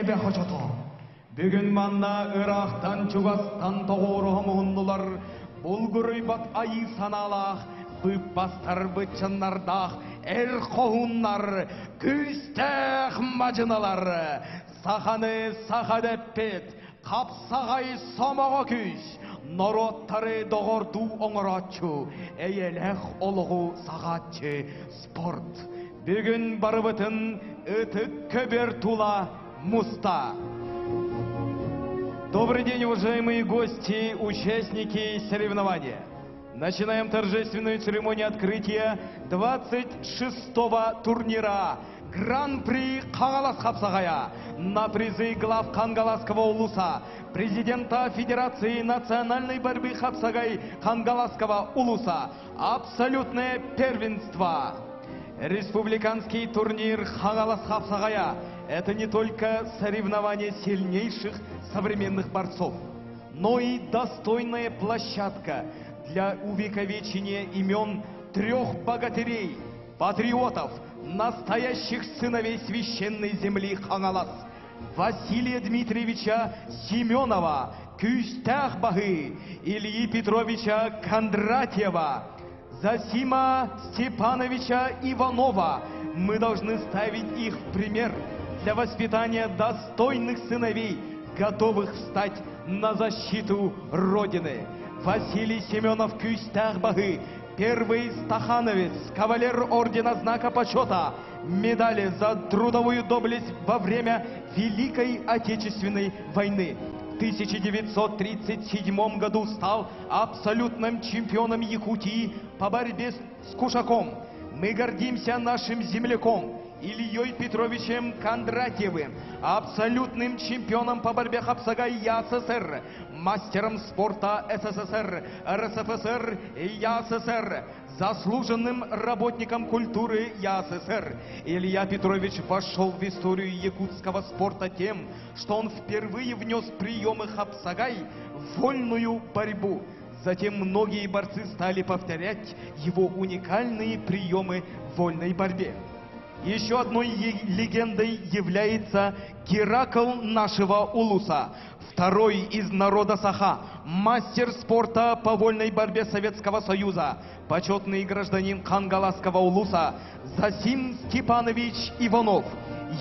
эбэ хочото. Бүгүн манна ыраахтан-чугастан тоҕуоруһа муһуннулар булгуруйбат айыы санаалаах, быыппастар быччыннардаах эр хоһууннар, күүстээх мадьыналар, саханы саха дэппит, хапсаҕай сомоҕо күүс, норуоттары доҕордуу оҥорооччу, эйэлээх олоҕу саҕааччы спорт. Бүгүн барыбытын ытык көбүөр тула муста. Добрый день, уважаемые гости, участники соревнования. Начинаем торжественную церемонию открытия 26-го турнира Гран-при Хаҥалас хапсаҕайа на призы глав Хангаласского улуса, президента Федерации национальной борьбы Хапсагай Хангаласского улуса, абсолютное первенство. Республиканский турнир Хаҥалас хапсаҕайа – это не только соревнование сильнейших современных борцов, но и достойная площадка для увековечения имен трех богатырей, патриотов, настоящих сыновей священной земли Хаҥалас, Василия Дмитриевича Семенова, Күүстээх Баһы, Ильи Петровича Кондратьева, Засима Степановича Иванова. Мы должны ставить их в пример для воспитания достойных сыновей, готовых встать на защиту Родины. Василий Семенов Күүстээх Баһы, первый стахановец, кавалер Ордена Знака Почета, медали за трудовую доблесть во время Великой Отечественной войны. В 1937 году стал абсолютным чемпионом Якутии по борьбе с Кушаком. Мы гордимся нашим земляком Ильей Петровичем Кондратьевым, абсолютным чемпионом по борьбе Хапсагай ЯССР, мастером спорта СССР, РСФСР и ЯССР, заслуженным работником культуры ЯССР. Илья Петрович вошел в историю якутского спорта тем, что он впервые внес приемы Хапсагай в вольную борьбу. Затем многие борцы стали повторять его уникальные приемы в вольной борьбе. Еще одной легендой является Геракл нашего Улуса, второй из народа Саха, мастер спорта по вольной борьбе Советского Союза, почетный гражданин Хангаласского Улуса Засим Степанович Иванов.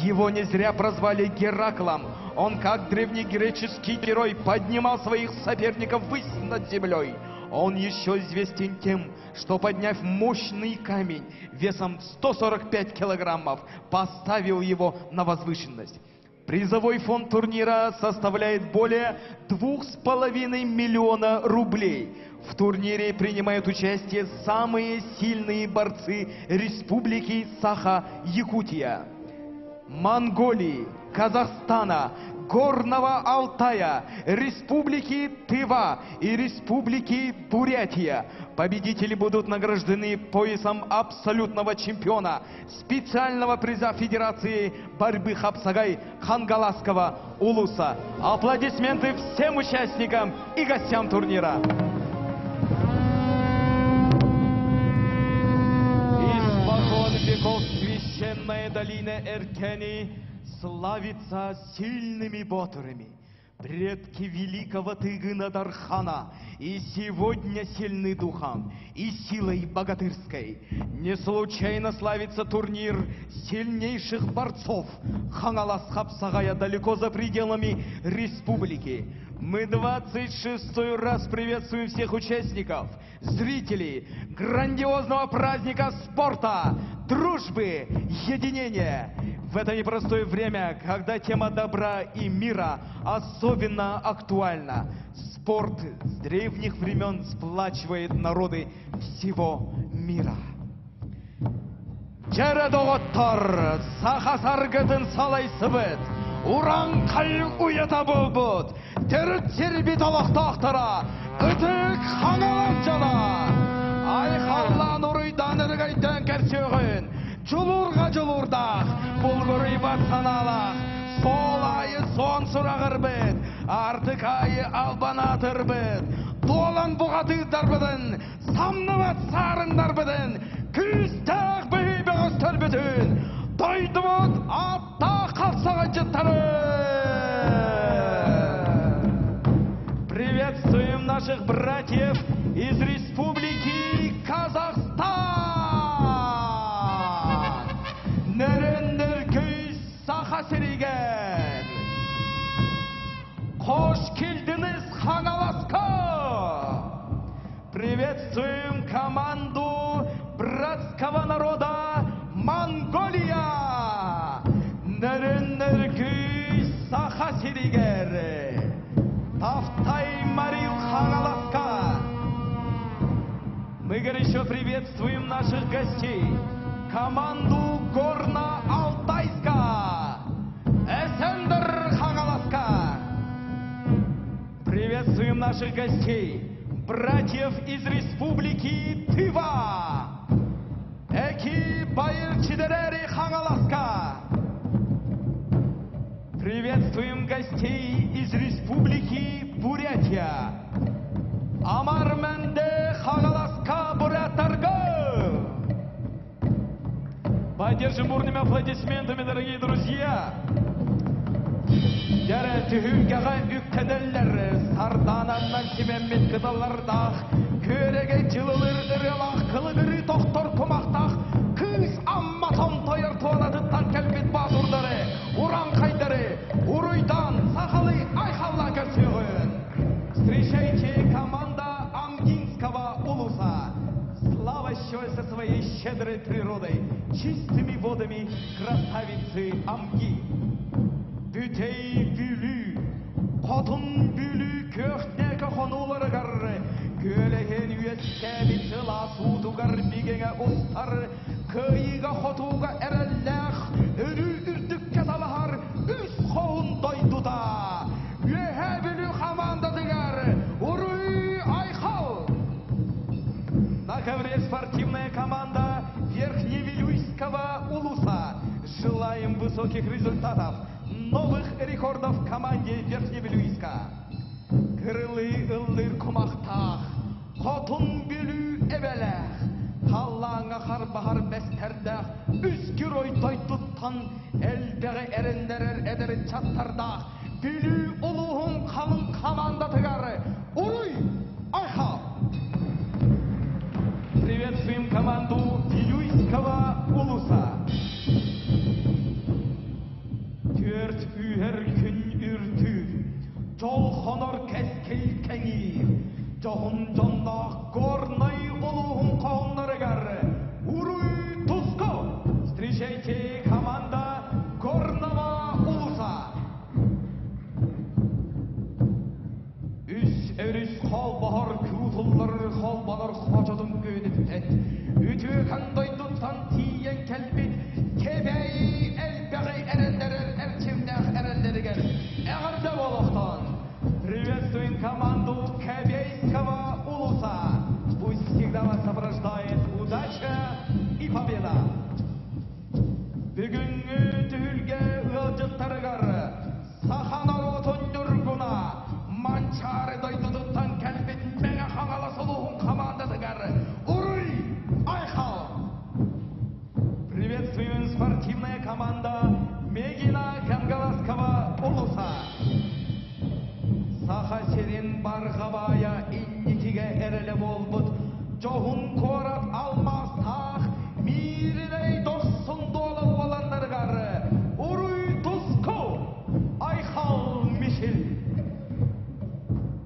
Его не зря прозвали Гераклом. Он, как древнегреческий герой, поднимал своих соперников ввысь над землей. Он еще известен тем, что, подняв мощный камень весом 145 килограммов, поставил его на возвышенность. Призовой фонд турнира составляет более 2,5 миллиона рублей. В турнире принимают участие самые сильные борцы Республики Саха-Якутия, Монголии, Казахстана, Горного Алтая, Республики Тыва и Республики Бурятия. Победители будут награждены поясом абсолютного чемпиона специального приза Федерации борьбы Хапсагай Хангаласского Улуса. Аплодисменты всем участникам и гостям турнира. Испокон веков священная долина Эркени славится сильными боотурами. Предки великого Тыгына Дархана и сегодня сильны духом и силой богатырской. Не случайно славится турнир сильнейших борцов Хаҥалас хапсаҕайа далеко за пределами республики. Мы 26 раз приветствуем всех участников, зрителей грандиозного праздника спорта, дружбы, единения. В это непростое время, когда тема добра и мира особенно актуальна, спорт с древних времен сплачивает народы всего мира. Дьэ эрэ доҕоттор, саха саргытын салайсыбыт, урааҥхай уйата буолбут, төрүт сирбит олохтоохторо, ытык Хаҥалас дьоно! Айхаллаан уруйдаан өрөгөйдөөн көрсүөҕүҥ, дьулуурга дьулуурдаах, булгуруйбат санаалаах, суол аайы суон сураҕырбыт, аартык аайы албан аатырбыт, дуолан бухатыырдарбытын, самныбат саарыннарбытын, күүстээх быһый бөҕөстөрбүтүн, дойду. Дойдубут ааттаах хапсаҕайдьыттары! Приветствуем наших братьев из Республики Казахстан! Нөрөн-нөргүй Саха сиригэр! Қош келдіңіз Хаҥаласка! Приветствуем команду братского народа Монголия! Нөрөн-нөргүй Саха сиригэр! Тавтай Марил Хаҥаласка! Мы горячо приветствуем наших гостей, команду Горно-Алтайска, Эсендер Хаҥаласка. Приветствуем наших гостей, братьев из Республики Тыва, Эки Байыр Чидерери Хаҥаласка. Приветствуем гостей из Республики Бурятия. Амар Мэнде Хаҥаласка буряттарга! Поддержим бурными аплодисментами, дорогие друзья! Дьэ, түһүлгэҕэ үктэнэллэр, сардаананнан симэммит кыталлардаах, күөрэгэй дьылылыр ырыалаах, кылыгырыы тохтор кумахтаах, кыыс Амма томтойор туонатыттан кэлбит боотурдары, урааҥхайдары уруйдаан сахалыы айхаллаан көрсүөҕүн! Встречайте команда Амгинского улуса, славящегося своей щедрой природой, чистыми водами красавицы Амги. Бүтэй Бүлүү, Хотун Бүлүү күөх хонууларыгар, күөлэһин үөскээбит сылаас уутугар бигэҥэ устар, кыайыыга-хотууга эрэллээх, өрүү үрдүккэ талаһар үс хоһун дойдута. Үөһээ Бүлүү хамаандатыгар Уруй Айхал! На ковре спортивная команда Верхневилюйского улуса. Желаем высоких результатов, новых рекордов команде Верхневилюйска. Кырылыы ыллыыр кумахтаах, Хотун Бүлүү эбэлээх, халлааҥҥа харбаһар бэстэрдээх үс герой дойдуттан элбэҕи эрэннэрэр эдэр ыччаттардаах Бүлүү улууһун халыҥ хамаандатыгар Уруй Айхал! Приветствуем команду Вилюйского улуса. Түөрт үүһэр күн үрдүүр, дьол хонор кэскил кэҥиир, дьоһун дьонноох Горнай улууһун хоһуннарыгар Уруй Туску! Встречайте команда Горного улуса! Үс өрүс холбоһор куутуллар холбонор хочотун күөнүттэн үтүөкэн дойдуттан тиийэн кэлбит Кэбээйи элбэҕи эрэннэрэр эрчимнээх эрэллэригэр эҕэрдэ буолуохтун! Приветствуем команду Кэбейского улуса! Пусть всегда вас сопровождает удача и победа! Бүгүҥҥү түһүлгэ ыалдьыттарыгар саха норуотун ньургуна Манчаары дойдутуттан кэлбит Мэҥэ Хаҥалас улууһун хамаандатыгар Уруй Айхал! Приветствуем спортивная команда Мегина Кангаласского улуса! Саха сирин барҕа баайа инникигэ эрэлэ буолбут дьоһун куорат алмаастаах Мииринэй дохсун дуола уоланнарыгар Уруй Туску! Айхал Мишель!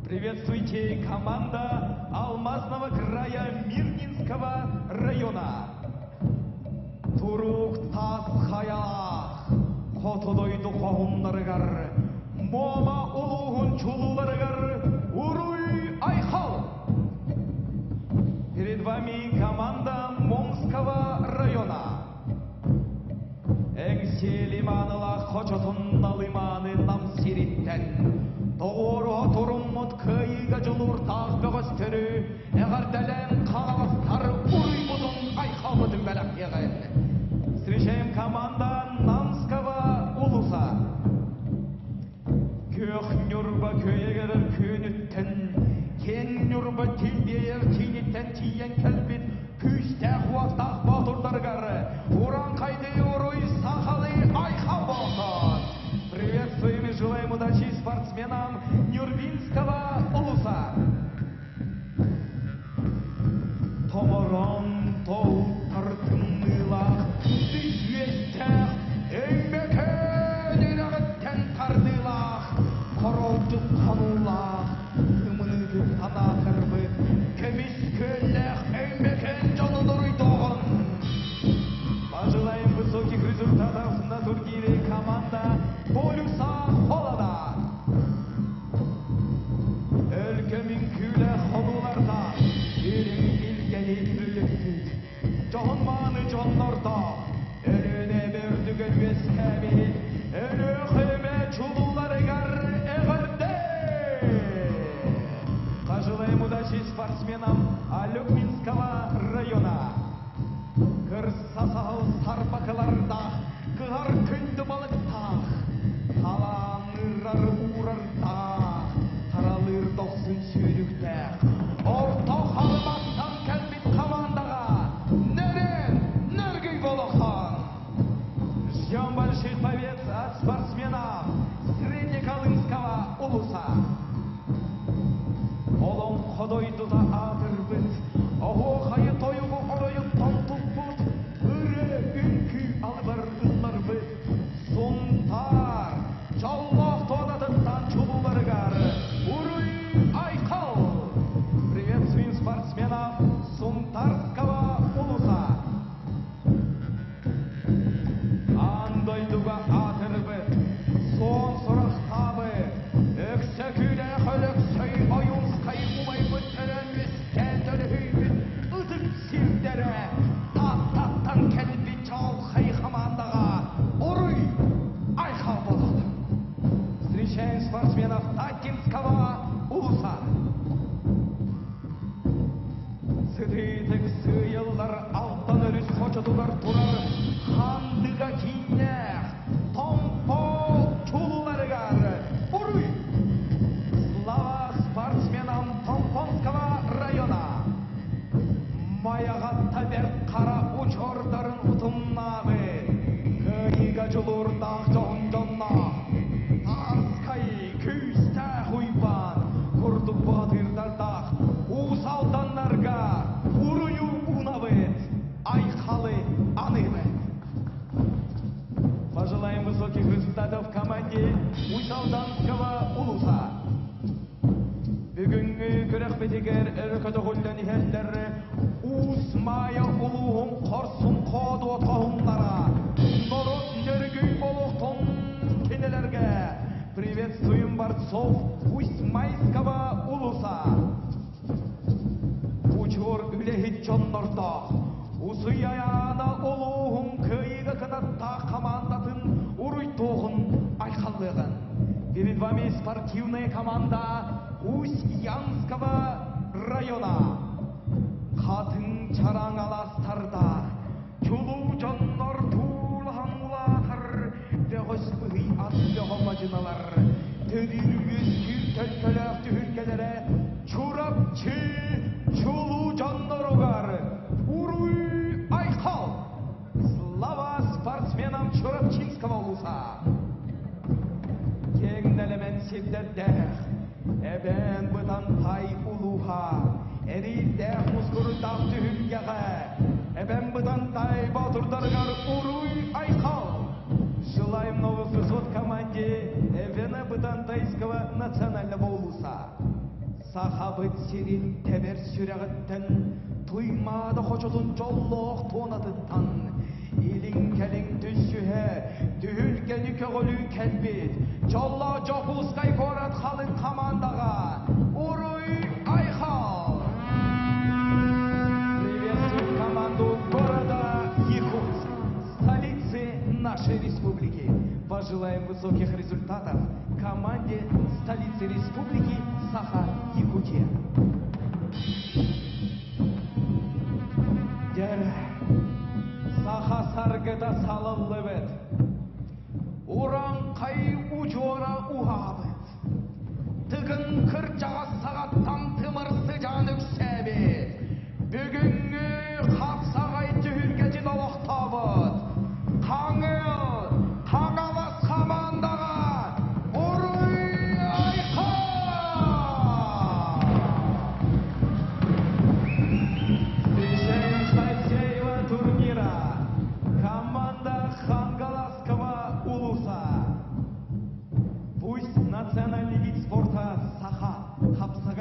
Приветствуйте, команда Алмазного края Мирнинского района! Турук таас хайалаах, хоту дойду хоһуннарыгар, Муома улууһун чулууларыгар Уруй Айхал! Перед вами команда Момского района. Эҥсиэли маанылаах хочотун налымааны нам сириттэн тоҕуоруһа туруммут кыайыыга дьулуурдаах бөҕөстөрү эҕэрдэлээн хаҥаластар уруйбутун айхалбытын бэлэхтиэҕин. Встречаем команда Намского улуса. Күөх Ньурба күөйэгэр күөнүттэн, киэҥ Ньурба килбиэйэр кииниттэн тиийэн кэлбит күүстээх уоттаах боотурдарыгар урааҥхайдыы уруй саха. спортсменам Нюрбинского улуса. Томорон тоһуттар тымныылаах үс үөстээх Өймөкөөн үрэҕиттэн тардыылаах хоролдьут хонуулаах ымыныытыттан аатырбыт көмүс күөллээх Өймөкөөн дьонун уруйдуоҕун. Пожелаем высоких результатов на турнире команда Полюса Холода. Өлгөм үҥкүүлээх хонуулардаах, үрүҥ илгэни үллүкпүт, дьоһун-мааны дьоннордоох, Өлүөнэ үрдүгэр үөскээбит Өлүөхүмэ чулууларыгар эҕэрдэ! Пожелаем удачи спортсменам Алюкминского района. Кырса саһыл сарбакылардаах, кыһар күндү балыктаах, талааннырар уурардаах, таралыыр дохсун сүүрүктээх, орто халыматтан кэлбит хамаандаҕа нөрүөн нөргүй болохон! Ждем больших побед от спортсменов Среднеколымского улуса. Олоҥхо дойдута аатырбыт, оһуохайы тойугу оройуттан туппут, ырыа үҥкүү алыбар ылларбыт, Сунтаар дьоллоох туонатыттан чулууларыгар уруй айхал! Приветствуем спортсменов Сунтарского улуса! Аан дойдуга аатырбыт, суон сурахтаабыт, Өксөкүүлээх Өлөксөй Ойуунскай убайбыт төрөөн үөскээн төлөһүйбүт ытык сирдэрэ Тааттаттан кэлбит чаҕылхай хамаандаҕа уруй айхал буолуохтун! Встречаем спортсменов Таттинского улуса! Сытыытык сыыйыллар Алтан өрүс хочотугар турар Хандыга кииннээх Томпо чулууларыгар уруй! Слава спортсменам Томпонского района! Майаҕатта бэрт хара учуордарын утумнаабыт, кыайыыга дьулуурдаах дьоһун дьонноох, Тарскай күүстээх Уйбаан курдук баҕатыырдардаах Уус Алданнарга уруйу уунабыт, айхалы аныыбыт. Пожелаем высоких результатов команде Усть-Алданского улуса. Бүгүҥҥү күрэхпитигэр өрө көтөҕүллэн иһэллэр Уус Маайа улууһун хорсун хоодуот хоһуннара норуот нөргүй олохтон кинилэргэ приветствуем борцов Усть-Майского улуса. Учуор үлэһит дьоннордоох Усуйаана улууһун кыайыыга кынаттаах хамаандатын уруйдуоҕун айхаллыаҕын. Перед вами спортивная команда Усть-Янского района. Хатыҥ чараҥ алаастардаах, чулуу дьоннор туулаһан улаатар, бөҕөс быһый ат бөҕө мадьыналар, төрүүр үөскүүр төлкөлөөх түһүлгэлэрэ Чурапчы чулуу дьонноругар уруй айхал! Слава спортсменам Чурапчинского улуса! Киэҥ нэлэмэн сирдэрдээх, эбээн Бытантай улууһа, эриирдээх мускуруйдаах түһүлгэҕэ, эбээн Бытантай боотурдарыгар уруй-айхал! Желаем новых высот команде Эвена-Бытантайского национального улуса! Сахабыт сирин тэбэр сүрэҕиттэн, Туймаада хочотун дьоллоох туонатыттан, илин-кэлин түсүһэ, түһүлгэни көҕүлүү кэлбит, дьоллоох Дьокуускай куорат халыҥ хамаандаҕа уруй-айхал! Приветствуем команду города Якутск, столицы нашей республики. Пожелаем высоких результатов команде столицы республики Саха-Якутия. Дьэ, саха саргыта салаллыбыт, урааҥхай удьуора уһаабыт, тыгын кырдьаҕас саҕаттан тымыр сыдьаан үксээбит, бүгүҥҥү хапсаҕай түһүлгэтин олохтообут Хаҥыл Хаҥалас хамаандаҕа уруй!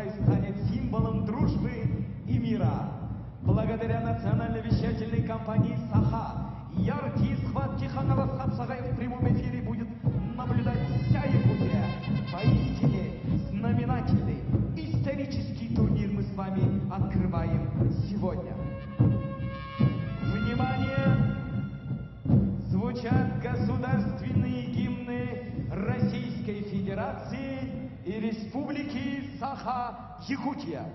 Хапсагай станет символом дружбы и мира. Благодаря национальной вещательной компании «Саха» яркие схватки Хаҥалас Хапсагай в прямом эфире будет наблюдать вся Якутия. Поистине знаменательный исторический турнир мы с вами открываем сегодня. Внимание! Звучат государственные гимны Российской Федерации и Республики Саха-Якутия.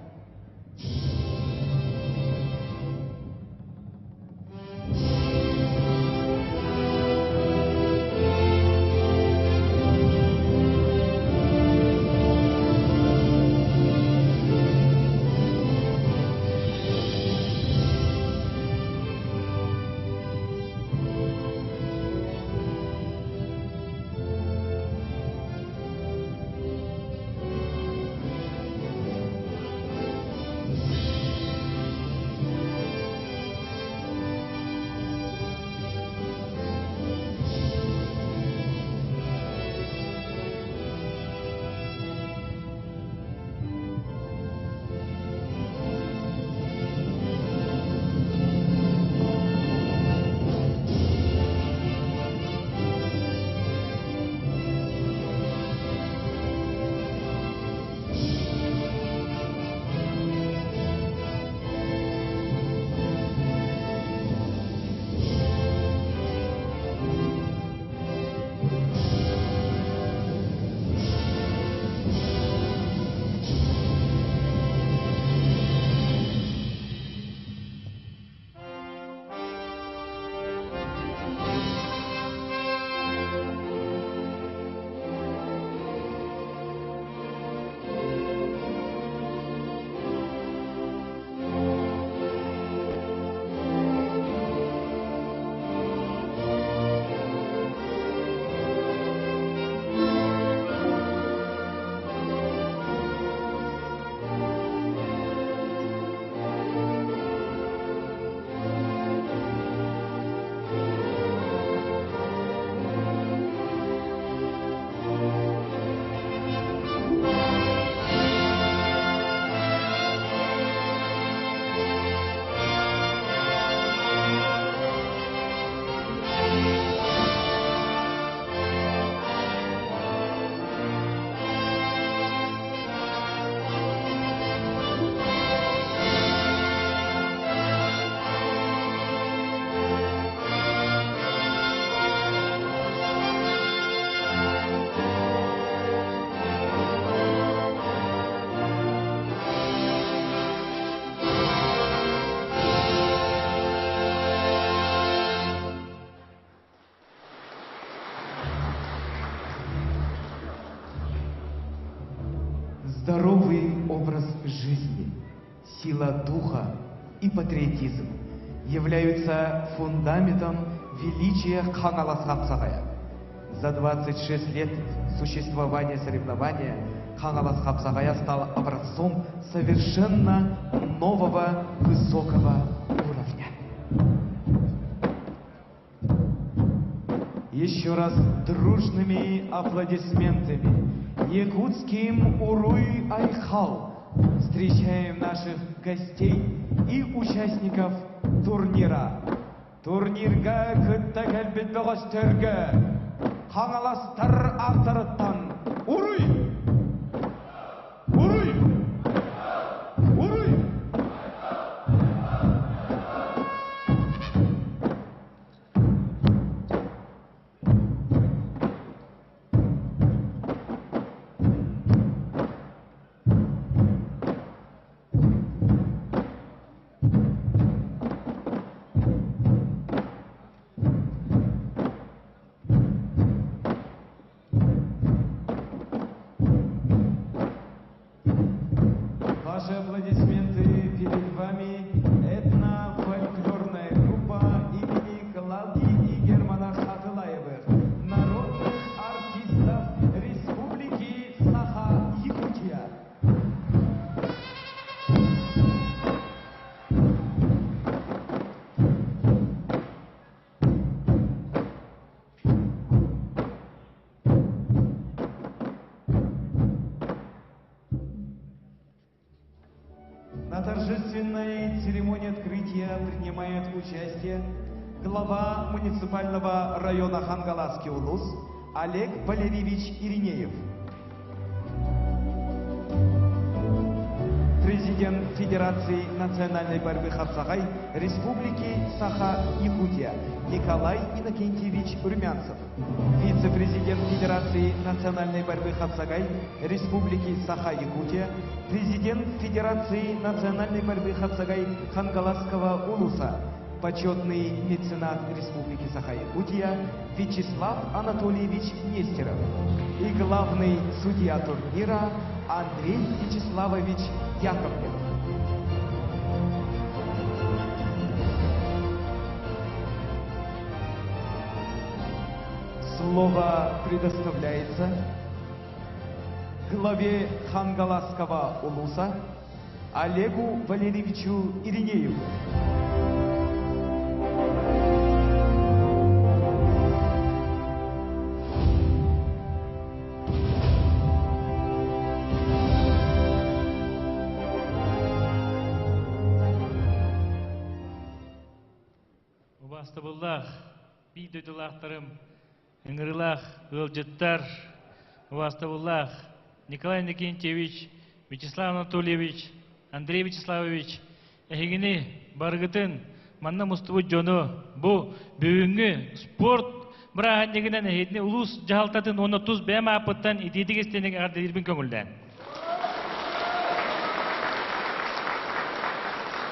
Здоровый образ жизни, сила духа и патриотизм являются фундаментом величия Хаҥалас Хапсаҕайа. За 26 лет существования соревнования Хаҥалас Хапсаҕайа стал образцом совершенно нового высокого уровня. Еще раз дружными аплодисментами якутским Уруй Айхал встречаем наших гостей и участников турнира. Турнирга кытта кэлбит бөҕөстөргө Хаҥаластар ааттарыттан Уруй! Уруй! Уруй! Ваши аплодисменты перед вами этно-фольклорная группа имени Клавдии и Германа Хатылаевых, народных артистов Республики Саха-Якутия. торжественной церемонии открытия принимает участие глава муниципального района Хангаласский Улус Олег Валерьевич Иринеев. Президент Федерации национальной борьбы Хапсагай Республики Саха-Якутия Николай Иннокентьевич Румянцев. Вице-президент Федерации национальной борьбы Хапсагай Республики Саха-Якутия, президент Федерации национальной борьбы Хапсагай Хангаласского Улуса, почетный меценат Республики Саха-Якутия Вячеслав Анатольевич Нестеров и главный судья турнира Андрей Вячеславович Яковлев. Слово предоставляется главе Хангаласского улуса Олегу Валерьевичу Иринееву. Убаастабыллаах биир дойдулаахтарым, ыҥырыылаах ыалдьыттар, убаастабыллаах Николай Иннокентьевич, Вячеслав Анатольевич, Андрей Вячеславович, эһигини барыгытын манна мустубут дьону бу бүгүҥҥү спорт бырааһынньыгынан эһигини улуус дьаһалтатын уонна тус бэйэм ааппыттан итиитик истиҥник эҕэрдэлиирбин көҥүллээн.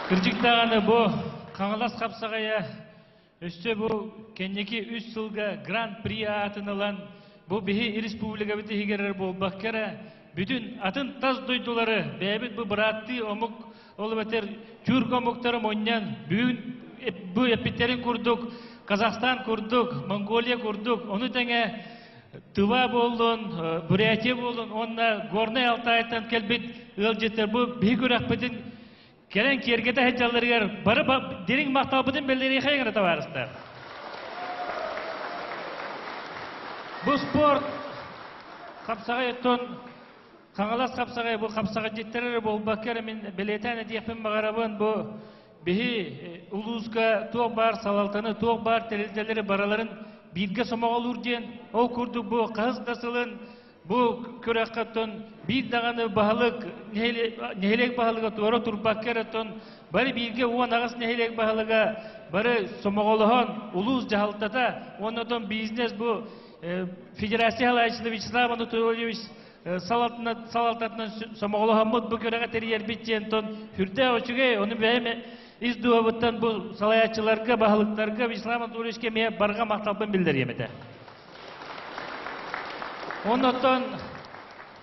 Кырдьык даҕаны бу Хаҥалас хапсаҕайа өссө бу кэнники үс сылга Гран-при аатын ылан бу биһи республикабыт иһигэр эрэ буолбакка эрэ бүтүн атын тас дойдулары бэйэбит бу бырааттыы омук ол эбэтэр тюрк омуктары мунньан бүгүн бу эппиттэрин курдук Казахстан курдук Монголия курдук ону тэҥэ Тыва буоллун, Бурятия буоллун уонна Горнай Алтайтан кэлбит ыалдьыттар бу биһи күрэхпитин кэлэн киэргэтэ сылдьалларыгар бары дириҥ махталбытын биллэриэхэ гына табаарыстар. Бу спорт хапсаҕай оттон Хаҥалас хапсаҕай бу хапсаҕайдьыттар эрэ буолбакка эрэ мин бэлиэтээн этиэхпин баҕарабын бу биһи улууска туох баар салалтаны, туох баар тэрилтэлэри барыларын бииргэ сомоҕолуур диэн ол курдук бу хаһыс да сылын бу күрэххэ оттон биир даҕаны баһылык нэһилиэк баһылыга туора турбакка эрэ оттон бары бииргэ 18 нэһилиэк баһылыга бары сомоҕолоһон улуус дьаһалтата уонна оттон бизнес бу федерация салайааччыта Вячеслав Анатольевич салалтатынан сомоҕолоһоммут бу күрэҕи тэрийэрбит диэн тон сүрдээх үчүгэй ону бэйэм ис дууһабыттан бу салайааччыларга баһылыктарга Вячеслав Анатольевичка эмиэ барҕа махталбын биллэриэм этэ. Оннуттан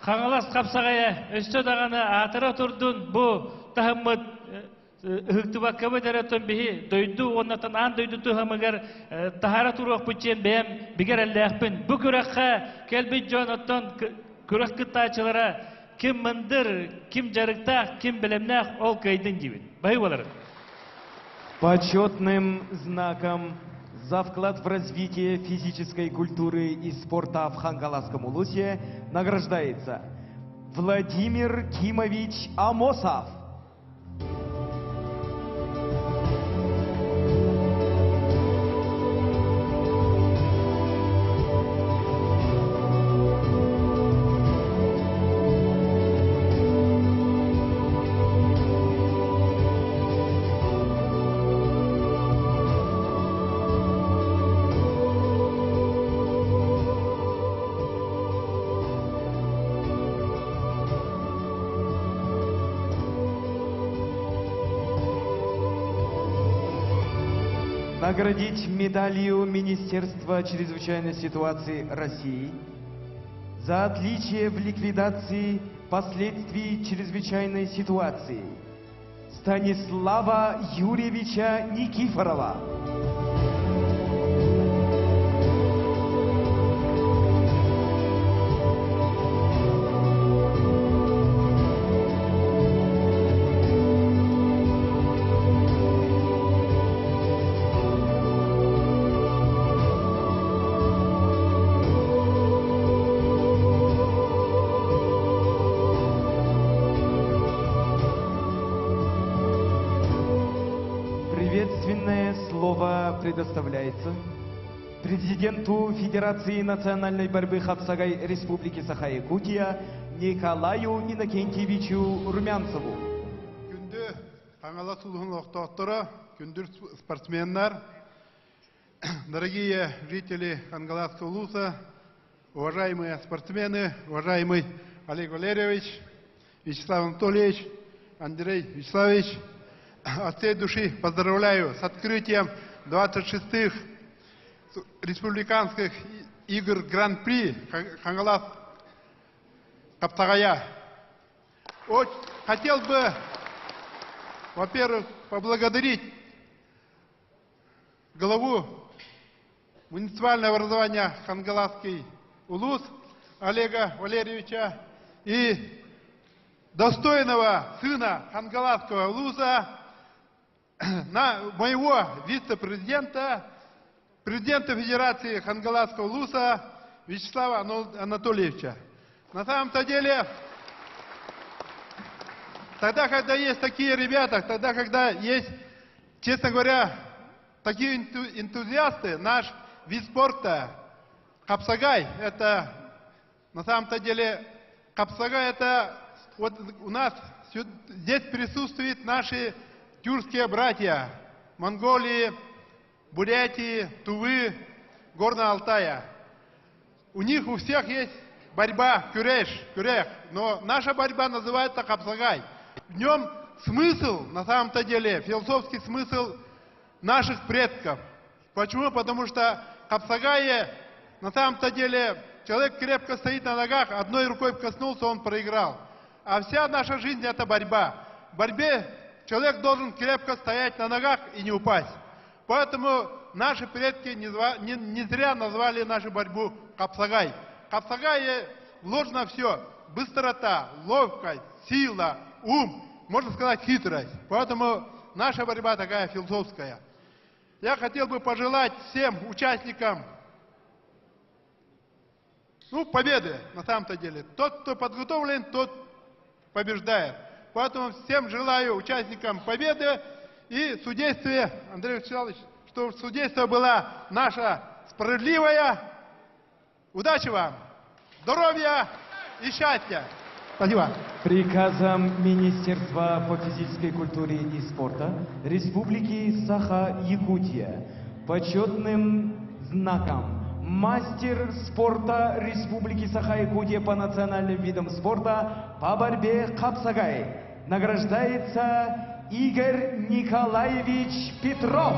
Хаҥалас хапсаҕайа өссө даҕаны аатыра турдун бу таһыммыт ыһыктыбаккабыт эрэ оттон биһи дойду уонна аан дойду туһамыгар таһаара туруохпут диэн бэйэм бигэ эрэллээхпин. Бу күрэххэ кэлбит дьон оттон күрэх кыттааччылара ким мындыр, ким дьарыктаах, ким бэлэмнээх ол кыайдын диибин. Баһыы буоларын. Почетным знаком за вклад в развитие физической культуры и спорта в Хангаласском улусе награждается Владимир Кимович Амосов. Наградить медалью Министерства чрезвычайной ситуации России за отличие в ликвидации последствий чрезвычайной ситуации Станислава Юрьевича Никифорова. Слово предоставляется президенту Федерации национальной борьбы Хапсагай Республики Саха-Якутия Николаю Иннокентьевичу Румянцеву. Күндү Хаҥалас улууһун олохтоохторо, күндү спортсменнар, дорогие жители Хангаласского улуса, уважаемые спортсмены, уважаемый Олег Валерьевич, Вячеслав Анатольевич, Андрей Вячеславович, от всей души поздравляю с открытием 26-х республиканских игр Гран-при Хангалас хапсаҕайа. Хотел бы, во-первых, поблагодарить главу муниципального образования Хангаласский улус Олега Валерьевича и достойного сына Хангаласского улуса, на моего вице-президента, президента Федерации Хангаласского улуса Вячеслава Анатольевича. На самом-то деле, тогда, когда есть такие ребята, тогда, когда есть, честно говоря, такие энтузиасты, наш вид спорта, хапсагай, это на самом-то деле, хапсагай это вот у нас здесь присутствуют наши тюркские братья Монголии, Бурятии, Тувы, Горного Алтая. У них у всех есть борьба күрэс, күрэх, но наша борьба называется хапсагай. В нем смысл, на самом-то деле, философский смысл наших предков. Почему? Потому что хапсагае, на самом-то деле, человек крепко стоит на ногах, одной рукой коснулся, он проиграл. А вся наша жизнь – это борьба. В борьбе человек должен крепко стоять на ногах и не упасть. Поэтому наши предки не, не, не зря назвали нашу борьбу хапсагай. Хапсагае вложено все. Быстрота, ловкость, сила, ум, можно сказать, хитрость. Поэтому наша борьба такая философская. Я хотел бы пожелать всем участникам ну, победы на самом-то деле. Тот, кто подготовлен, тот побеждает. Поэтому всем желаю участникам победы и судействие, Андрей Вячеславович, чтобы судейство было наше справедливое. Удачи вам, здоровья и счастья. Спасибо. Приказом Министерства по физической культуре и спорта Республики Саха-Якутия почетным знаком мастер спорта Республики Саха-Якутия по национальным видам спорта по борьбе хапсагай награждается Игорь Николаевич Петров.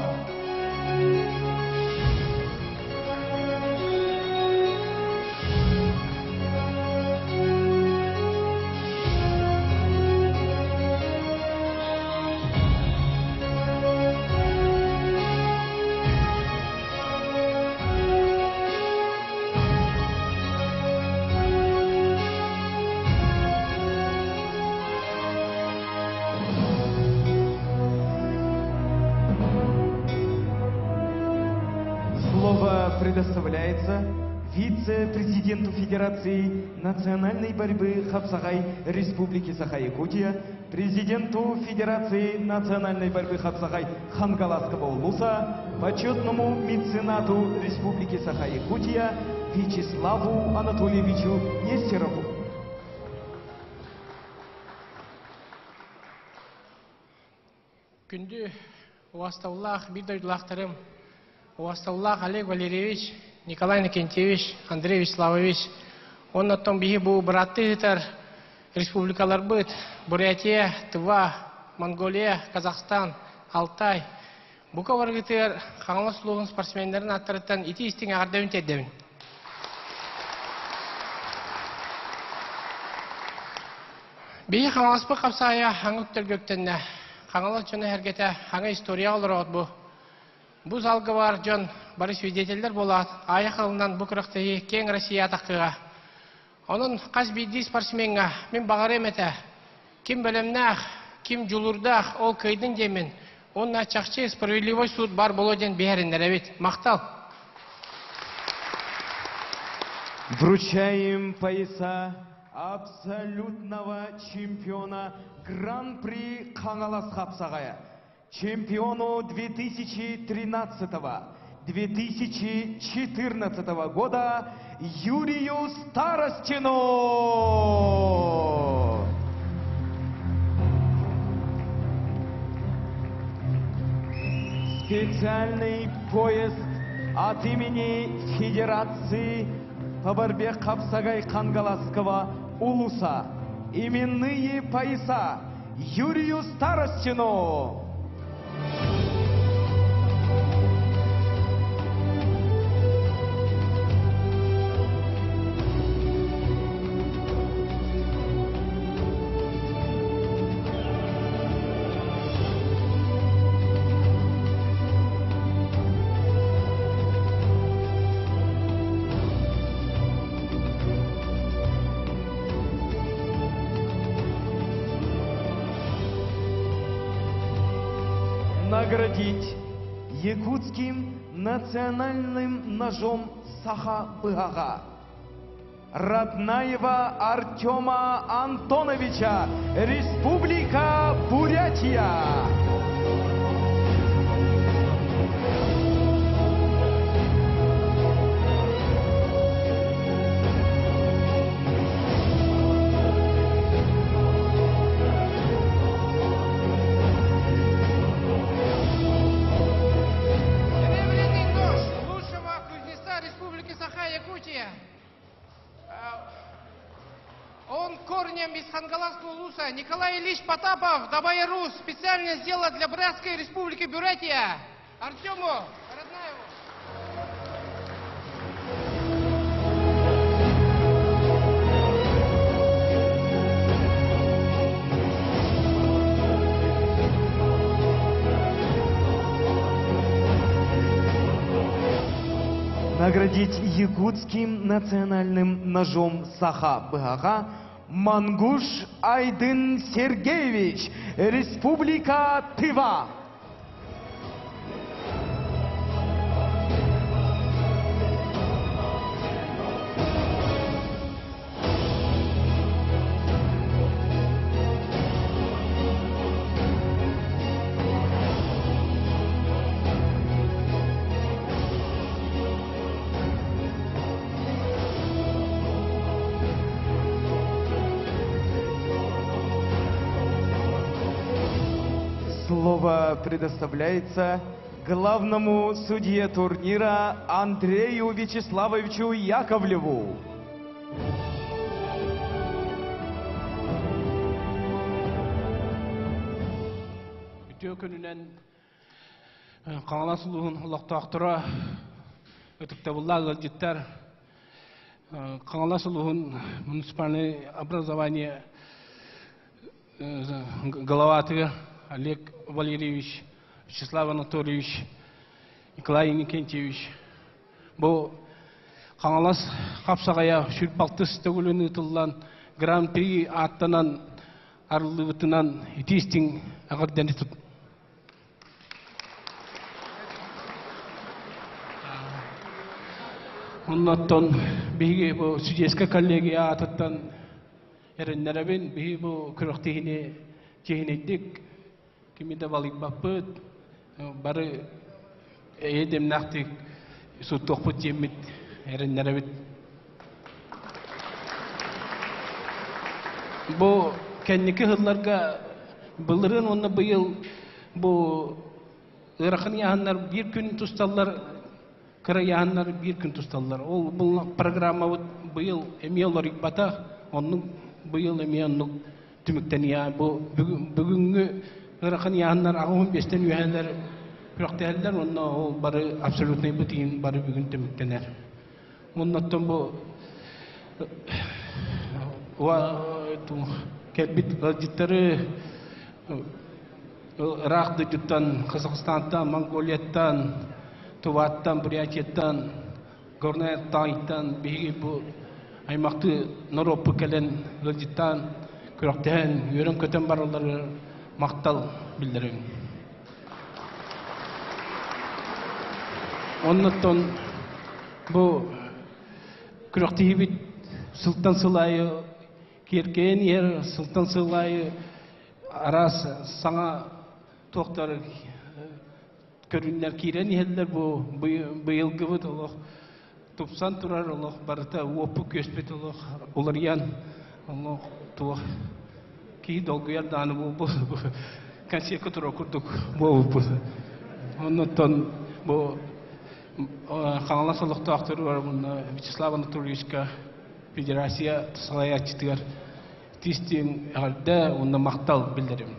Слово предоставляется вице-президенту Федерации национальной борьбы Хапсагай Республики Саха-Якутия, президенту Федерации национальной борьбы Хапсагай Хангаласского улуса, почетному меценату Республики Саха-Якутия Вячеславу Анатольевичу Нестерову. Күндү убаастабыллаах биир дойдулаахтарым, убаастабыллаах Олег Валерьевич, Николай Иннокентьевич, Андрей Вячеславович, оннооттон биһи бу бырааттыы сытар республикаларбыт, Бурятия, Тыва, Монголия, Казахстан, Алтай, бука барыгытыгар Хаҥалас улууһун спортсменнарын ааттарыттан итии-истиҥ эҕэрдэбин тиэрдэбин. Биһи Хаҥаласпыт хапсаайа хаҥа үктэлгэ үктэннэ. Хаҥалас дьоно-сэргэтэ хаҥа историяҕа олороҕут бу. Бу залга баар дьон бары свидетеллэр буолаат, аайах ылынан бу күрэхтэһии киэҥ Россия атаххыга. Онон хас биирдии спортсмеҥҥа мин баҕарыам этэ, ким бэлэмнээх, ким дьулуурдаах, ол кыайдын диэммин, уонна чахчы справедливый суд баар буолуо диэн биһэриннэрэбит. Махтал! Вручаем пояса абсолютного чемпиона Гран-при Хаҥалас хапсаҕайа. чемпиону 2013-2014 года Юрию Старостину! Специальный поезд от имени Федерации по борьбе Хапсагай Хангаласского Улуса. Именные пояса Юрию Старостину! Наградить якутским национальным ножом Саха-Быгага. Роднаева Артема Антоновича, Республика Бурятия. Серебряный нож лучшего кузнеца Республики Саха-Якутия. Он корнем из Хангаласского улуса. Николай Ильич Потапов, Дабайру, специально сделал для Братской Республики Бурятия. Артему Роднаеву. Наградить якутским национальным ножом Саха-Быһаҕа Мангуш Айдын Сергеевич, Республика Тыва. Слово предоставляется главному судье турнира Андрею Вячеславовичу Яковлеву. Үтүө күнүнэн Хаҥалас улууһун олохтоохторо, ытыктабыллаах ыалдьыттар, Хаҥалас улууһун муниципальное образование главатыгар Олег Валерьевич, Вячеслав Анатольевич, Николай Иннокентьевич бу Хаҥалас хапсаҕайа сүр балтыс төгүлүн ыытыллан Гран-при ааттанан арыллыбытынан итии-истиҥ эҕэрдэни тут Оннуттан биһиги бу судейскай коллегия аатыттан эрэннэрэбин, биһиги бу күрэхтэһиини чиэһинэйдик кими да балыйбаппыт, бары эйэ дэмнээхтик суттуохпут диэммит эрэннэрэбит. Бу кэнники сылларга былырыын уонна быйыл бу ыарахан ыйааһыннар биир күн тусталлар, кыра ыйааһыннар биир күн тусталлар. Ол бұл программабыт быйыл эмиэ уларыйбатах, оннук быйыл эмиэ оннук түмүктэниэ. Бу бүгүҥҥү ыарахан ыйааһыннар аҕыс биэстэн үөһэлэр күрэхтэһэллэр, онно ол бары абсолютный бытыын бары бүгүн түмүктэнэр. Оннуттан бу кэлбит ыалдьыттары ыраах дойдуттан, Казахстантан, Монголияттан, Туваттан, Бурятияттан, Горнай Алтайтан биһиги бу аймахтыы норуоппут кэлэн ыалдьыттаан, күрэхтэһэн, үөрэн-көтөн баралларыгар махтал биллэрэбин. Оннуттан бу күрэхтэһиибит сылтан сыл аайы киэркэйэн иһэр, сылтан сыл аайы араас саҥа туохтар көрүннэр киирэн иһэллэр бу быйылгыбыт олох тупсан турар олох барыта уоппут күөспүт олох уларыйан олох туох киһи долгуйар даҕаны буолбут концертка турар курдук буолбуппут оннуттан бу Хаҥалас олохтоохторугар уонна Вячеслав Анатольевичка федерация салайааччытыгар тистиин эҕэрдэ уонна махтал биллэрим.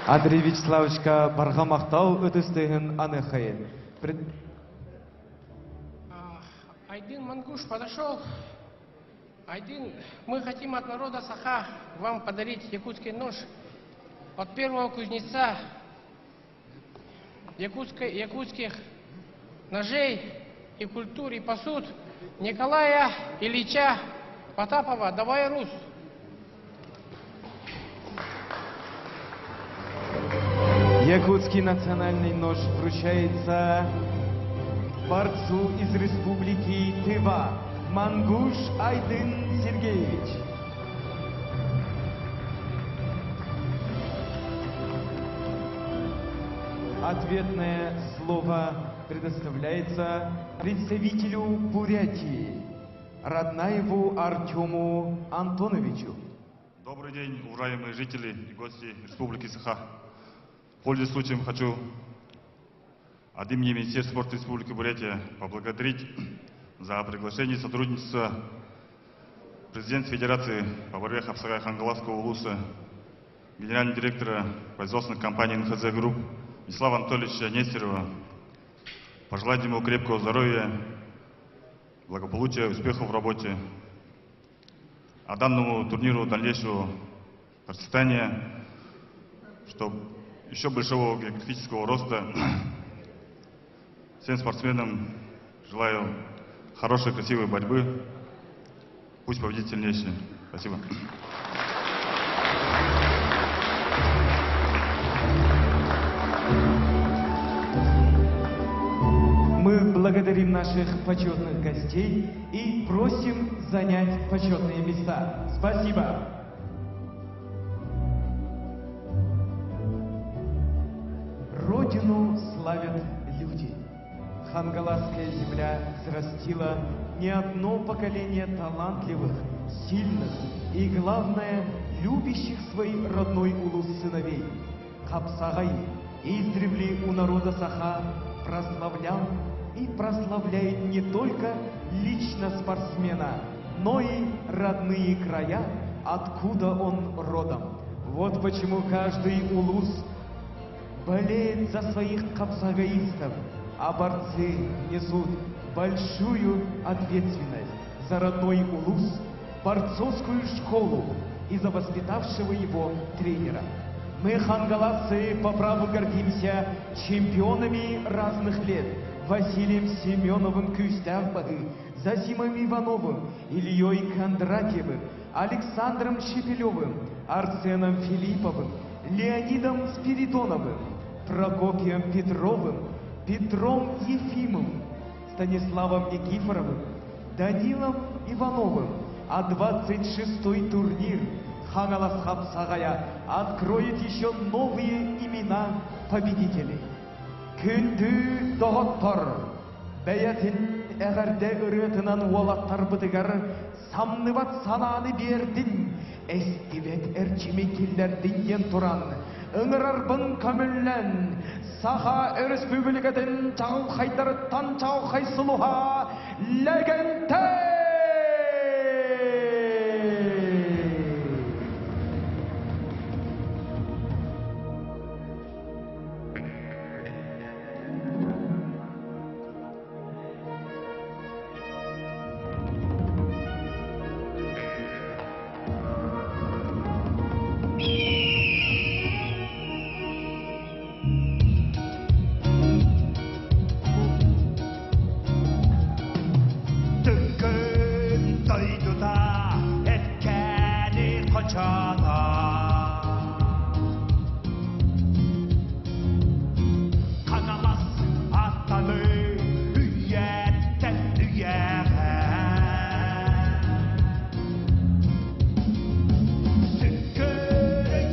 Андрей Вячеславовичка барҕа махтал ытыс тыаһын аныахайын. Айдын Мангуш подошел. Айдын, мы хотим от народа Саха вам подарить якутский нож от первого кузнеца якутской, якутских ножей и культур и посуд Николая Ильича Потапова. Давай, Рус! Якутский национальный нож вручается борцу из республики Тыва Мангуш Айдын Сергеевич. Ответное слово предоставляется представителю Бурятии Раднаеву Артему Антоновичу. Добрый день, уважаемые жители и гости Республики Саха. Пользуясь случаем, хочу от имени Министерства спорта Республики Бурятия поблагодарить за приглашение сотрудничества президента Федерации по борьбе Хапсагай Хангаласского улуса, генерального директора производственной компании НХЗ Групп Вячеслава Анатольевича Нестерова, пожелать ему крепкого здоровья, благополучия, успехов в работе, а данному турниру дальнейшего процветания, чтобы еще большого географического роста. Всем спортсменам желаю хорошей, красивой борьбы. Пусть победит сильнейший. Спасибо. Мы благодарим наших почетных гостей и просим занять почетные места. Спасибо. Родину славят люди. Хангаласская земля взрастила не одно поколение талантливых, сильных и, главное, любящих свой родной улус сыновей. Хапсагай издревле у народа Саха прославлял и прославляет не только лично спортсмена, но и родные края, откуда он родом. Вот почему каждый улус болеет за своих капсагаистов, а борцы несут большую ответственность за родной улус, борцовскую школу и за воспитавшего его тренера. Мы, хангаласцы, по праву гордимся чемпионами разных лет Василием Семеновым Кюстявбагы, Зосимом Ивановым, Ильей Кондратьевым, Александром Щепелевым, Арсеном Филипповым, Леонидом Спиридоновым, Прокопием Петровым, Петром Ефимовым, Станиславом Никифоровым, Данилом Ивановым, а 26-й турнир Хаҥалас хапсаҕайа откроет еще новые имена победителей. Күндү доҕоттор, бэйэтин эҕэрдэ ырыатынан уолаттарбытыгар самныбат санааны биэрдин, эстибэт эрчими киллэрдин диэн туран, ыҥырарбын көмүллэн, Саха Өрөспүүбүлүкэтин чаҕылхайдарыттан чаҕылхай сулуһа Лэгэнтэй! Түккүн дойдута эткэни хочоно Хаҥалас аттаны үйэттэн үйэҕэ Сүккүрүй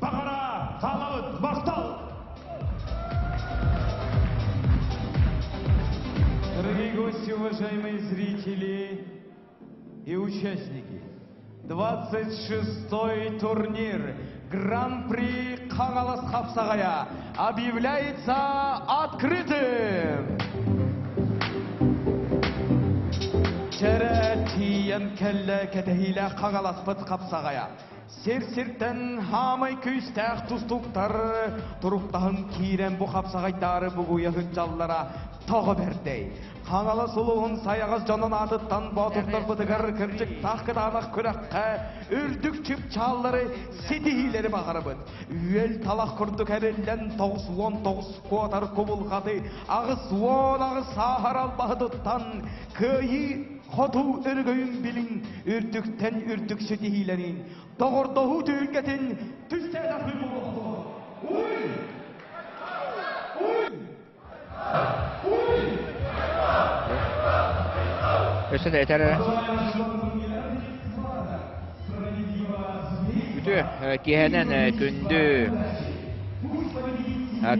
Баҕара хаалабыт махтал! Дорогие гости, уважаемые зрители и участники, 26-й турнир Гран-при Хаҥалас хапсаҕайа объявляется открытым! Чэрэ тиийэн кэллэ кэтэһиилээх Хаҥаласпыт хапсаҕайа. Сир-сиртэн хаамай күүстээх тустууктар туруктаһын киирэн бу хапсаҕайдаары бугуйа сылдьаллара тоҕо бэрдэй. Хаҥалас улууһун сайаҕас дьонун аатыттан боотурдарбытыгар кырдьыктаах кытаанах күрэххэ үрдүк чыпчааллары ситиһиилэри баҕарабыт. Үөл талах курдук эриллэн 99 куотар кубулҕаты 88 сааһар албаһы туттан кыайыы Хоту өрөгөйүн билиҥ, үрдүктэн үрдүк ситиһиилэниҥ, доҕордоһуу түһүлгэтин түстээтахпыт буолуохтун! Уй! Уй! Уй! Өссө да этэр Үтүө киэһэнэн күндү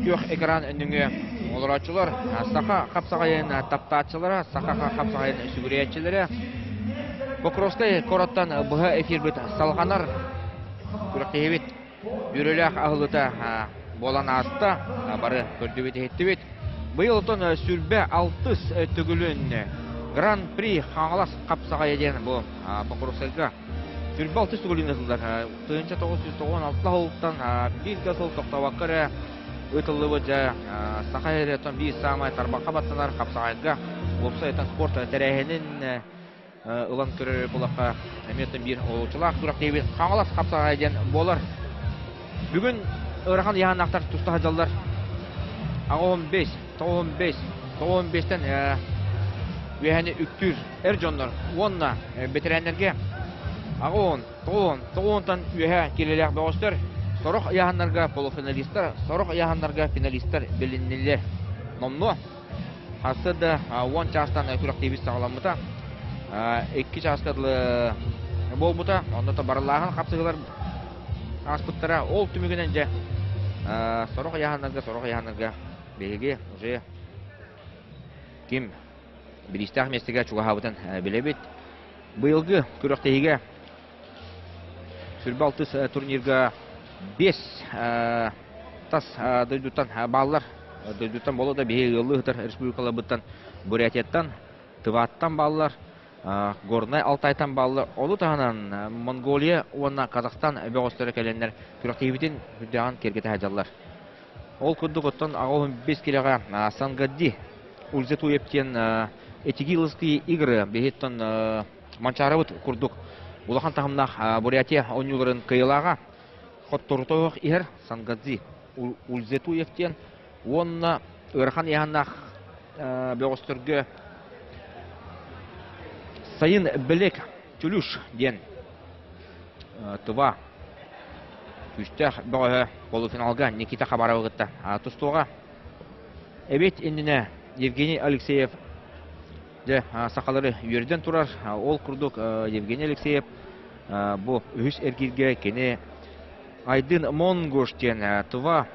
күөх экран өнүҥүө олорооччулар, саха хапсаҕайын таптааччылара, саха хапсаҕайын сүгүрүйээччилэрэ Покровскай куораттан быһа эфирбит салҕанар. Күрэхтэһиибит үөрүүлээх аһылыта буолан ааста. Бары көрдүбүт-иһиттибит. Быйыл отон 26 төгүлүн Гран-при Хаҥалас хапсаҕайа диэн бу Покровскайга 26 төгүлүн ыытыллар. 1996 сылтан биир да сыл тохтообокко эрэ ыытыллыбыт дьэ саха сириттэн биир саамай тарбахха баттанар хапсаҕайга уопсай спорт тэрээһинин ылан көрөр булахха эмиэ биир олуччулаах күрэхтэһиибит Хаҥалас хапсаҕай диэн буолар. Бүгүн ыарахан ыйааһыннаахтар туста сылдьаллар. 15, 95, 95-тэн үөһэни үктүүр эр дьоннор уонна бэтэрээннэргэ 80, 90, 90-тан үөһэ киилэлээх бөҕөстөр сорох ыйааһыннарга полуфиналистар, сорох ыйааһыннарга финалистар билиннилэр. Номнуо Сарсыарда 10 чаастан күрэхтэһиибит саҕаламмыта. 2 чааска дылы буолбута. Онно барыллааһын хапсыһыылар ааспыттара. Ол түмүгүнэн дьэ сорох ыйааһыннарга, сорох ыйааһыннарга биһиги уже ким бириистээх миэстэгэ чугаһаабытын билэбит. Быйылгы күрэхтэһиигэ Сүрбэ алтыс турнирга 5 тас дойдуттан бааллар. Дойдуттан боло да биһи ыаллыы сытар республикаларбыттан Бурятияттан, Тываттан бааллар, Горнай Алтайтан бааллар. Ону таһынан Монголия уонна Казахстан бөҕөстөрө кэлэннэр күрэхтэһиибитин үрдээҕин киэргэтэ сылдьаллар. Ол курдук оттон 85 килэҕэ Сангадди Ульзетуев диэн Этигиловские игры биһиттэн Манчаарыбыт курдук улахан таһымнаах Бурятия оонньууларын кыайыылааҕа хотторутоох иһэр Сангадзи Ульзетуев диэн уонна ыарахан ыйааһыннаах бөҕөстөргө Сайын Белек Тюлюш диэн Тыва күүстээх бөҕөһө полуфиналга Никита Хабаровы кытта тустуоҕа. Эбиэт иннинэ Евгений Алексеев Дьэ, сахалары үөрдэн турар. Ол курдук Евгений Алексеев бу үһүс эргииргэ кини Айдын Монгуш диэн Тыва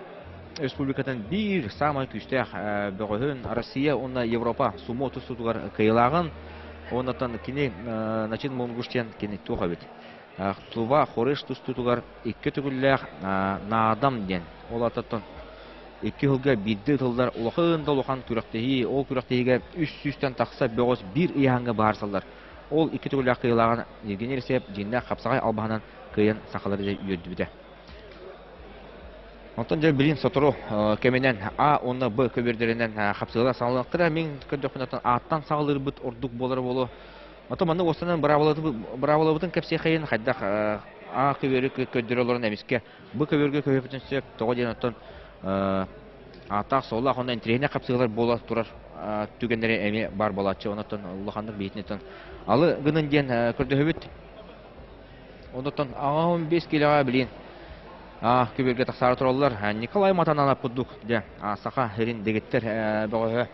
Республикатын биир саамай күүстээх бөҕөһүн Россия уонна Европа сумо тустуутугар кыайыылааҕын уоннаттан кини Начин Монгуш диэн кини туох эбит. Тува Хореш тустуутугар икки төгүллээх Наадам диэн ол ататтан Икки сылга биирдэ ытыллар улахан да улахан күрэхтэһии, ол күрэхтэһиигэ 300-тэн тахса бөҕөс биир ыйааһыҥҥа быһаарсаллар. Ол икки төгүллээх кыайыылааҕын Евгений Алексеев дьиҥнээх хапсаҕай албаһынан кыайан сахалары дьэ үөрдүбүтэ. Онтон дьэ билин сотору кэминэн А уонна Б көбүөрдэринэн хапсыылар саҕаланыахтара. Мин көрдөхпүнэ А-тан саҕалыырбыт ордук буолара буолуо. Оттон маннык уостанан быраабылабытын кэпсиэхэйин хайдах А көбүөрү көрдөрө олорон эмискэ Бу көбүөргэ көһүөхпүтүн сөп. Тоҕо диэн оттон ааттаах-суоллаах уонна интэриэһинэй хапсыһыылар буола турар түгэннэри эмиэ баар буолааччы. Онон улаханнык биһитинтэн алы гынын диэн көрдөһөбүт. Онтон 15 килоҕа билин көбүөргэ тахсаары тураллар. Николай Матананов курдук дьэ саха сирин дэгиттэр бөҕөһө.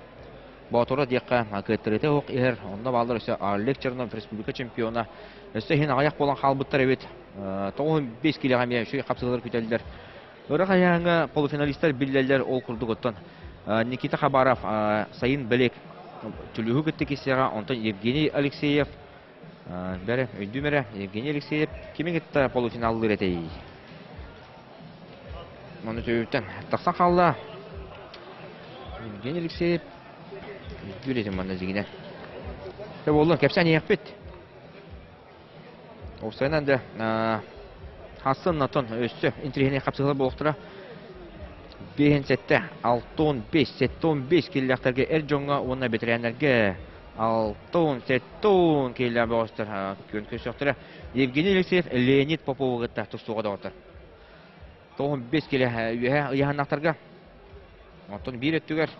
Боотура диэххэ кыаттарыыта суох иһэр. Онно бааллар өссө Олег Чернов республика чемпиона. Өссө иһин аҕыйах буолан хаалбыттар эбит. 95 киилэҕэ эмиэ үчүгэй хапсыһыылар күтэллэр. Ыра хайааҥҥа полуфиналистар биллэллэр ол курдук оттон Никита Хабаров сайын бэлиэк Түлүһү кытта киссэҕэ, онтон Евгений Алексеев бэрэ өйдүүм эрэ Евгений Алексеев кими кытта полуфиналлыыр этэй? Ону төбүттэн тахсан хаалла. Евгений Алексеев өйдүүр этим манна дьигинэ. Тэ буоллун, кэпсээн иһиэхпит. Уопсайынан да хассын натон өссө интириэһинэй хапсыһыылар буолуохтара. Биэһин сэттэ, 65, 75 киллэхтэргэ эр дьоҥҥо уонна бэтэрээннэргэ 60, 70 киилээх бөҕөстөр күөн көрсүөхтэрэ. Евгений Алексеев Леонид Попову кытта тустууга доҕоттор. 95 килэ үөһэ ыйаһыннахтарга. Оттон биир өттүгэр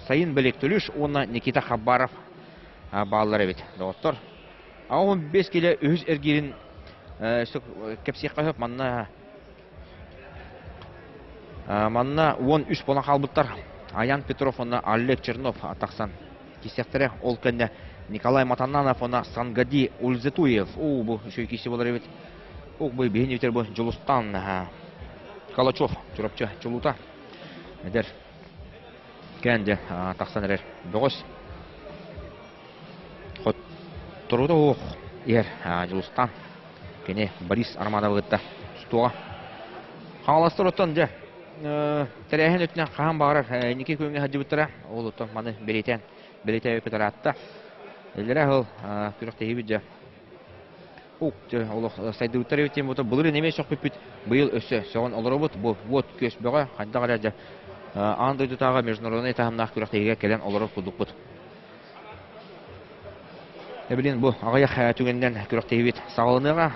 Сайын Белектөлүш уонна Никита Хабаров бааллар эбит доҕоттор. 15 килэ үһүс эргиирин кэпсиэххэ сөп манна манна 13 буолан хаалбыттар. Аян Петров уонна Олег Чернов тахсан киирсиэхтэрэ. Ол кэннэ Николай Матананов уонна Сангади Ульзетуев. Уу, бу үчүгэй киирсии буолар эбит. Ук бу биһин үтэр бу Дьулустан Калачев Чурапчы чулуута. Эдэр кэнде тахсан эрэр бөҕөс. Хотторуута уох иһэр Дьулустан. Кини Борис Романовы кытта тустуоҕа. Хаҥаластар оттон дьэ тэрээһин өттүнэн хаһан баҕарар инники күөҥҥэ сылдьыбыттара. Ол оттон маны бэлиэтээн бэлиэтээбиппит ыраатта. Иллэрээ сыл күрэхтэһиибит дьэ Ук, олох сайдыбыттар эбит диэн буолта. Былырыын эмиэ сөхпүппүт, быйыл өссө сөҕөн олоробут. Бу уот күөс бөҕө, хайдах эрэ дьэ аан дойдутааҕы международнай таһымнаах күрэхтэһиигэ кэлэн олорор курдукпут. Эбилин бу аҕыйах түгэнинэн күрэхтэһиибит саҕаланыаҕа.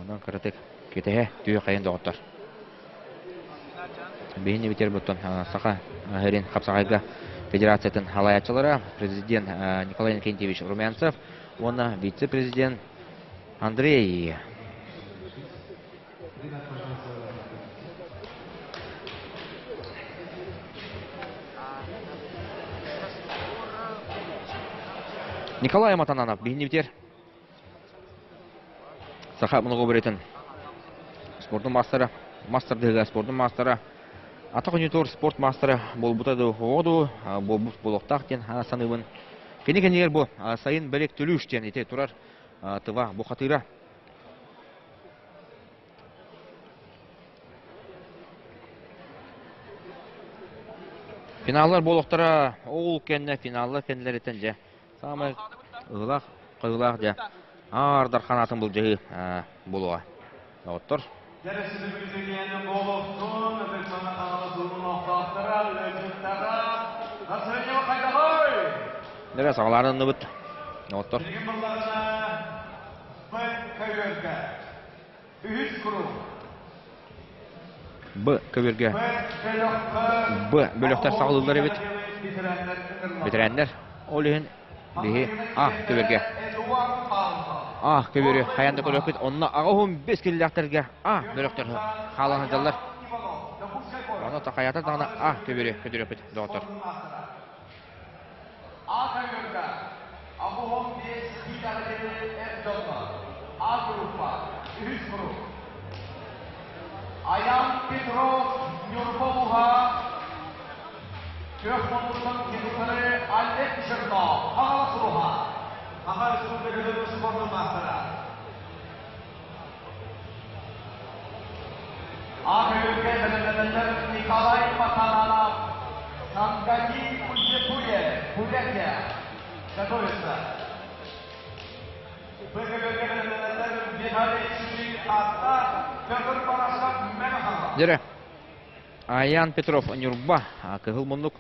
Онон кыратык кэтэһэ түһэ хайын доҕоттор. Биһини битэр буттан Саха Сирин хапсаҕайга федерациятын халайааччылара президент Николай Иннокентьевич Румянцев уонна вице-президент Андрей Николай Матананов биһини битэр Саха многоборьетын спордун маастара, мастардыыга спордун маастара, атах оонньуутугар спорт маастара буолбута дуу, оҕо дуу, буолбут буолуохтаах диэн саныыбын. Кини кэннигэр бу сайын бэлик Түлүүш диэн ити турар тыва бухатыыра. Финаллар буолуохтара ол кэннэ финаллар кэннилэриттэн дьэ Саамай ыһылаах, хайылаах дьэ аардар ханаатын былдьаһыы буолуоҕа. Доҕоттор. Дэрэ саҕалаанынныбыт. Доҕоттор. Б көбүөргэ Б бөлөхтөр саҕалыыллар эбит. Бэтэрээннэр. Ол иһин биһи А көбүөргэ А көбүөрү хайаан да көрүөхпүт. Онно 85 киллээхтэргэ А бөлөхтөр хаалан сылдьаллар. Ону хайаата даҕаны А көбүөрү көтүрүөхпүт доҕоттор. А көбүөргэ 85 киилэҕэ эр дьонно А группа үһүс круг. Аян Петров Ньурба улууһа Күөх муннуктан киһи Олег Чернов Хаҥалас улууһа Саха Республикатын спордун маастара. Ак-өлгө бэлэмнэнэллэр Николай Матананов, Сангади Кузетуев, Бурятия. Готовится. Б-өлгө бэлэмнэнэллэр Виталий Чижик Атта, Петр Барашов Мэҥэ Дьэрэ, Аян Петров Ньурба, Кыһыл муннук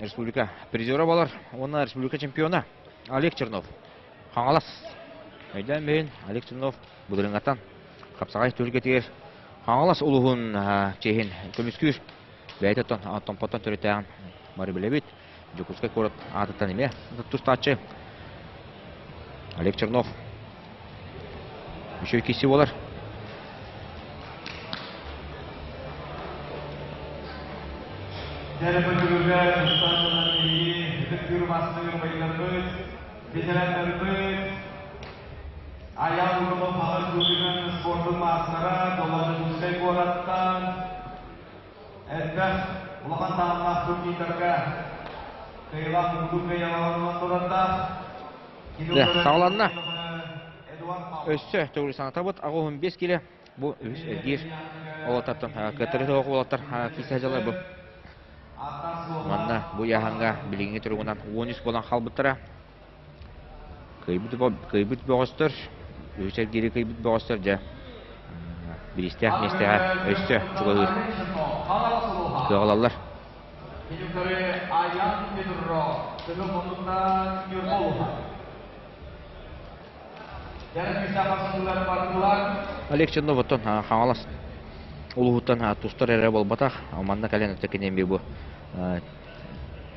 республика призера болар уонна республика чемпиона Олег Чернов. Хаҥалас. Өйдөөн бэйин Олег Чернов былырыҥҥаттан хапсаҕай түһүлгэтигэр Хаҥалас улууһун чиэһин көмүскүүр бэйэтэ оттон Томпоттон төрүттээҕин бары билэбит. Дьокуускай куорат аатыттан эмиэ тустааччы Олег Чернов үчүгэй киирсии буолар. Дьэ бүгүҥҥэ тустааччылар биһиги ытыктыыр бастыыр убайдарбыт, ветераннарбыт, Айаал Иванов аҕыс күүһүнэн спордун маастара Долларжекутскай куораттан элбэх улахан таһымнаах турнирдарга кыайыылаах муҥутуур кыайыылааҕынан турардаах. Саҕаланна. Өссө төгүл санатабыт, 85 киле Бу үһүс эргиир уолаттартан кыаттары суох уолаттар киирсэ сылдьаллар бу. Манна бу ыйааһыҥҥа билиҥҥи туругунан 13 буолан хаалбыттара. Кыайбыт, кыайбыт бөҕөстөр, үһүс эргиири кыайбыт бөҕөстөр дьэ бириистээх миэстэҕэ өссө чугаһыыр кыаҕалаллар. Олег Чернов оттон Хаҥалас улууһуттан тустар эрэ буолбатах, манна кэлэн өттө кини эмиэ бу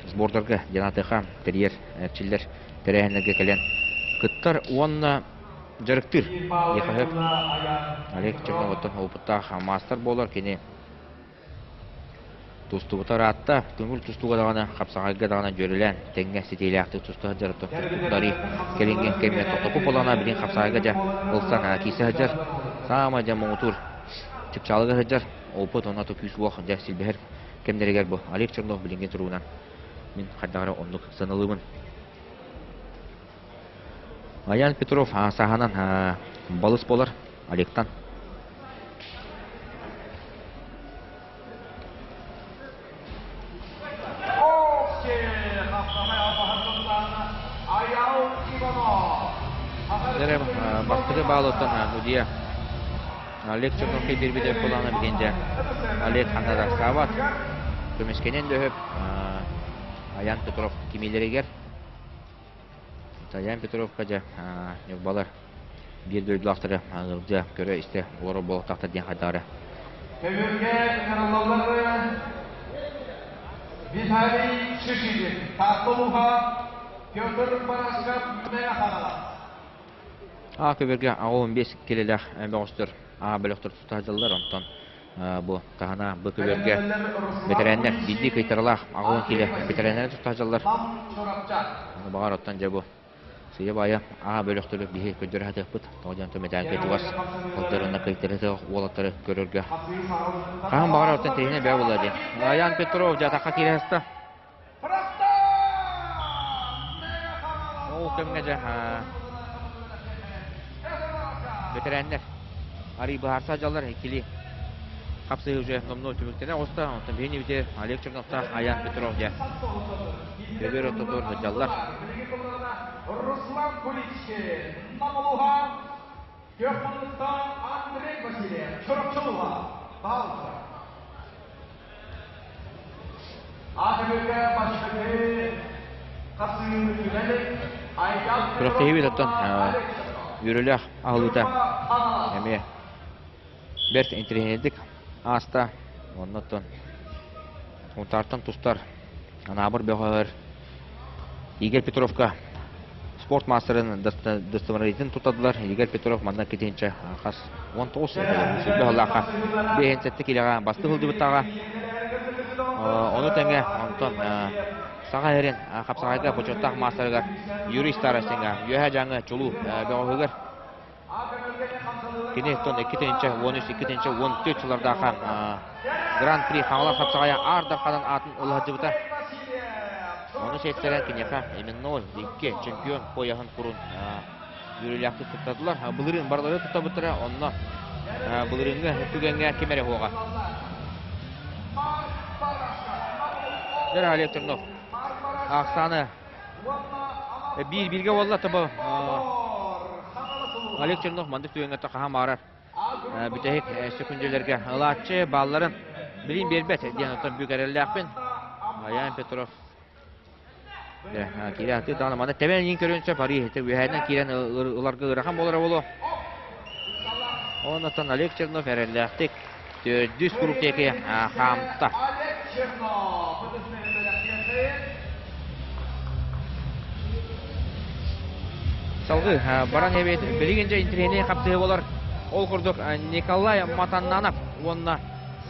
сбордарга Дьанатыха тэрийэр эрчиллэр тэрээһиннэргэ кэлэн кыттар уонна дьарыктыыр диэхэ сөп. Олег Чернов оттон опыттаах маастар буолар кини Тустубута ыраатта, көҥүл тустууга даҕаны, хапсаҕайга даҕаны дьүөрэлээн, тэҥҥэ ситиилээхтик туста сылдьар тустууктары кэлиҥҥи кэмҥэ тохтоппут буоллаҕына, билигин хапсаҕайга дьэ ылсан киирсэ сылдьар. Саамай дьэ муҥутуур чыпчаалыга сылдьар, опыт уонна күүс-уох дьэ силбэһэр кэмнэригэр бу Олег Чернов билиҥҥи туругунан мин хайдах эрэ оннук сыаналыыбын. Аян Петров сааһынан балыс буолар Олегтан. Бастакы баалыттан судья Олег Черновкай биэрбитэ буолаана билигин Олег ханна саабат көмүскэнэн дөһөп Аян Петров кимиилэригэр Таян Петровка дьэ ньурбалар биир дойдулаахтары ыалдьа көрө-истэ олорор буолуохтаахтар диэн хайдаары. Көбүөргэ ыҥырыллаллар Виталий Шишигин, Таатта улууһа, Петр Барашков, Мэҥэ Хаҥалас. А көбүөргэ 15 килэлээх бөҕөстөр А бөлөхтөр тута сылдьаллар, онтон бу таһына бу көбүөргэ бэтэрээннэр биирдии кыйтаралаах 80 киилэ бэтэрээннэри тута сылдьаллар. Баҕар оттон дьэ бу сыыйа баайа А бөлөхтөрү биһи көрдөрө сатыахпыт. Тоҕо диэн мэтээлгэ чугас сылдьарына кыйтары уолаттары көрөргө. Хаһан баҕарар оттон тэһиинэ бээ буолла диэн. Аян Петров дьатахха киирэ сыста. Ол кэмҥэ дьэ бэтэрээннэр арый быһаарса дьаллар иккилии хапсыһыы уже номнуо түмүктэнэ оҕуста. Онтон биһини бити Олег Черновтаах Аян Петров дьэ көбүөр ортотугар сылдьаллар. Руслан Куличкин, Намылуха, Көхмунуттан Андрей Васильев, Чурапчылуха, Пауза. Күрэхтэһиибит оттон үөрүүлээх аһыллыыта эмиэ бэрт интэриэһинэйдик ааста. Онно оттон Сунтаартан тустар Анаабыр бөҕөһөр Игорь Петровка спорт маастарын дастабырыйатын туттардылар. Игорь Петров манна китинчэ хас 19 сүүрбэ сыллаахха 57 килэҕэ бастыы сылдьыбыттааҕа. Ону тэҥэ онтон Саха сирин хапсаҕайга бочуоттаах маастарыгар Юрий Старостиҥҥа Үөһээ Дьааҥы чулуу бөҕөһүгэр кини тон 2 13 2 14 сыллардаахха Гран-при Хаҥалас хапсаҕайа Аар Дарханан аатын ыла сылдьыбыта. Ону сиэттэрэн киниэхэ именной икки чемпион пояһын курун үөрүүлээхтик туттардылар. Былырыын барылары туттабыттара, онно былырыыҥҥы түгэҥҥэ ким эрэ суоҕа. Дьэ, Олег Чернов. Ахсааны биир бииргэ буолла тобо Олег Чернов мандык түгэҥҥэ хаһан баҕарар бүтэһик сөкүндүлэргэ ылааччы баалларын билин биэрбэт диэн оттон бүк эрэллээхпин. Аян Петров киирэ атыы даҕаны манна тэбэн иин көрүөн сөп арыы үөһээнэн киирэн ыларга ыарахан буолара буолуо. Оннуттан Олег Чернов эрэллээхтик төрдүс куруук диэки хаамта. Салгыы баран эбит билигин дьэ интэриэһинэй хапсыһыы болар. Ол курдук Николай Матаннанов уонна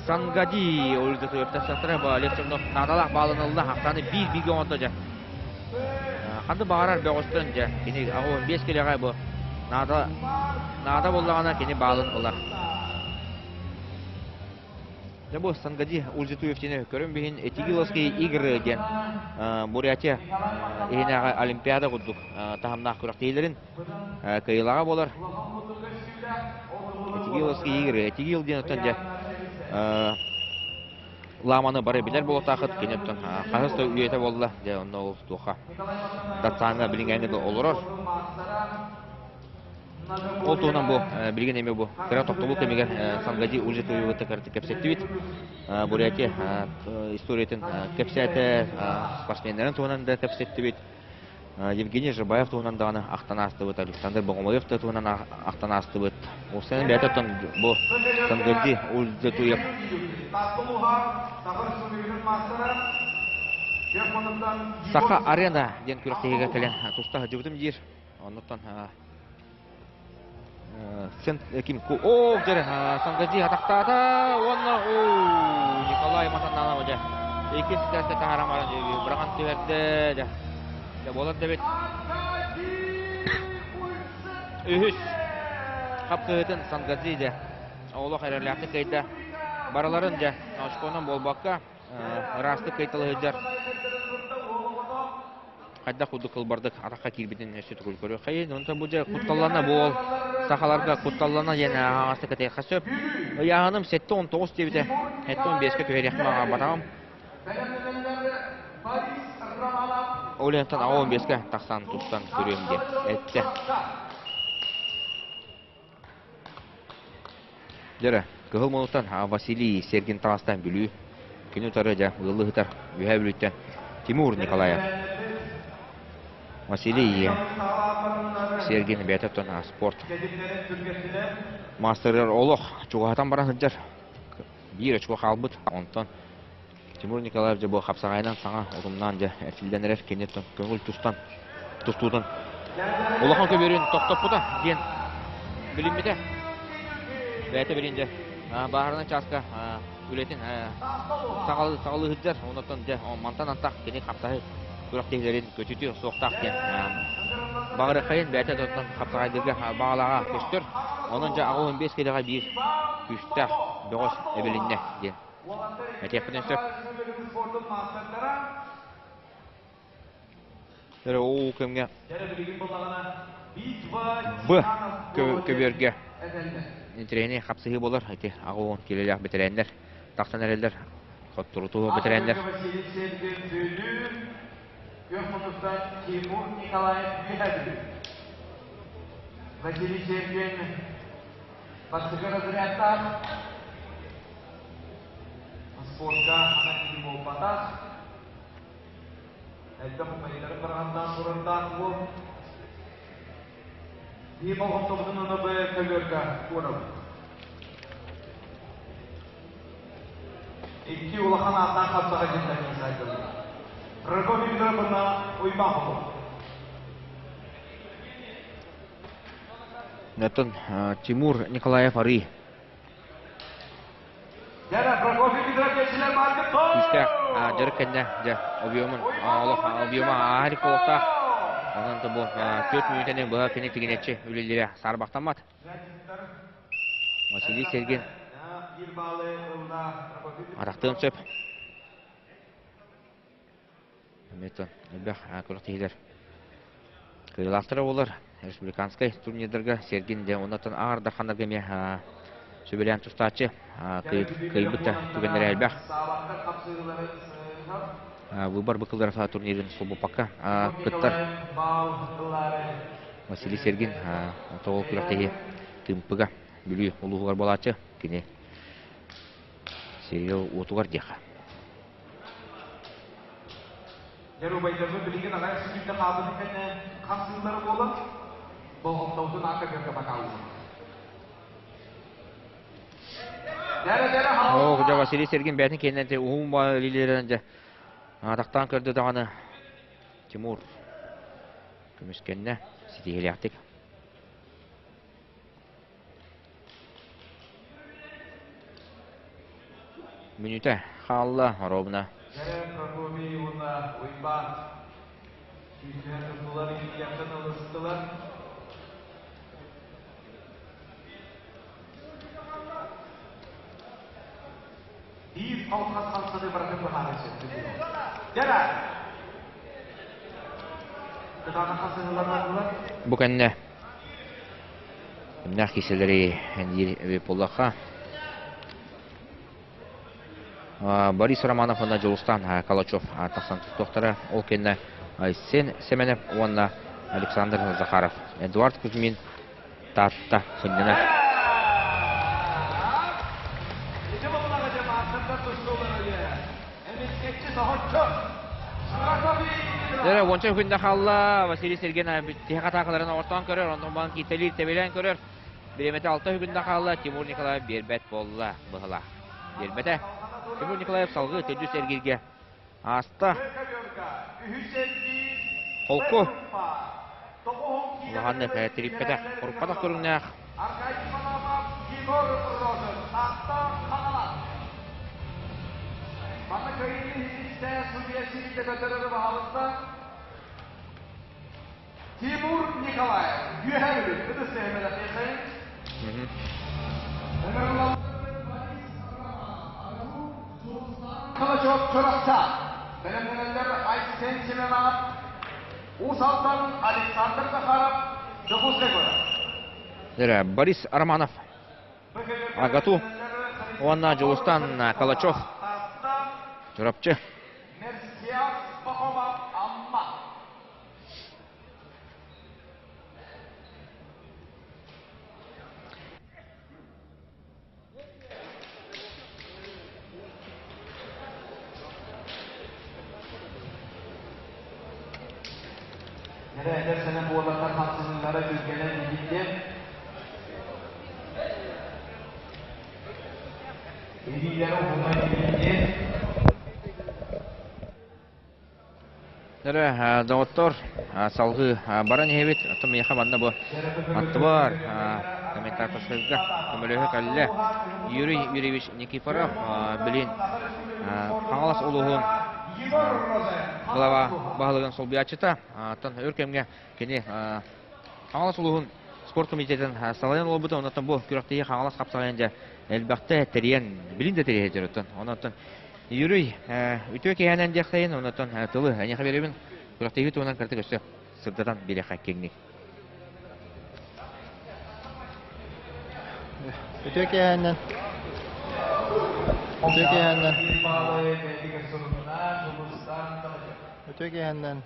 Сангади Ольга тахсахтара бу Олег Чернов наадалаах баалын ылла, ахсааны биир бииргэ оҥордо дьэ. Ханды баҕарар бөҕөстөн дьэ, кини 15 килэҕэ бу наада наада буоллаҕына кини баалын ылар. Дьэ бу Сангади Ульзитуевтини көрөн биһин Этигиловские игры диэн Бурятия иһинээҕи Олимпиада курдук таһымнаах күрэхтэһиилэрин кыайыылааҕа буолар. Этигиловские игры. Этигил диэн оттон дьэ Ламаны бары билэр буолуохтаахыт кини оттон хаһыс да үйэтэ буолла дьэ онно ол туохха Дацаҥҥа билиҥҥээҥҥэ да олорор. Ол туһунан бу билигин эмиэ бу кыра тохтобул кэмигэр Сангади Ужитуевы кэпсэттибит. Бурятия историятын кэпсээтэ, спортсменнарын туһунан да кэпсэттибит. Евгений Жабаев туһунан даҕаны ахтан аастыбыт, Александр Богомоев да туһунан ахтан аастыбыт. Уопсайынан бэйэтэ оттон бу Сангади Ульзатуев Саха арена диэн күрэхтэһиигэ кэлэн туста сылдьыбытым диир. Оннуттан Сен ким о дьэ Сангади атахтаата уонна о Николай Матананов дьэ иккис тесте таһааран баран быраҕан түһэрдэ дьэ дьэ буолар да эбит үһүс хапкыһытын Сангади дьэ олох эрэллээхтик кыайда барыларын дьэ очконан буолбакка ыраастык кыайталаһыдьар хайдах курдук кылбардык атахха киирбитин өссө төгүл көрүөххэйин. Онтон бу дьэ кутталлана буол сахаларга кутталлана диэн аһаҕастык этиэххэ сөп. Ыйааһыным 79 диэбитэ. 75-кэ түһэриэхпин баҕарбатаҕым. Ол иһин 15-кэ тахсан тустан көрүөм диэн эттэ. Дьэрэ, Кыһыл Мунуттан Василий Сергин таҕыстан Бүлүү күнү утары дьэ ыаллыы сытар Үөһээ Бүлүүттэн Тимур Николаев. Василий Сергин бэйэтэ оттон спорт маастарыгар олох чугаһатан баран сылдьар. Биир очко хаалбыт. Онтон Тимур Николаев дьэ бу хапсаҕайынан саҥа утумнаан дьэ эрчиллэн эрэр. Кини көҥүл тустан тустуутун улахан көбүөрүн тохтоппута диэн билиммитэ. Бэйэтэ билин дьэ бааһырынан чааска үлэтин саҕалыы сылдьар. Онтон дьэ мантан антах кини хапсаһы күрэхтэһиилэрин көтүтүө суохтаах диэн баҕарыаххайын бэйэтэ да хапсаҕайдыырга баҕалааҕа көстөр. Онон дьэ 85 килэҕэ биир күүстээх бөҕөс эбилиннэ диэн Этиэхпитин сөп. Эрэ ол кэмҥэ Б көбүөргэ интэриэһинэй хапсыһыы буолар. Ити 80 киилэлээх бэтэрээннэр тахсан эрэллэр. Хотторутуу бэтэрээннэр. Тимур Николаев Василий Сергин Бастакы разрядтаах спорка анал киһи буолбатах. Элбэх умайыылары бараҕаннаан турардаах уол. Биһи болҕомтобутун ону көбүөргэ уурабыт. Икки улахан ааттаах хапсаҕай дьиттэрин сайдылар. Прокопий Викторовна Уйбахова. Оттон Тимур Николаев арыы күүстээх дьарык кэннэ дьэ объемун олох объема ааһар буолуохтаах. Онон да бу 4 мүнүүтэни быһа кини тигинэччи үлэлиирэ саарбахтаммат. Василий Сергин атахтыан сөп. Эмиэ элбэх күрэхтэһиилэр кыайыылаахтара буолар. Республиканскай турнирдарга Сергин дьэ оннуттан аар дарханнарга эмиэ сөбүлээн тустааччы кыайбыт да түгэннэрэ элбэх. Выбор быкыллар турнирын солбуппакка кыттар Василий Сергин тоҕол күрэхтэһии Тыымпыга Бүлүү улууһугар буолааччы кини сериал уотугар диэхэ. Дьэр убайдарбыт билигин аҕай сүтүүтэ хаалбытын кэннэ хас сыллара буолан, болҕомтобутун аата көргө бакааллыбыт. Оо, дьэ Василий Сергин бэйэтин кэннинэн уһун илиилэринэн дьэ атахтаан көрдө даҕаны Тимур көмүскэннэ ситиһиилээхтик. Мүнүүтэ хаалла оруобуна. Дьэ, Прокопий уонна Уйбаан күүстэнэн турдулар, илиилэртэн ылыстылар. Биир халхас хамсаныы барытын быһаарар сөп. Дьэ, кытаанах хасыһылар бардылар. Бу кэннэ кимнээх киисэлэри диир эбит буоллахха Борис Романов уонна Дьулустаан Калачев тахсан тустуохтара. Ол кэннэ Айсен Семенов уонна Александр Захаров, Эдуард Кузьмин Таатта сынньанар. Дьэ, уонча күндэ хаалла. Василий Сергин тиһэх атаакаларын оҕортоон көрөр, онтон баан кииртэлиир, тэбилээн көрөр. Бириэмэтэ алта күндэ хаалла, Тимур Николаев биэрбэт буолла быһылаах. Биэрбэтэ. Тимур Николаев салгыы төрдүс эргииргэ ааста. Холку улаханнык тириппэтэх, хоруппатах көрүҥнээх. Тимур Николаев, Үөһээ Бүлүү, ытыс сэһэмэлэхиэхэйин. Калачев Чурапча, бэлэмнэнэллэр Айсен Семенов, Уус Алдан Александр Захаров, Дьокуускай куорат. Борис Романов, АГАТУ уонна Дьулустан Калачев, Чурапчы. Мерсиас Пахомов, Амма. Нэрэ эдэр сэнэх уолаттар хамсаныылара түргэнэ билиннэ. Илиилэрэ уһуна билиннэ. Эрэ, доҕоттор, салгыы баран иһэбит. Оттон миэхэ манна бу аттыбар комментаторскайга көмөлөһө кэллэ Юрий Юрьевич Никифоров, билин Хаҥалас улууһун глава баһылыгын солбуйааччыта. Оттон өр кэмҥэ кини Хаҥалас улууһун спорт комитетын салайан олорбута. Онон бу күрэхтэһии Хаҥалас хапсаҕайын дьэ элбэхтэ тэрийэн, билин да тэрийэ сылдьар. Онон Юрий, үтүө киһинэн диэхтэйин, оннотон тылы эйиэхэ биэрэбин. Күрэхтэһии туһунан кыратык өссө сырдатан биэриэххэ киэҥник. Үтүө киһинэн. Үтүө киһинэн. Үтүө киһинэн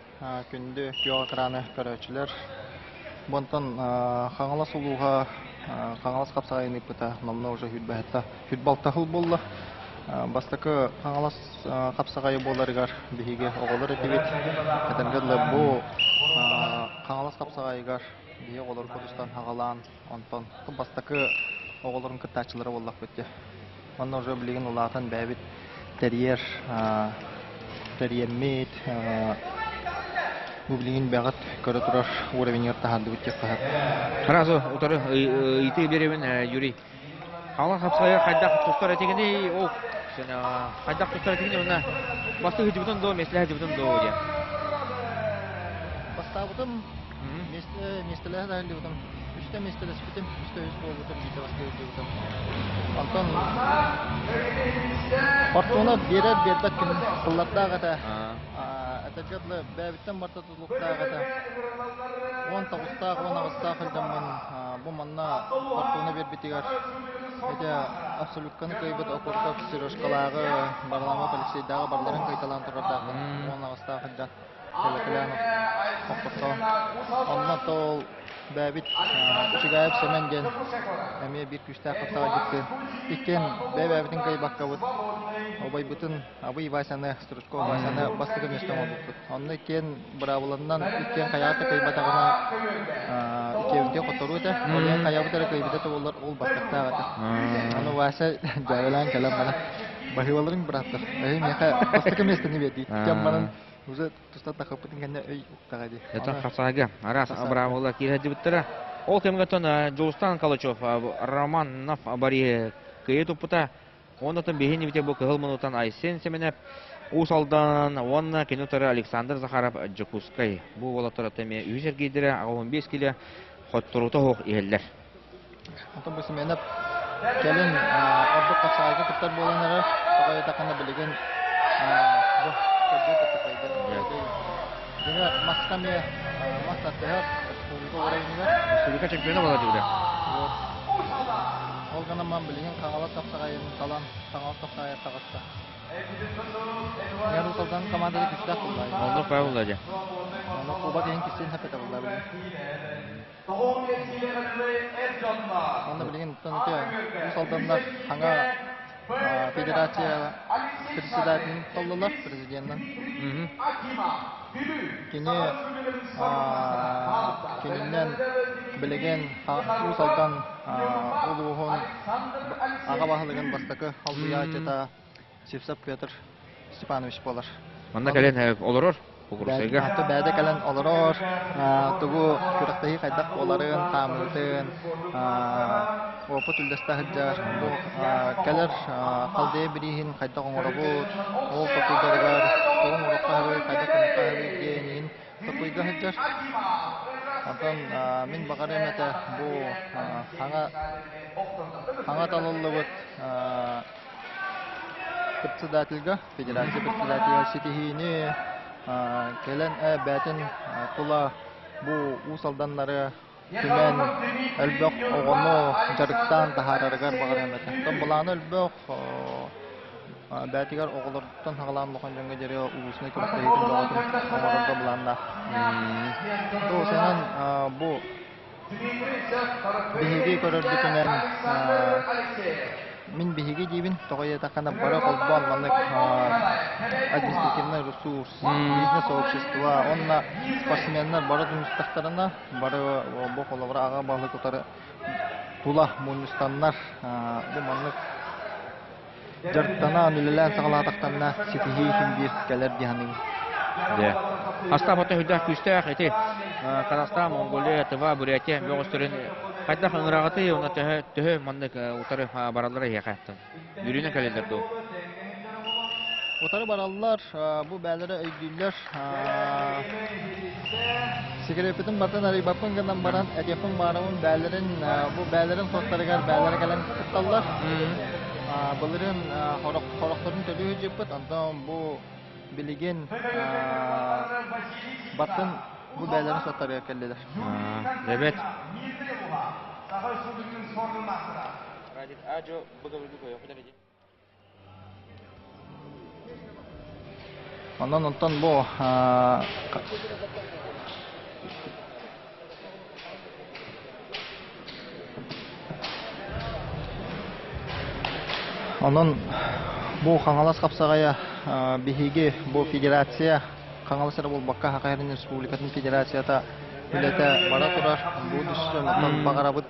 күндү күөх экраны көрөөччүлэр. Бонтон Хаҥалас улууһа Хаҥалас хапсаҕайын ыыппыта номнуо уже хүрбэһэтэ хүрбалтаһыл буолла. Бастакы Хаҥалас хапсаҕайы буоларыгар биһиги оҕолор этибит. Этэргэ дылы бу Хаҥалас хапсаҕайыгар биһиги оҕолор кутустан хаҕалаан, онтон бастакы оҕолорун кыттааччылара буоллахпыт дии. Онно уже билигин улаатан бэйэбит тэрийэр тэрийэммит бу билигин бэҕэт көрө турар уровеньгар таһаардыбыт диэххэ сөп. Сразу утары ыйытыы биэрэбин, Юрий. Хаҥалас хапсаҕайа хайдах тустар этигиний? Ол хайдах тустар этигиний уонна бастыы сылдьыбытын дуо, миэстэлэһэ сылдьыбытын дуо диэн. Бастаабытым, миэстэлэһэ да сылдьыбытым. Үстэ миэстэлэспитим, үстэ үс буолбутум, биирдэ бастыы сылдьыбытым. Онтон Фортуна биэрэр биэрбэт күн сыллардаах этэ. Этэргэ дылы бэйэбиттэн барыта тутулуктаах этэ. 19-таах, 18-таах сылдьаммын бу манна Фортуна биэрбитигэр ити абсолютканы кыайбыт Окурков Сережкалааҕы, Варламов Алексейдааҕы барыларын кыайталаан турардаахпын. 18-таах сылдьан Телепелянов хоппоттоон. Онно ол бэйэбит Чигаев Сэмэн диэн эмиэ биир күүстээх хапсаҕайдьыттыын иккиэн бэйэ-бэйэбитин кыайбаккабыт убайбытын Абый Васяны, Стручков Васяны бастакы миэстэ оҥорбуппут. Онно иккиэн быраабыланан иккиэн хайаата кыайбатаҕына иккиэбитин хотторуу этэ. Ол иһин хайабыт эрэ кыайбыта буоллар ол бастактаах этэ. Аны Вася дьээбэлээн кэлэн баран баһыыбаларыҥ бырааттар, эһи миэхэ бастакы миэстэни биэрдии. Кэм баран уже туста тахаппытын кэннэ өй уктаҕа дии. Это хапсаҕайга араас быраабыла киирэ Ол кэмҥэ Дьулустан Калачев Романов Борис кыайыы туппута. Оннотон биһин ибите бу кыһыл мунутан Айсен Семенов Уус Алдан уонна кини утары Александр Захаров Дьокуускай. Бу уолаттар эмиэ үһүс эргиирдэрэ 85 кило хотторуута суох иһэллэр. Онтон бу Семенов кэлин ордук хапсаҕайга кыттар буолан эрэр. Тоҕо диэтэххинэ билигин бу көрдүү Дьиҥэ маска эмиэ мас тардыһар республика уровеньыгар. Республика чемпиона буолар дии Ол гынан ман билигин Хаҥалас хапсаҕайын талан Хаҥалас хапсаҕайар таҕыста. Неру Салдан командата күүстээх булла. Онно Павел дьэ. Онно кубок иһин киссин хапета булла билигин. Онно билигин ити Уус Алданнар хаҥа федерация председателин толлулар президенынан. Кини кининэн билигин Уус Алдан улууһун аҕа баһылыгын бастакы солбуйааччыта Сивцев Петр Степанович буолар. Манна кэлэн олорор Кукурусайга. Аты бэйэтэ кэлэн олорор, тугу күрэхтэһии хайдах буоларын, хаамыытын, опыт үллэстэ сылдьар. Бу кэлэр халдея бирииһин хайдах оҥоробут, ол токуйдарыгар тугу оҥоруохха сөбүй, хайдах гыныахха сөбүй диэн токуйга сылдьар. Онтон мин баҕарыам этэ бу хаҥа хаҥа талыллыбыт председательга, федерация председателя ситиһиини кэлэн бээтин тула бу Уус Алданнары түмэн элбэх оҕону дьарыктаан таһаарарыгар баҕарыам этэ. Оттон былаана элбэх бээтигэр оҕолортон саҕалаан улахан дьоҥҥо диэри улуусунай күрэхтэһиитин бөҕөтүн оҥорорго былааннаах. Туосанан бу Биһиги көрөрбүтүнэн мин биһиги диибин, тоҕо диэтэххинэ бары холбоон маннык административный ресурс, бизнес-сообщество уонна спортсменнар бары түмүстэхтэринэ, бары бу холобура аҕа баһылык утары тула мунньустаннар бу маннык дьарыктанан, үлэлээн саҕалаатахтарына ситиһии иһин биир кэлэр дии саныыбын. Дьэ. Хастаах ото үрдээх күүстээх ити Казахстан, Монголия, Тыва, Бурятия бөҕөстөрүн хайдах ыҥыраҕытый уонна төһө төһө маннык утары бараллара эһиэхэ Бүрүүнэн кэлэллэр дуу? Утары бараллар, бу бээлэрэ өйдүүллэр. Сигаретпытын бартан арыйбаппын гынан баран, этиэхпин баарабын бээлэрин, бу бээлэрин суоттарыгар бээлэрэ кэлэн кытталлар. Былырыын хорохторун төлүү сылдьыппыт, онтон бу билигин бартын бу бээлэрин суоттарыгар кэллилэр. Эбэт. Онон онтон бу Онон бу Хаҥалас хапсаҕайа биһиги бу федерация Хаҥалас эрэ буолбакка Саха Сирин Республикатын федерацията үлэтэ бара турар. Бу түсүн онтон баҕарабыт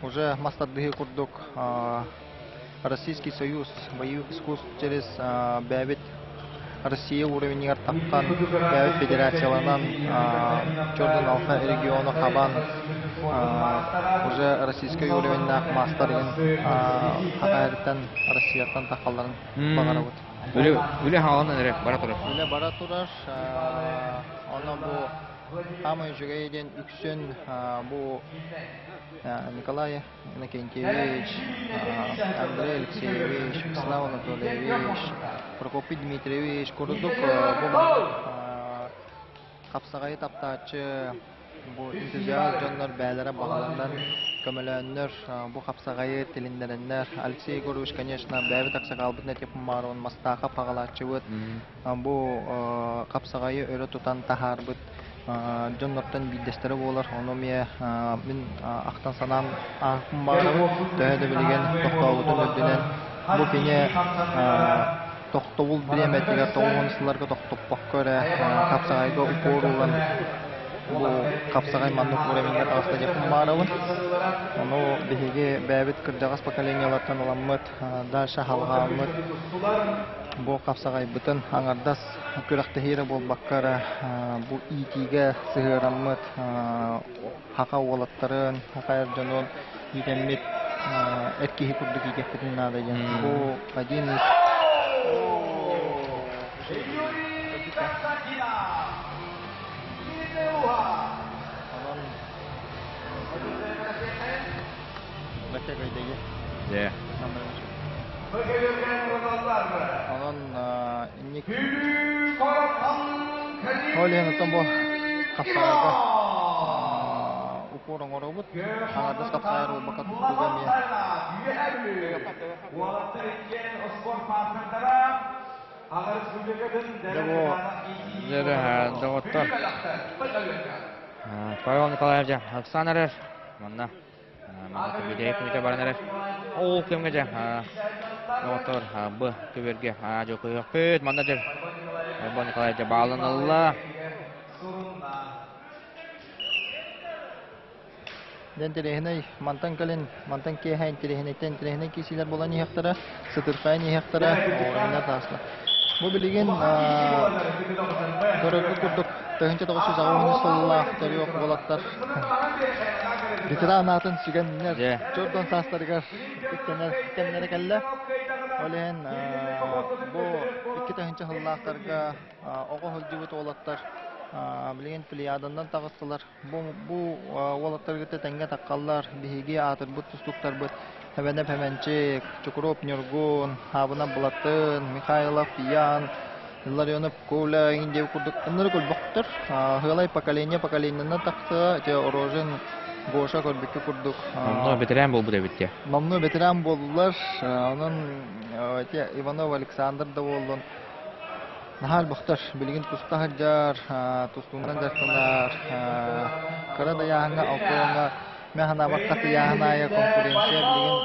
уже мас тардыһыы курдук Российский Союз боевых искусств через бэйэбит Россия уровеньыгар таххан бэйэбит федерацияланан Черный Алта региону хабан уже российский уровеньнаах маастар иһин Хатаайыттан Россияттан таххалларын баҕарабыт. Үлэ хаалан эрэ бара турар. Үлэ бара турар. Онно бу Саамай үчүгэй диэн үксүн бу Николай Иннокентьевич, Андрей Алексеевич, Слава Анатольевич, Прокопий Дмитриевич курдук бу хапсаҕайы таптааччы бу энтузиаст дьоннор бээлэрэ баҕаланнар көмөлөөннөр бу хапсаҕайы тилиннэрэннэр Алексей Егорович конечно бэйэбит аксакаалбытын этиэппин Мастаахап хаҕалааччыбыт Бу хапсаҕайы өрө тутан таһаарбыт дьоннортон биирдэстэрэ буолар. Ону эмиэ мин ахтан санаан ааһыппын баҕарабын. Төһө да билигин тохтообутун үрдүнэн бу кини тохтобул бириэмэтигэр тоҕуһун сылларга тохтоппокко эрэ хапсаҕайга упор ууран бу хапсаҕай маннык уровеньга таҕыста диэхпин баҕарабын. Ону биһиги бэйэбит кырдьаҕас поколениелартан ыламмыт дальше халҕааммыт Бу хапсаҕайбытын аҥардас күрэхтэһии эрэ буолбакка эрэ бу иитиигэ сыһыараммыт саха уолаттарын, саха эр дьонун иитэммит. эр киһи курдук иитиэхпитин наада диэн. Бу один из Онон бэккэ көйдөйү. Дьэ. Онон инник Ол иһин оттон бу хапсаҕайга упор оҥоробут. Аҥардас хапсаҕайар буолбакка тустууга эмиэ. Дьэ бу Доҕоттор Павел Николаевич Оксана эрэр манна Манна бүтэһик күнүтэ баран эрэр. Ол кэмҥэ дьэ доҕоттор б көбүөргэ дьокуйуохпүт. Манна дьэ Бо Николай дьэ бааланалла. Дэн интэриэһинэй мантан кэлин мантан киэһэ интэриэһинэйтэн интэриэһинэй киисилэр буолан иһиэхтэрэ, сытырхайан иһиэхтэрэ, оҕонньор тааста. Бу билигин көрөргө курдук 1980 сыллаах төрүөх уолаттар ветеран аатын сүгэннэр чордон саастарыгар үктэнэр кэмнэрэ кэллэ. Ол иһин бу 2000 сыллаахтарга оҕо сылдьыбыт уолаттар билигин плеяданнан таҕыстылар. Бу, бу уолаттаргыта тэҥҥэ таххаллар, биһиги аатырбыт тустууктарбыт Эбэнэп Хэмэнчик, Чукуруоп Ньургун, Хаабынап Былатын, Михайлов Ян, Илларионов Коля иҥин диэбит курдук ынырык өлбөхтөр. Сыалай поколение поколениенан тахсыа, ити Рожин Гоша көрбүккэ курдук. Номнуо бэтэрээн буолбут эбит дии. Номнуо бэтэрээн буоллулар. Онон ити Иванов Александр да буоллун, Наһаа элбэхтэр. Билигин туста сылдьар, тустуунан дьарыктанар. Кыра да ыйааһыҥҥа, алта уоҥҥа мин санаабар хас ыйааһын аайы конкуренция билигин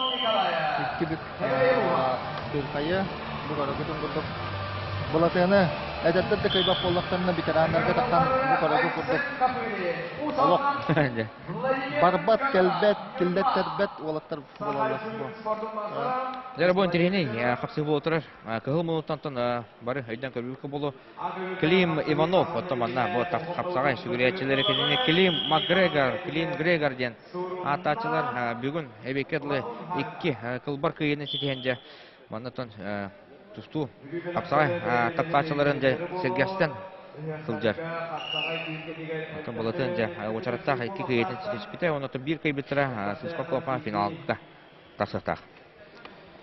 икки бүк сырхайы бу көрөргүтүн курдук Былатыаны эдэрдэр да кыайбат буоллахтарына ветераннарга тахсан бу көрөргү курдук олох барбат, кэлбэт, киллэттэрбэт уолаттар буолаллар. Дьэ, бу интэриэһинэй хапсыһыы буола турар. Кыһыл мунуттан бары өйдөн көрбүккэ болу Клим Иванов оттон манна бу хапсаҕай сүгүрүйээччилэри кинини Клим Макгрегор, Клим Грегор диэн ааттааччылар бүгүн эбиэккэ дылы икки кылбар кыайыыны ситиһэн дьэ маннаттан тустуу хапсаҕай таптааччыларын дьэ сэргэхситэн сылдьар. Оттон Былатын дьэ уочараттаах икки кыайыытын ситиспитэ, оннуттан биир кыайбыттара Сыспа Куопа финалга тахсыахтаах.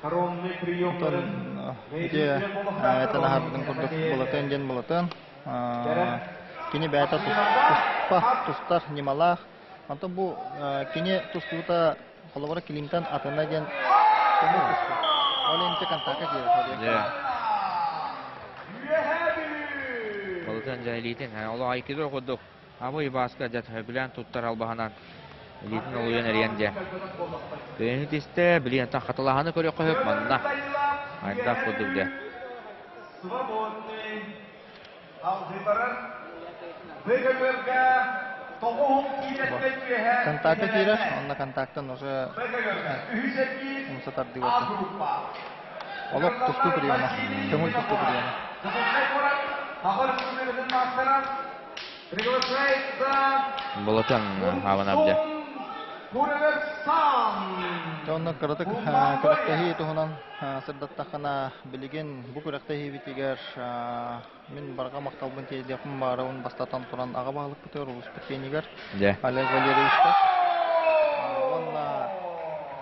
Оттон ити этэн аһарбытын курдук Былатыан диэн Былатыан. Кини бэйэтэ туспа тустар ньымалаах. Онтон бу кини тустуута холобура Климтан атына диэн көҥүл тустуу. Ол иһин контакка киирэр. Былатыан дьэ илиитин олох айкидо курдук Абый Бааска дьэ сөбүлээн туттар албаһынан илиитин олуйан эрийэн дьэ. Кыайыны тистэ, билигин хатылаһаны көрүөххэ сөп манна. Айдах курдук дьэ. Контакка киирэр, онно контактан уже умса тардыы Олох тустуу приема, көҥүл тустуу приема. Болотон Абанабдя. Онно кыратык күрэхтэһии туһунан сырдаттаххына, билигин бу күрэхтэһиибитигэр мин барҕа махталбын тиэрдиэхпин баарабын бастатан туран аҕа баһылыкпытыгар улууспут киинигэр Олег Валерьевичка уонна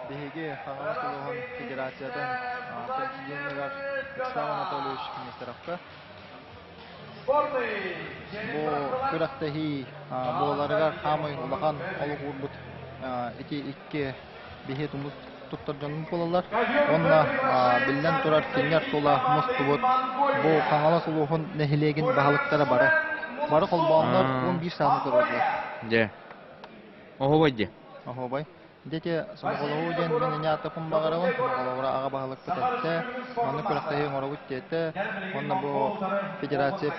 биһиги Хаҥалас улууһун федерациятын президенигэр Вячеслав Анатольевич Нестеровка. Бу күрэхтэһии буоларыгар хаамай улахан олук уурбут ити икки биһи тумус туттар дьонум буолаллар. Уонна биллэн турар кинилэр тула мустубут бу Хаҥалас улууһун нэһилиэгин баһылыктара бары. Бары холбооннор 11 сааны туруордулар. Дьэ. Оһуобай дии. Оһуобай. Дети сомоҕолоһуу диэн мин ини ааттаппын баҕарабын. Сомоҕолоһуура аҕа баһылыкпыт эттэ, маннык күрэхтэһии оҥоробут диэтэ. Уонна бу федерация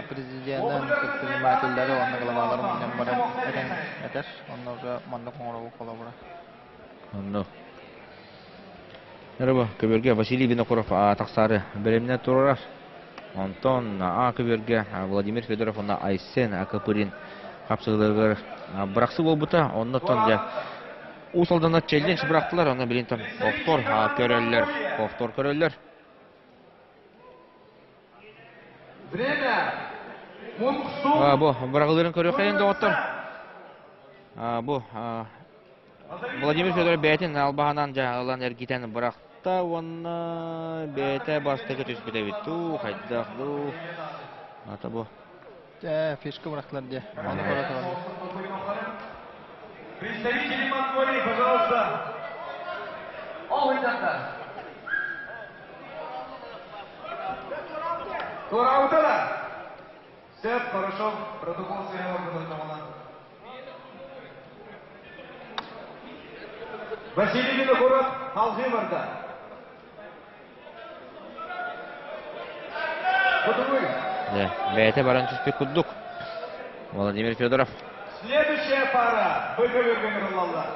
президенин, предпринимателлэри уонна главаларын мунньан баран этэн этэр. Онно уже маннык оҥоробут холобура. Онно. Рыба көбүөргэ Василий Винокуров тахсаары бэлэмнэ турар. Онтон А көбүөргэ Владимир Федоров уонна Айсен Копырин хапсыһыыларыгар бырахсы буолбута. Оннуттан дьэ Уус Алданнар челлендж бырахтылар, аны билин там повтор көрөллөр, повтор көрөллөр. Время. Мунксу. Бу быраҕыларын көрүөххэйин доҕоттор. Бу Владимир Федоров бэйэтин албаһынан дьаһалан эргитэн бырахта уонна бэйэтэ бастакы түспүт эбит дуу, хайдах дуу. Ата бу. Фишка бырахтылар дии. Ону көрө тураллар. Представители Монголии, пожалуйста. Ол ыйдаттар. Туораабыта Сөп, хорошо. Протокол сыһыан Василий Винокуров алгыы барда. Бэйэтэ баран түспүт курдук. Владимир Федоров. Следующая пара бөкөлөргө ылаллар.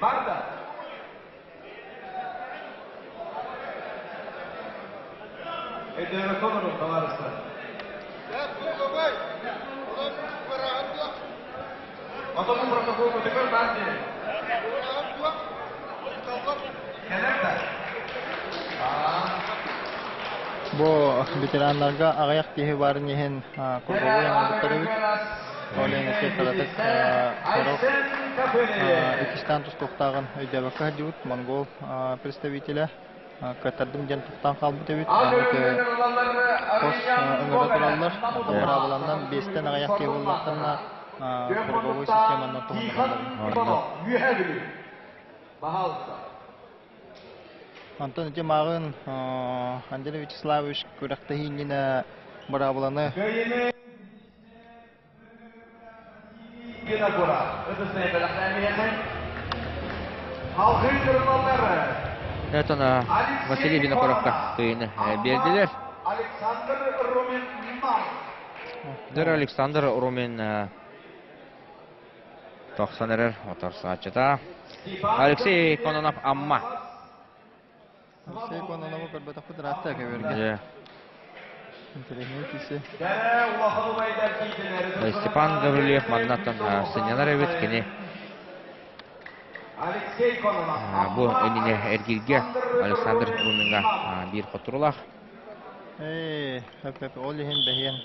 Барда. Эдера Тодоров, товарищтар. Потом протокол көтөгөр бар дии. Бу ветераннарга аҕыйах киһи баарын иһин круговой оҥорбуттар эбит. Ол иһин ити кыратык сорох иккистээн тустуохтааҕын өйдөөбөккө сылдьыбыт монгол представителэ кыаттардым диэн тохтоон хаалбыт эбит. Аны хос ыҥыра тураллар. Быраабыланнан биэстэн аҕыйах киһи буоллахтарына круговой системанан туһаныллар. Пожалуйста. Онтон ити мааҕын Андрей Вячеславович күрэхтэһии иннинэ быраабыланы Этон Василий Винокуровка кыйыны биэрдилэр. Дыр Александр Румин тохсон эрэр отарсааччыта. Алексей Кононов Амма. Алексей Кононову көрбөтөхпүт ыраатта кэбиргэ. Интэриэһинэй киси. Степан Гаврильев маннаттан сынньанар эбит кини бу иннине эргиргэ Александр Руминга биир хотурулаах. Ээ, хөп ол иһин бэһиэн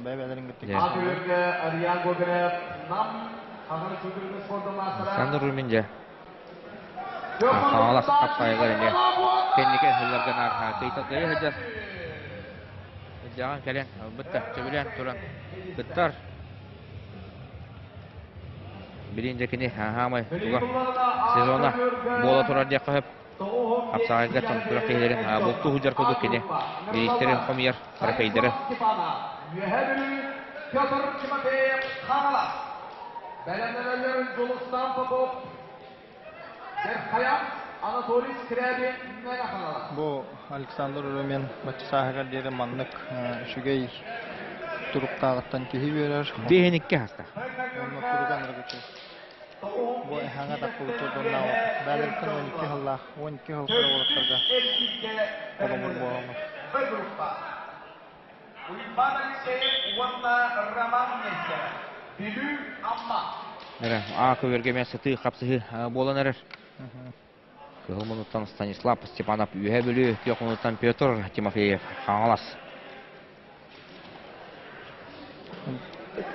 бэйбэлэрин кытта Александр Румин дьэ Хаҥалас хапсаайыгар эмиэ кэнники ыһылларга наар кыйа сылдьар. Илдьэҕин кэлэн ылбыт да сөбүлээн туран кыттар. Билин дьэ кини хаамай туга сезона буола турар диэххэ сөп. Хапсаҕайга күрэх киһилэрин бултуу сылдьар курдук кини бириистэрин хомуйар трофейдары. Петр Тимофеев Хаҥалас. Бэлэмнэнэллэрин Дьулустаан Попов Анатолий Скрябин Мэҥэ Хаҥалас. Бу Александр Румин бачча сааһыгар диэри маннык үчүгэй туруктааҕыттан киһи үөрэр. Биэһин икки хаста. Онно туруган ыргычы. Бу эһэҥэ тахсыбыт доннаабыт. Бээлэриттэн 12 сыллаах, 12 сыл кыра уолаттарга холобур буолаллар. Уйбаан Алексеев уонна Роман Нестеров. Бүлүү Амма. Эрэ, А көбөргө эмиэ сытыы хапсыһыы буолан эрэр. Кыһыл мунуттан Станислав Степанов Үөһэ Бүлүү, күөх мунуттан Петр Тимофеев Хаҥалас.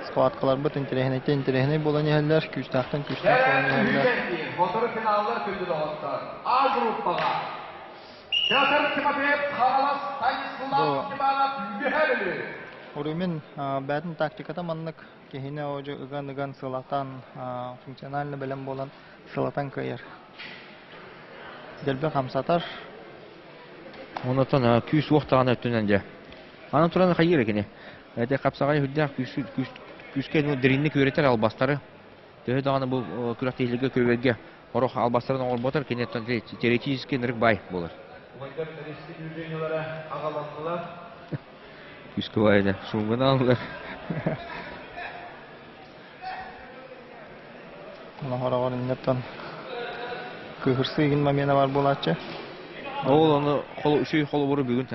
Схваткаларбыт интэриэһинэйтэн интэриэһинэй буолан иһэллэр, күүстээхтэн күүстээх буолан иһэллэр. Сотору финаллар күндү доҕоттор. А группаҕа Петр Тимофеев Хаҥалас, Станислав Степанов Үөһэ Бүлүү. Урумин бэйэтин тактиката маннык киһини оодьу ыган-ыган сылатан функционально бэлэм буолан сылатан кыайар. Дэлби хамсатар. Онотон күүс уох даҕаны өттүнэн дьэ. Аны туран хайыыр кини. Эти хапсаҕай үрдээх күүскэ дириҥник үөрэтэр албастары. Төһө даҕаны бу күрэхтэһиилэргэ көбүөргэ орох албастарын оҥорботор кини теоретически ынырык баай буолар. Убайдар речки движениелара аҕаланнылар. Күүскэ баайда шумганы аллар. Ону хороҕор иннеттан кыыһырсыы игин момена бар буолааччы. Ол ону үчүгэй холобуру бүгүн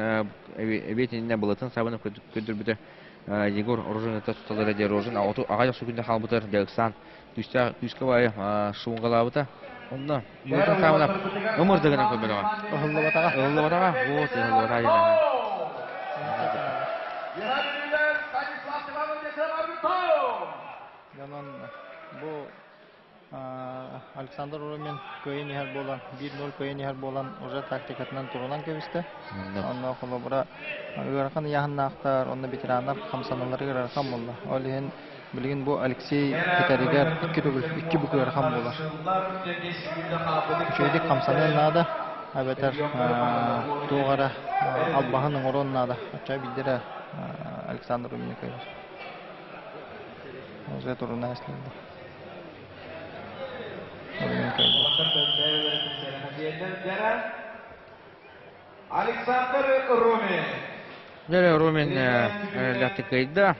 эбиэт иннинэ былытын сабын көрдөрбүтэ Егор Рожин туталара дьэ Рожин аҕай охсу күндэ хаалбытар дьэ ыксаан күүстээх күүскэ баайы шуунгалаабыта. Онно былытын сабына ымырдыгынан көрбөтөҕө. Ыһыллыбатаҕа. Ыһыллыбатаҕа. Вот ыһыллыбатаҕа. Онон бу Александр Румин кыайан иһэр буолан, 1-0 кыайан иһэр буолан уже тактикатынан турунан кэбистэ. Онно холобура ыарахан ыйааһыннаахтар, онно ветераннар хамсаналлара ыарахан буолла. Ол иһин билигин бу Алексей кэтэригэр икки төгүл икки бүк ыарахан буолар. Үчүгэйдик хамсаныан наада, эбэтэр туох эрэ албаһын оҥоруон наада. Оччо билдирэ Александр Румин кыайар. Уже туруна эслэнди. Александр Румин. Дьэ, Румин лятыкыйда.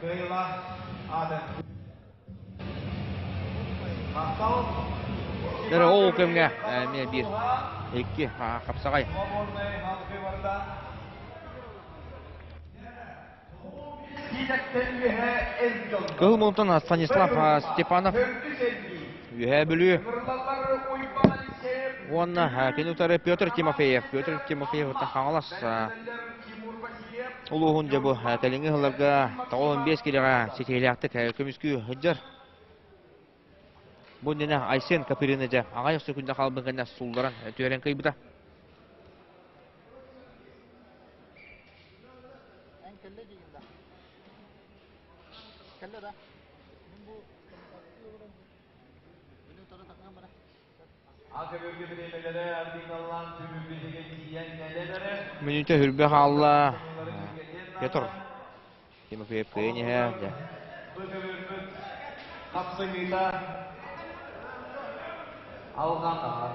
Дьэ, ол кэмҥэ эмиэ биир, икки хапсаҕай. Кыһыл мунтан Станислав Степанов Үөһээ Бүлүү уонна кини утары Петр Тимофеев. Петр Тимофеев Хаҥалас улууһун дьэ бу кэлиҥҥи сылларга 95 килэҕэ ситиһиилээхтик көмүскүү сылдьар. Бу иннинэ Айсен Копырины дьэ аҕай күндэ хаалбын кэннэ сулларан түөрэн кыйбыта. Эн кэллэ диигин да? Кэллэ да? Мин бу Мүнүүтэ хүрбэ хаалла. Петр Тимофеев кыайан иһэ. Хапсыҥыыта алҕанар.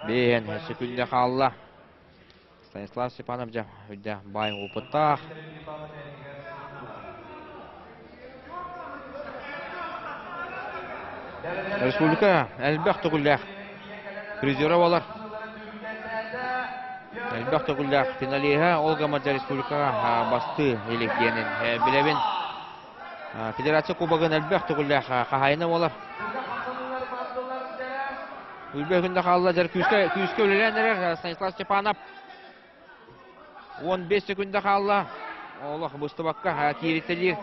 Биэн сөкүндэ хаалла. Станислав Степанов дьэ үрдэ баай опыттаах. Республика элбэх төгүллээх призера болар. Элбэх төгүллээх финалиһа Ольга Мадья республикаҕа бастыы илик диэнин билэбин. Федерация кубогын элбэх төгүллээх хаһаайына буолар. Үлбэ күндэ хаалла дьэр күүскэ күүскэ үлэлээн эрэр Станислав Степанов. 15 секунда хаалла. Олох быстыбакка кииритэлиир.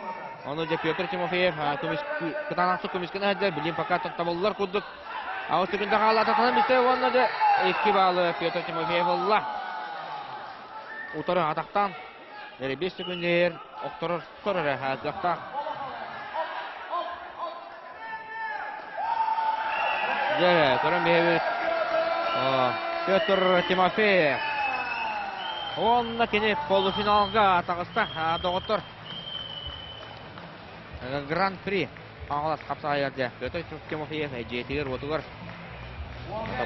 Ону дьэ Петр Тимофеев көмүс кытаанахтык көмүскэнэ сылдьар. Билим пока табыллар курдук. 6 секунда хаалла атахтанан бүттэ уонна дьэ 2 баалы Петр Тимофеев ылла. Утары атахтаан 5 секундер охторор сор эрэ кыахтаах. Дьэ, көрөн биһэбит Петр Тимофеев. Уонна кини полуфиналга таҕыста доҕоттор. Гран-при Хаҥалас хапсаҕайыгар дьэ Петр Тимофеев дьиэтигэр-уотугар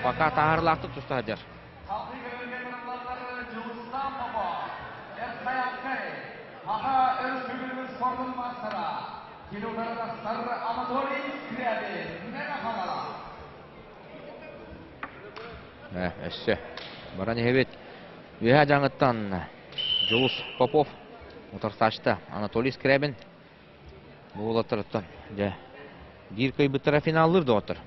пока таһаарыылаахтык туста сылдьар. Саха Өрөспүүбүлүкэтин спордун маастара, кинотеатрдар Анатолий Скрябин, Мэҥэ Хаҥалас. Өссө баран иһэбит. Үөһээ Дьаҥыттан Дьулус Попов утарсааччыта Анатолий Скрябин. Бу уолаттарыттан дьэ биир кыайбыттара финаллыыр доҕоттор.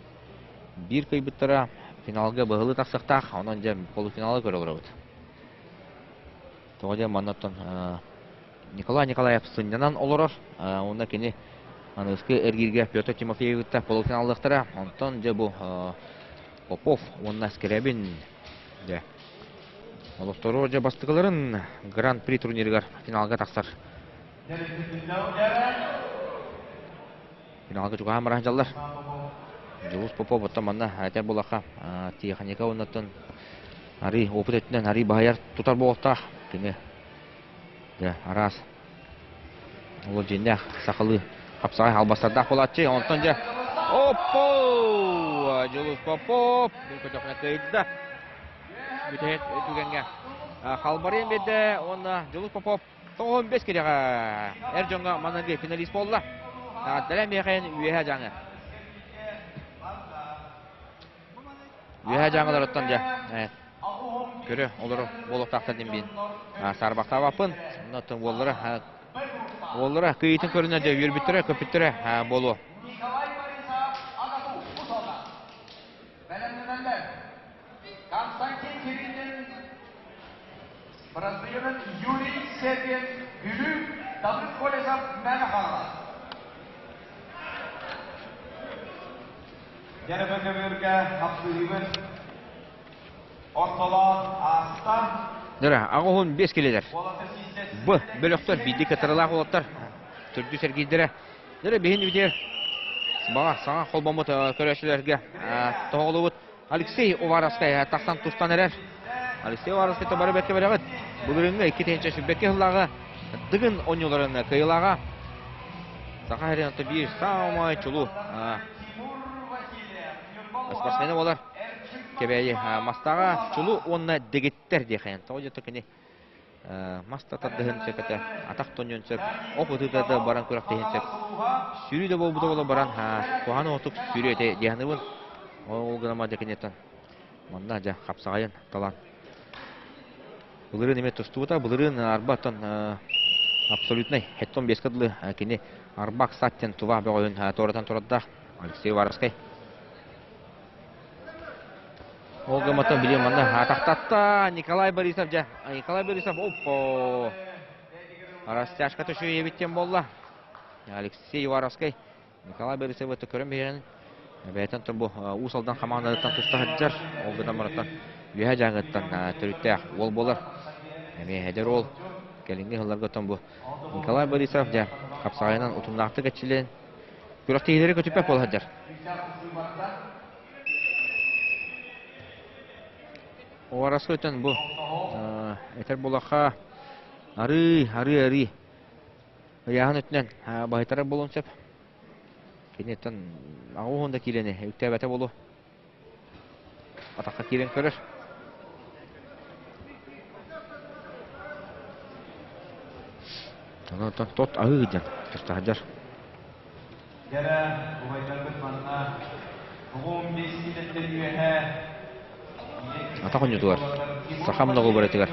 Биир кыайбыттара финалга быһылыы тахсыахтаах, онон дьэ полуфиналы көрө олоробут. Тоҕо диэн маннаттан Николай Николаев сынньанан олорор. Уонна кини аныгыскы эргииргэ Петр Тимофеевитта полуфиналлыахтара. Онтон дьэ бу Попов уонна Скрябин дьэ олохтору дьэ бастакыларын Гран-при турнирыгар финалга тахсар. Финалга чугаһаан баран дьаллар. Дьулус Попов оттон манна этэр булаха техника уоннаттан арый опыт өттүнэн арый баһыйар тутар буолуохтаах. Кини дьэ араас ол дьиҥнээх сахалыы хапсаҕай албастардаах буолааччы. Онтон дьэ Оппо! Дьулус Попов бу көтөхүнэ кыайда. бүтэһик түгэҥҥэ халбарыйан биэрдэ уонна Дьулус Попов 95 кириҕэ эр дьоҥҥо маныгы финалист буолла. Даля Миэхэйин үөһэ дьаҥы. Үөһэ дьаҥыларыттан дьэ көрө олору буолуохтаахтар диэн биин саарбахтаабаппын. Оннуттан уоллара уоллара кыйытын көрүнэ дьэ үөрбүттэрэ, көппүттэрэ буолуо. Николай Борисов Агату Усолга. Бэлэмнэнэллэр. Константин Кириллин Бразилиянын Юрий Сергин Бүлүү Давыд Колесов Мэҥэ Хаҥалас. Дьэрэ көбүөргэ хапсыһыыбыт ортолоон ааста. Дөрө, аҕыһын бес килелер. Б бөлөхтөр биирдии кытарылаах уолаттар төрдүс эргийдэрэ. Дөрө биһин үдер баҕа саҥа холбоммут көрөөччүлэргэ тоһоҕолуубут Алексей Уваровскай тахсан тустан эрэр. Алексей Уваровскай бары бэркэ бэлэҕит. Былырыыҥҥы 2 сүүрбэккэ сыллааҕы Дыгын оонньууларын кыайыылааҕа. Саха сирин биир саамай чулуу спортсмена буолар. Кэбээйи мастааҕа чулуу уонна дэгиттэр диэхэйэн. Тоҕо диэтэ кини мас да тардыһын сөп этэ, атах тонньуон сөп, ох ытыыта да баран күрэхтэһиэн сөп. Сүүрүү да буолбута буола баран, куһаҕан оҕотук сүүрүү этэ дии саныыбын. Ол гынан дьэ манна дьэ хапсаҕайын талан. Былырыын эмиэ тустубута, былырыын арбаттан абсолютнай хеттон беска дылы кини Арбак Саттин Тува бөҕөһүн туоратан турардаах Алексей Уваровскай. Ол гымматын билим манна атахтатта Николай Борисов дьэ. Николай Борисов оппо. Растяжка түшү болла. Алексей Уваровскай Николай Борисовы көрөн биэрэн бэйэтин бу Уус Алдан хамаандатыттан туста сылдьар. Ол гынан барыттан үөһэ дьааҥыттан төрүттээх уол буолар. Эмиэ эдэр уол. Кэлиҥҥи сылларга бу Николай Борисов дьэ хапсаҕайынан утумнаахтык эрчиллэн күрэхтэһиилэри көтүппэт буола сылдьар. Уваровскай өттүн бу этэр буолахха арыы, арыы, арыы ыйааһын өттүнэн баһыйтарар буолуон сөп. Киниттэн аҕа да киирэни үктээбэтэ буолуо. Атахха киирэн көрөр. Онон тот аһыы диэн тустаһадьар. Дьэрэ, убайдарбыт манна 15 килэттэн үөһэ Атах оонньуутугар саха многоборетыгар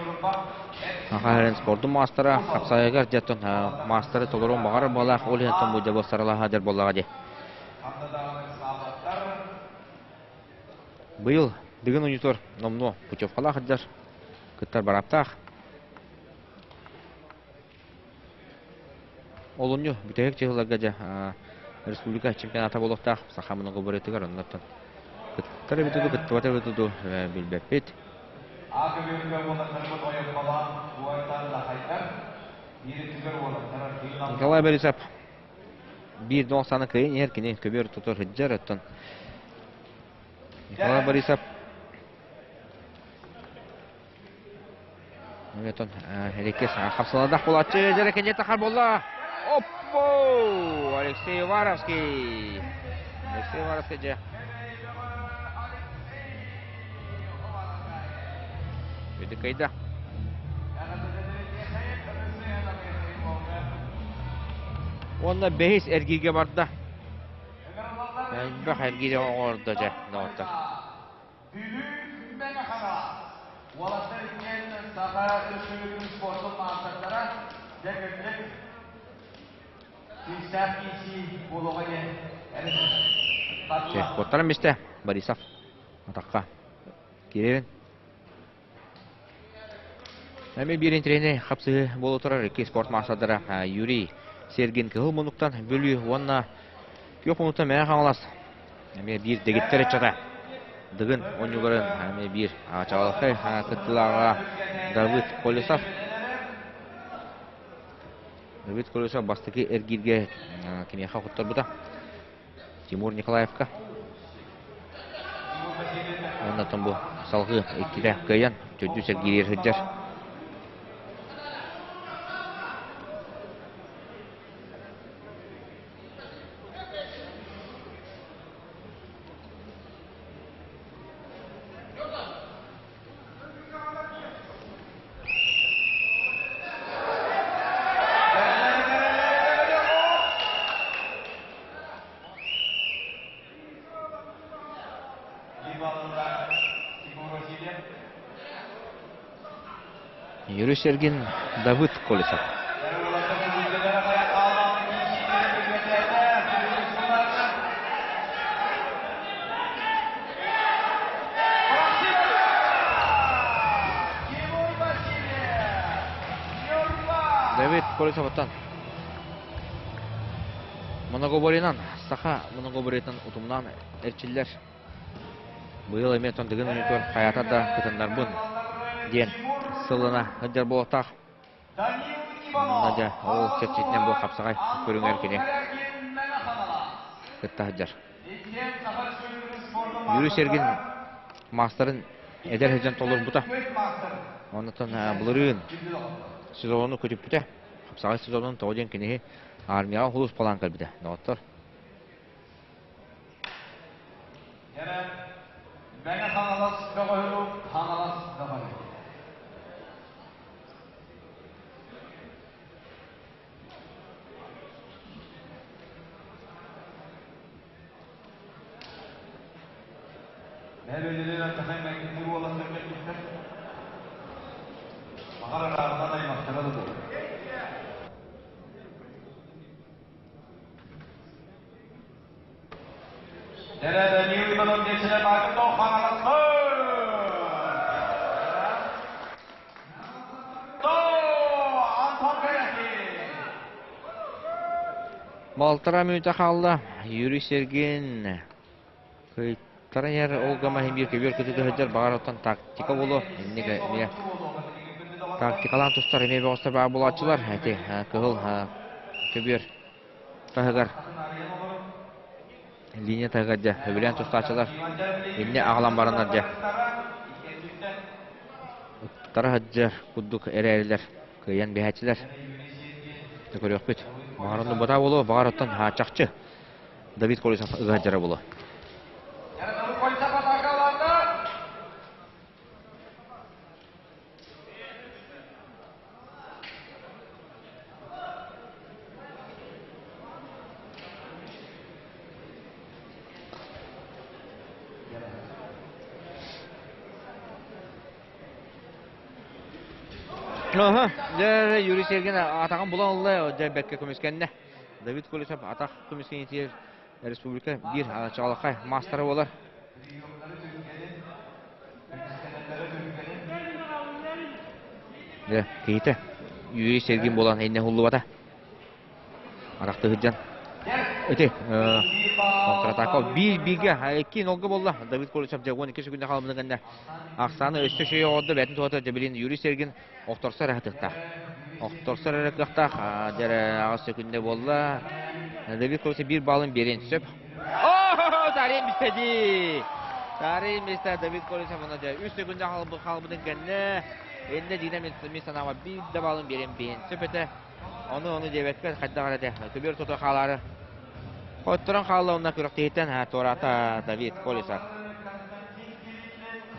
Саха сирин спордун маастара хапсаайыгар дьэ маастары толоруон баҕарар баҕалаах ол иһин бу дьэ саралаһа дьэр буоллаҕа дии. Быйыл Дыгын оонньуутугар номнуо путевкалаах сылдьар, кыттар бараптаах. Олунньу бүтэһик чыһыларга дьэ республика чемпионата буолуохтаах саха многоборетыгар оннуттан кыттар эбит дуу, кыттыбат эбит дуу билбэппит. Николай Борисов биир саны кыайан иһэр кини көбүөр тутар сылдьар оттон Николай Борисов Оттон Элеккес хапсаладах буолааччы дьэрэ кэнньэ тахар буолла. Оппо! Алексей Уваровский. Алексей Уваровский дьэ. Үдүкайда. Уонна бэһис эргииргэ барда. Элбэх эргиири оҥордо дьэ, доҕоттор. Бүлүү Мэҥэ Хаҥалас уолаттар иккиэн Саха Өрөспүүбүлүкэтин спордун маастардара дьэ кырдьык күүстээх киирсии буолуоҕа диэн эрэнэбин. Куоттаран бистэ Борисов атахха киирэрин. Эми биир интэриэһинэй хапсыһыы буола турар икки спорт маастардара Юрий Сергин Кыһыл Муннуктан Бүлүү уонна Күөх Муннуктан Мэҥэ Хаҥалас эмиэ биир дэгиттэр ыччата Дыгын оонньууларын эмиэ биир чаҕылхай кыттыылааҕа Давыд Колесов. Давыд Колесов бастакы эргииргэ киниэхэ хотторбута. Тимур Николаевка. Уонна бу салгыы иккитэ кыайан төрдүс эргииригэр сылдьар. Юрий Сергин, Давыд Колесов. Давид Колесовтан Многоборьенан, саха многоборьетын утумнаан эрчиллэр. Быйыл эмиэ Тандыгын ойуутугар хайата да кытыннарбын диэн сылына сылдьар буолуохтаах. Надя ол чэрчитинэн бу хапсаҕай көрүҥэр кини кытта сылдьар. Юрий Сергин маастарын эдэр сылдьан толорбута. Онтон былырыын сезону көтүппүтэ. Хапсаҕай сезонун тоҕо диэн киниһи армияҕа сулууспалаан кэлбитэ. Доҕоттор. Мэҥэ Хаҥалас бөҕөһү Хаҥалас бөҕөһү. Балтараа мүнүүтэ хаалла. Юрий Сергин кыйтаран иһэр ол гама иһин биир көбүөр кытыыта сылдьар баҕар оттон тактика буолуо. Инник эмиэ тактикалаан тустар эмиэ бөҕөстөр баар буолааччылар. Эти кыһыл көбүөр таһыгар линия таһыгар дьэ сөбүлээн тустааччылар иннэ аҕалан бараннар дьэ ыттара сылдьар курдук эрээрилэр кыайан биһээччилэр көрүөхпүт баҕар онно бата буолуо баҕар оттон чахчы Давид Колесов ыга сылдьара буолуо. Аха, дьэ, Юрий Сергин атаҕын булан ылла, дьэ, бэркэ көмүскэннэ. Давид Колесов атах көмүскэнитигэр республика биир чаҕылхай маастара буолар. Дьэ, киһитэ Юрий Сергин буолан иннэ уһуллубата. Арахты сылдьан. Ити контратака биир бииргэ икки нолга буолла. Давид Колесов дьэ 12 секунда хаалбытын кэннэ ахсааны өссө шөйө оҕордо бэйэтин туһата дьэ Юрий Сергин охторсор эрэ кыахтаах. Охторсор эрэ кыахтаах. Дьэ аҕыс секунда буолла. Давид Колесов биир баллын биэриэн сөп. О, Тарин бистэ Тарин бистэ Давид Колесов оны дьэ үс секунда хаалбытын кэннэ иннэ Дина мин санаама биир да баллын биэриэн биһин сөп этэ. Ону ону диэбэккэ хайдах эрэ этэ. Көбүөр тото хаалаары. Хотторон хаалла онно күрэхтэһииттэн туораата Давид Колесов.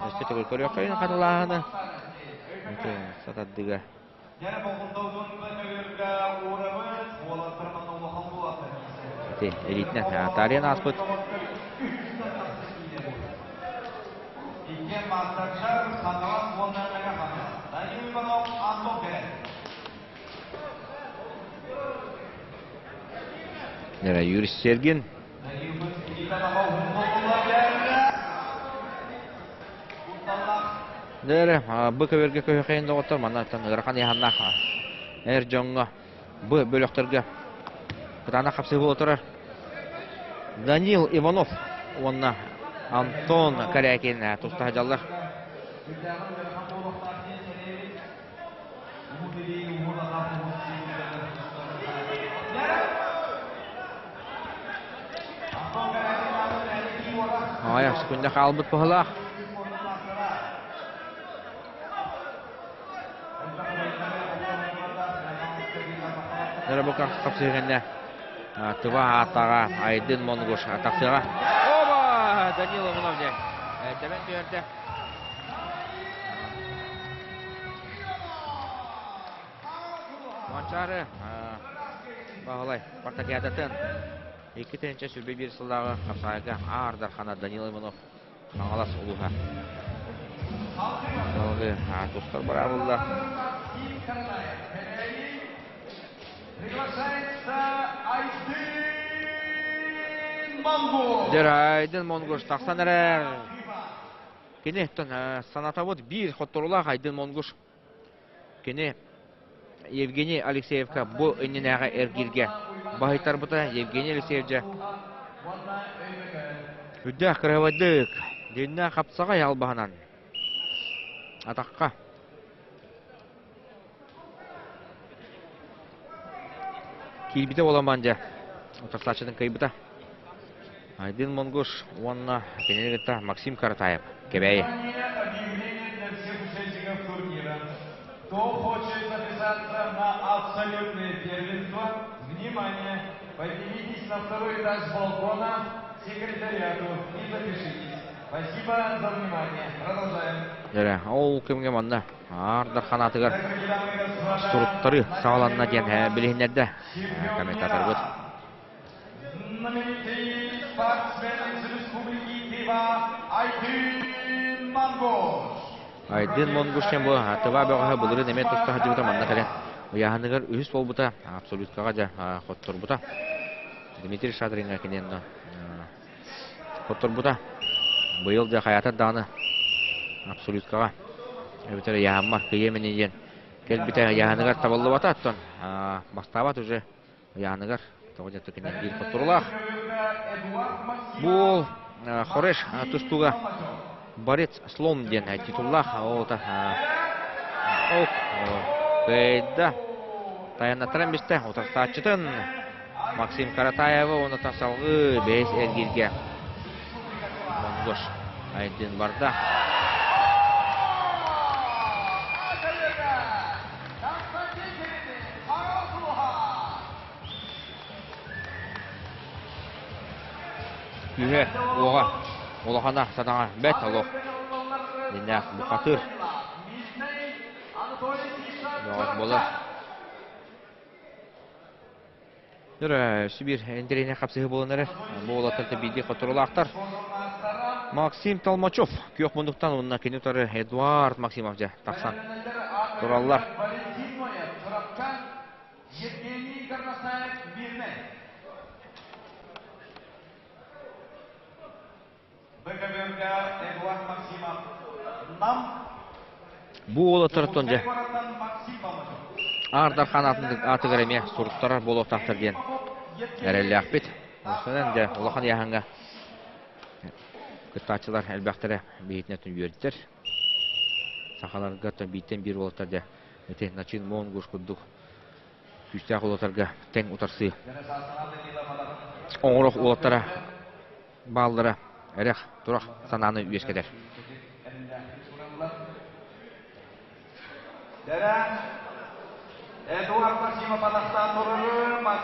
Өссө төгүл көрүөххэ хатылааһыны. Сатардыга. Ити элитинэн Тарьян ааспыт. Юрий Сергин. Дээрэ, бу көбөргө көһөкөйүн доҕоттор маннаттан ыарахан ыйаһаннаах эр дьоҥҥо бу бөлөхтөргө кытаанах хапсыһыы буола турар. Данил Иванов уонна Антон Корякин туста сылдьаллар. Аҕыйах секунда хаалбыт быһыылаах. Дөрөбүкка хапсыһыгынна Тыва ааттааҕа Айдын Монгуш тахсыаҕа. Оба! Данил Иванов дьэ тэбэн түһэрдэ. Манчаары Баһылай Спартакиадатын 2021 сыллааҕы хапсаҕайга Аар Дархана Данил Иванов Хаҥалас улууһа. Салгыы тустар быраабылла. Дьэр Айдын Монгуш тахсан эрэр. Кини санатабыт биир хотторулаах Айдын Монгуш. Кини Евгений Алексеевка бу иннинээҕи эргииргэ баһыйтарбыта. Евгений Алексеев дьэ үрдээх кыраһыбайдык дьиннээх хапсаҕай албаһынан атахха киирбитэ буолан дьэ утарсааччытын кыайбыта. Айдын Монгуш уонна кинини кытта Максим Каратаев Кэбээйи. Кто хочет записаться на абсолютное первенство, внимание, поднимитесь на второй этаж балкона к секретариату и запишитесь. Спасибо за внимание. Продолжаем. Дьэрэ, ол кэмҥэ манна Аар Дархан аатыгар суруттары саҕаланна диэн билиһиннэрдэ комментаторбыт. Знаменитый спортсмен из Республики Тыва Айдын Монгуш. Айдын Монгуш диэн бу Тыва бөҕөһө былырыын эмиэ туста сылдьыбыта манна кэлэн ыйааһыныгар үһүс буолбута, абсолюткаҕа дьэ хотторбута. Дмитрий Шадриҥҥа киниэн хотторбута. Быйыл дьэ хайаатар даҕаны абсолюткаҕа эбэтэр ыйааһыммар кыйыам ини диэн кэлбитэ ыйааһыныгар табыллыбата оттон бастаабат уже ыйааныгар тоҕо дьэ кини биир хотторулаах. Бу Хореш тустууга борец слон диэн титуллаах оҕото ок кыайда тайаннаттаран бистэ утарсааччытын Максим Каратаевы уонна салгыы бэйэс эргииргэ Монгош Айдын барда. Күһэ, уоҕа, улахана, сатаҥа, бэт олох. Диннээх бухатыр. Бөҕөс буолар. Дөрө, Сибир интэриэһинэй хапсыһыы буолан эрэр. Бу уолаттар биирдии хотторулаахтар. Максим Толмачев күөх мундуктан уонна кини утары Эдуард Максимов дьэ тахсан тураллар. Евгений Горностаев Мирный. БКБ Эдуард Максимов Нам. Бу уолаттартан дьэ Аар Дархан аатыгар эмиэ суруттарар буолуохтаахтар диэн эрэллээхпит. Онон дьэ улахан ыйааһыҥҥа кыттааччылар элбэхтэрэ биһитинэ үөрдэр. Сахаларга бииртэн биир уолаттар дьэ ити Начин Монгуш курдук күүстээх уолаттарга тэҥ утарсыы оҥорох уолаттара бааллара эрэх турах санааны үөскэтэр.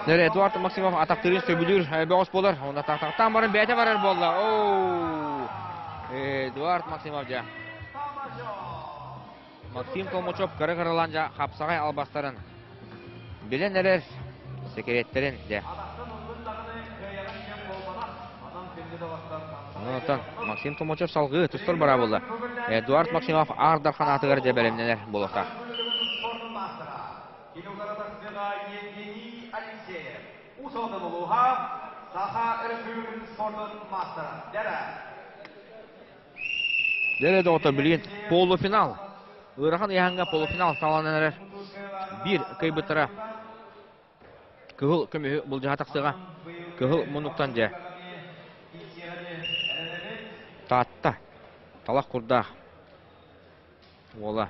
Нэр Эдуард Максимов атахтыырын сөбүлүүр бөҕөс буолар. Онно тахтаан баран бэйэтэ барар буолла. Оу! Эдуард Максимов дьэ. Максим Толмачев кыра-кыралаан дьэ хапсаҕай албастарын билэн эрэр секреттэрин дьэ. Онтон Максим Толмачев салгыы тустар бара буолла. Эдуард Максимов Аар Дархан аатыгар дьэ бэлэмнэнэр буолуохтаах. Дьэ доҕоттор билигин полуфинал. Ыарахан ыйааһыҥҥа полуфинал саҕаланан эрэр. Биир кыайбыттара кыһыл көмүһү былдьаһа тахсыаҕа. Кыһыл муннуктан дьэ. Таатта. Талах курдаах. Уола.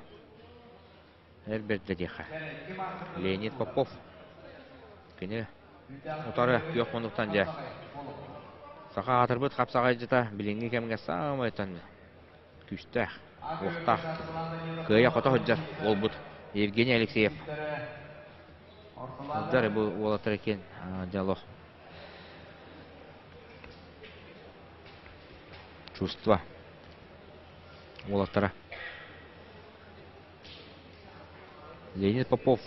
Эр бэрдэ диэххэ. Леонид Попов. Кини утары күөх муннуктан дьэ. Саха аатырбыт хапсаҕайдьыта билиҥҥи кэмҥэ саамай күүстээх, уохтаах, кыайа-хото сылдьар уолбут Евгений Алексеев. Сылдьар бу уолаттар иккиэн дьоло. Чувство уолаттара. Леонид Попов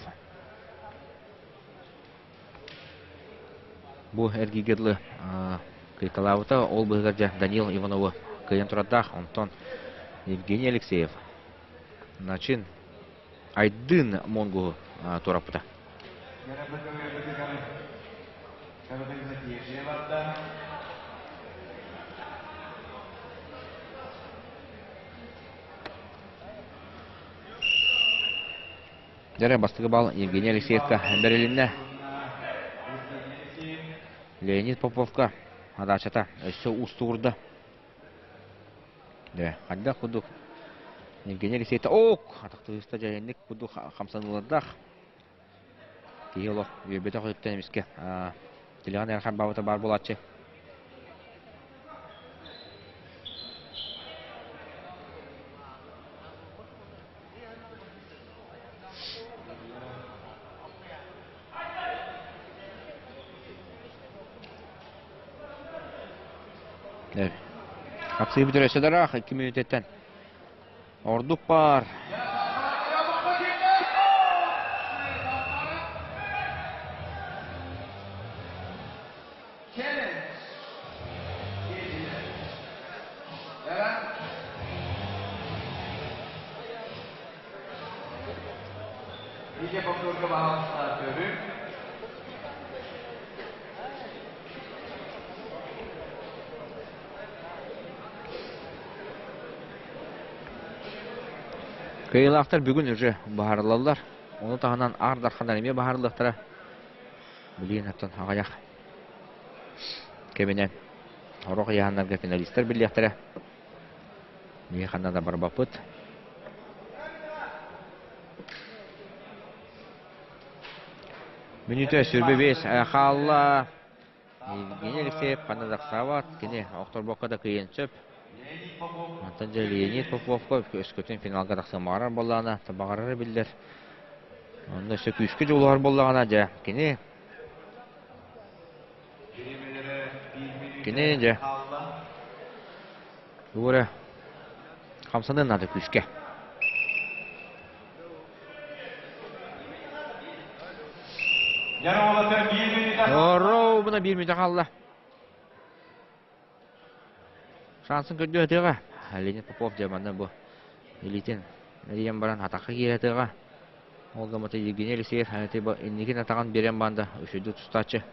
бу эргииргэ дылы кыйталаабыта. Ол быһыгар дьэ Данил Ивановы кыайан турардаах. Онтон Евгений Алексеев Начин Айдын Монгуһу туораппыта. Дьэ, бастакы балл Евгений Алексеевка бэрилиннэ. Леонид Поповка адаачата өссө уустугурда. Дьэ, хайдах курдук Евгений Алексеевта ок! Атахтыыста дьайанник курдук хамсаныылардаах. Киһи олох үөрбэтэх өттүттэн эмискэ тилэҕин эрэ харбаабыта баар буолааччы. Хапсыы бүтэр өссө да ыраах, 2 мүнүүтэттэн ордук баар. Кыайыылаахтар бүгүн уже баһарылаллар. Ону таһынан Аар Дарханнар эмиэ баһарыллыахтара. Билигин оттон аҕыйах кэминэн сорох ыйааһыннарга финалистар биллиэхтэрэ. Биһи ханна да барбаппыт. Мүнүүтэ 25 хаалла. Евгений Алексеев ханна да ахсаабат. Кини охторбокко да кыайыан сөп. Онтон дьэ Леонид Поповка өскөтүн финалга тахсан баҕарар буоллаҕына, баҕарара биллэр. Онно өссө күүскэ дьулуһар буоллаҕына, дьэ, кини кини дьэ тугу эрэ хамсаныан наада күүскэ. Оруобуна биир мүнүүтэ хаалла. Шансын көрдүү сатыаҕа. Леонид Попов дьэ манна бу илиитин эрийэн баран атахха киирэ сатыаҕа. Ол гыммыта Евгений Алексеев инникин атаҕын биэрэн баанда үчүгэйдик тустааччы.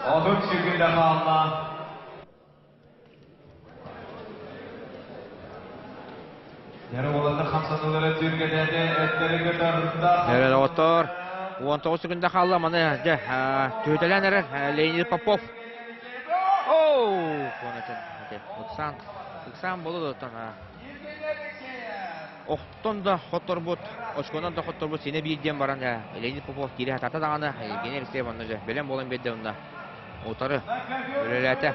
Отут секунда хаалла. Эрэл оҕотор 19 секунда хаалла маны дьэ түһүтэлээн эрэр Леонид Попов. Оу! Ыксаан ыксаан болу да охтон да хотторбут, очконан да хотторбут синэ биир диэн баран Леонид Попов киирэ хатата даҕаны Евгений Алексеев онно дьэ бэлэм буолан биэрдэ онно утары үлэлээтэ.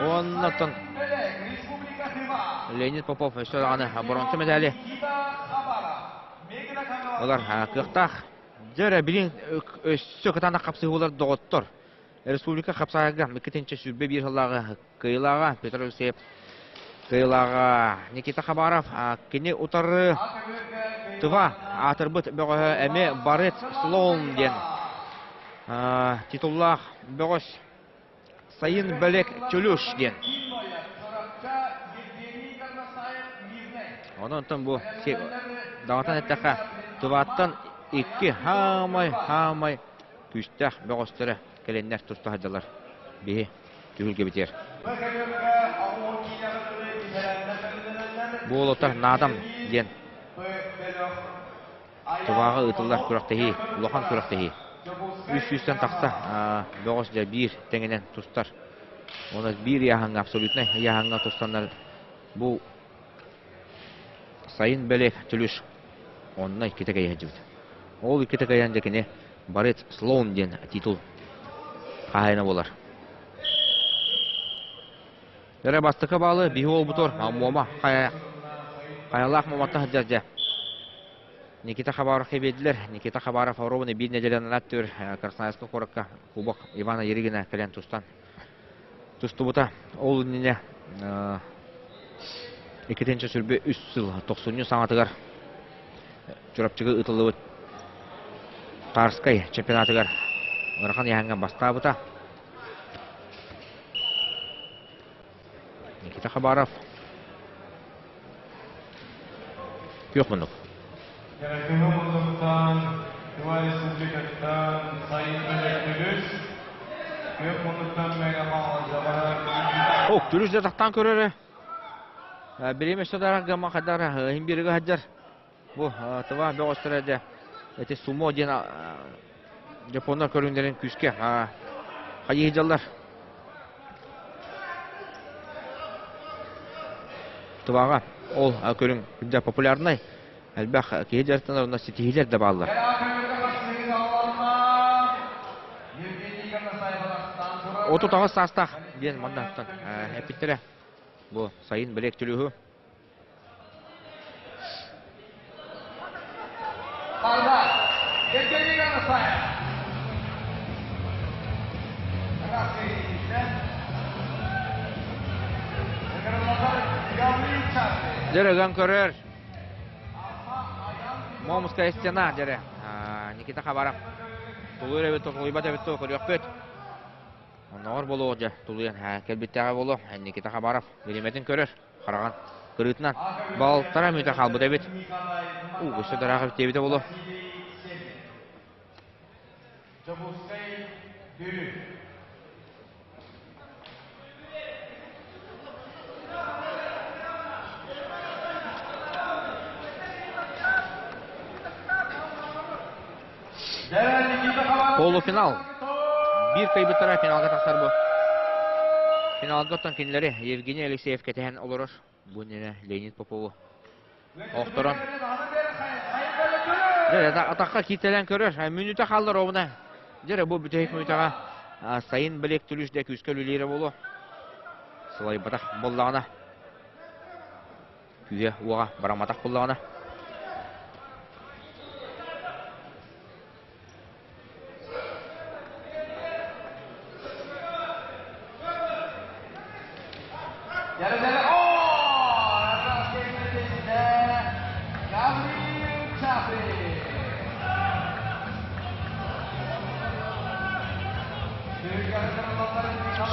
Уоннаттан Леонид Попов өссө даҕаны боронсу медали ылар кыахтаах. Дьэ эрэ билин өссө кытаанах хапсыһыылар доҕоттор. Республика хапсаҕайга 221 сыллааҕы кыайыылааҕа Петр Алексеев кыайыылааҕа Никита Хабаров кини утары Тыва аатырбыт бөҕөһө эмиэ Барыт Слоун диэн титуллаах бөҕөс Сайын Бэлек Чулюш диэн. Онон онтон бу даҕатан эттэххэ Тываттан икки хаамай хаамай күүстээх бөҕөстөрө кэлэннэр туста сылдьаллар. Биһи түһүлгэбитигэр. Буолутар наадам диэн Тываҕа ыытыллар күрэхтэһии, улахан күрэхтэһии. Үс сүүстэн тахса бөҕөс дьэ биир тэҥинэн тустар. Уонна биир ыйааһыҥҥа, абсолютнай ыйааһыҥҥа тустаннар бу сайын бэлиэ Түлүш онно иккитэ кэйэ сылдьыбыт. Ол иккитэ кэйэн дьэ кини Борец Слоун диэн титул хаһаайына буолар. Эрэ бастакы баалы биһи уолбутугар Муома хайалаах Муоматтан сылдьар дьэ. Никита Хабаров биэрдилэр. Никита Хабаров оруобуна биир нэдиэлэнэн аттыыр Красноярскай куоракка Кубок Ивана Еригина кэлэн тустан тустубута. Ол иннинэ 2 сүүрбэ үс сыл тохсунньу саҥатыгар. Чурапчыга ыытыллыбыт Тарскай чемпионатыгар ыарахан ыйааһыҥҥа бастаабыта. Никита Хабаров. Күөх муннук. Кыһыл муннуктан Тыва Республикаттан Сайын Бөлөктүрүс, күөх муннуктан Мэҥэ Хаҥалас Ок, түрүс да тахтаан көрөрө. Бириэмэ өссө да гамма хайдар иһин биэригэ сылдьар. Бу Тыва бөҕөстөрө дьэ эти сумо диэн японнар көрүҥнэрин күүскэ хайыы сылдьаллар. Тываҕа ол көрүҥ дьэ популярнай элбэх киһи дьарыктанар уонна ситиһиилэр да бааллар. 38 саастаах диэн манна эппиттэрэ. Бу сайын билек түлүһү. Дьэрэгэн көрөр. Момская стена дьэрэ. Никита Хабаров. Тулуйар эбит, тулуйбат эбит көрүөхпүт. Оннооҕор буолуох дьэ, тулуйан кэлбиттээҕэ буолуо. Никита Хабаров бириэмэтин көрөр. Хараҕын кырыытынан балтара мүтэ хаалбыт эбит. Уу, өссө да ыраах эбит диэбитэ буолуо. Полуфинал. Биир кыайбыттара финалга тахсар бу. Финалга оттон кинилэри Евгений Алексеев кэтэһэн олорор. Бу иннинэ Леонид Попову охторон. Дьэ, атахха кииртэлээн көрөр. Мүнүүтэ хааллар оҕуна. Дьэ, бу бүтэһик мүнүүтэҕэ сайын билек түлүш дэ күүскэ үлэлиирэ буолуо. Сылайбатах буоллаҕына. Күүһэ уоҕа барамматах буоллаҕына.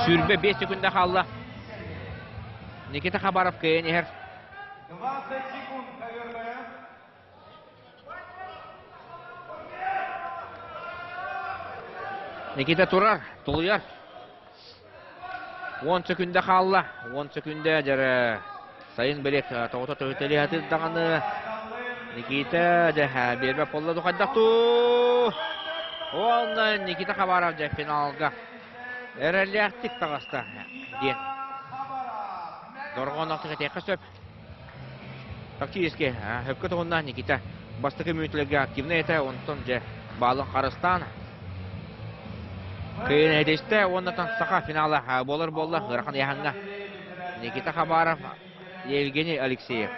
25 секунда хаалла. Никита Хабаров кыайан иһэр. Никита турар, тулуйар. 10 секунда хаалла. 10 секунда дьэрэ сайын билек тоҕото төһүтэлии сатыыр даҕаны. Никита дьэ биэрбэт буолла духайдах туу. Уонна Никита Хабаров дьэ финалга эрэллээхтик таҕыста диэн дорҕоонноохтук этиэххэ сөп. Фактически, сөпкө туһунна Никита бастакы мүнүүтэлэргэ активнай этэ, онтон дьэ баалын харыстаан кыайан этистэ уонна саха финала буолар буолла ыарахан ыйааһыҥҥа Никита Хабаров, Евгений Алексеев.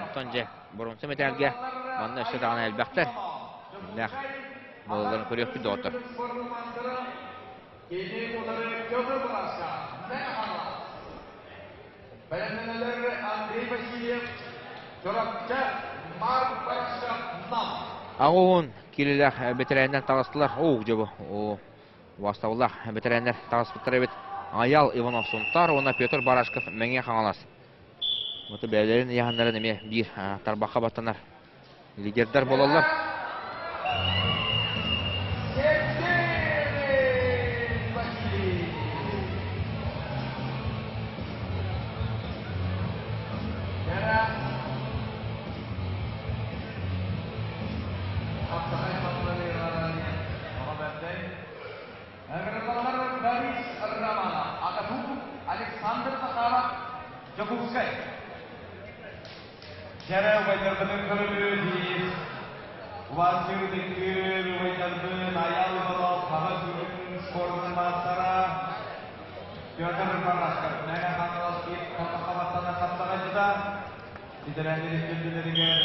Онтон дьэ боруонса мэтээлгэ манна өссө даҕаны элбэхтэр. Кимнээх буолалларын көрүөхпүт доҕоттор. Аҕуһун киилэлээх бэтэрээннэр таҕыстылар. Оо, дьэ бу, оо, убаастабыллаах бэтэрээннэр таҕыспыттар эбит. Аял Иванов Сунтаар уонна Петр Барашков Мэҥэ Хаҥалас. Вот бэйэлэрин ыйааһыннарын эмиэ биир тарбахха баттанар лидердэр буолаллар. Александр Захаров, Дьокуускай. Дьэрэ убайдарбытын көрүлүү Убаастыыр ытыктыыр убайдарбын Айаал Иванов Хаҕа сүрүн спордун маастара Петр Барашков Мэҥэ Хаҥалас биир тарбахха баттанар хапсаҕайдьыта бэтэрээннэр иккирдилэригэр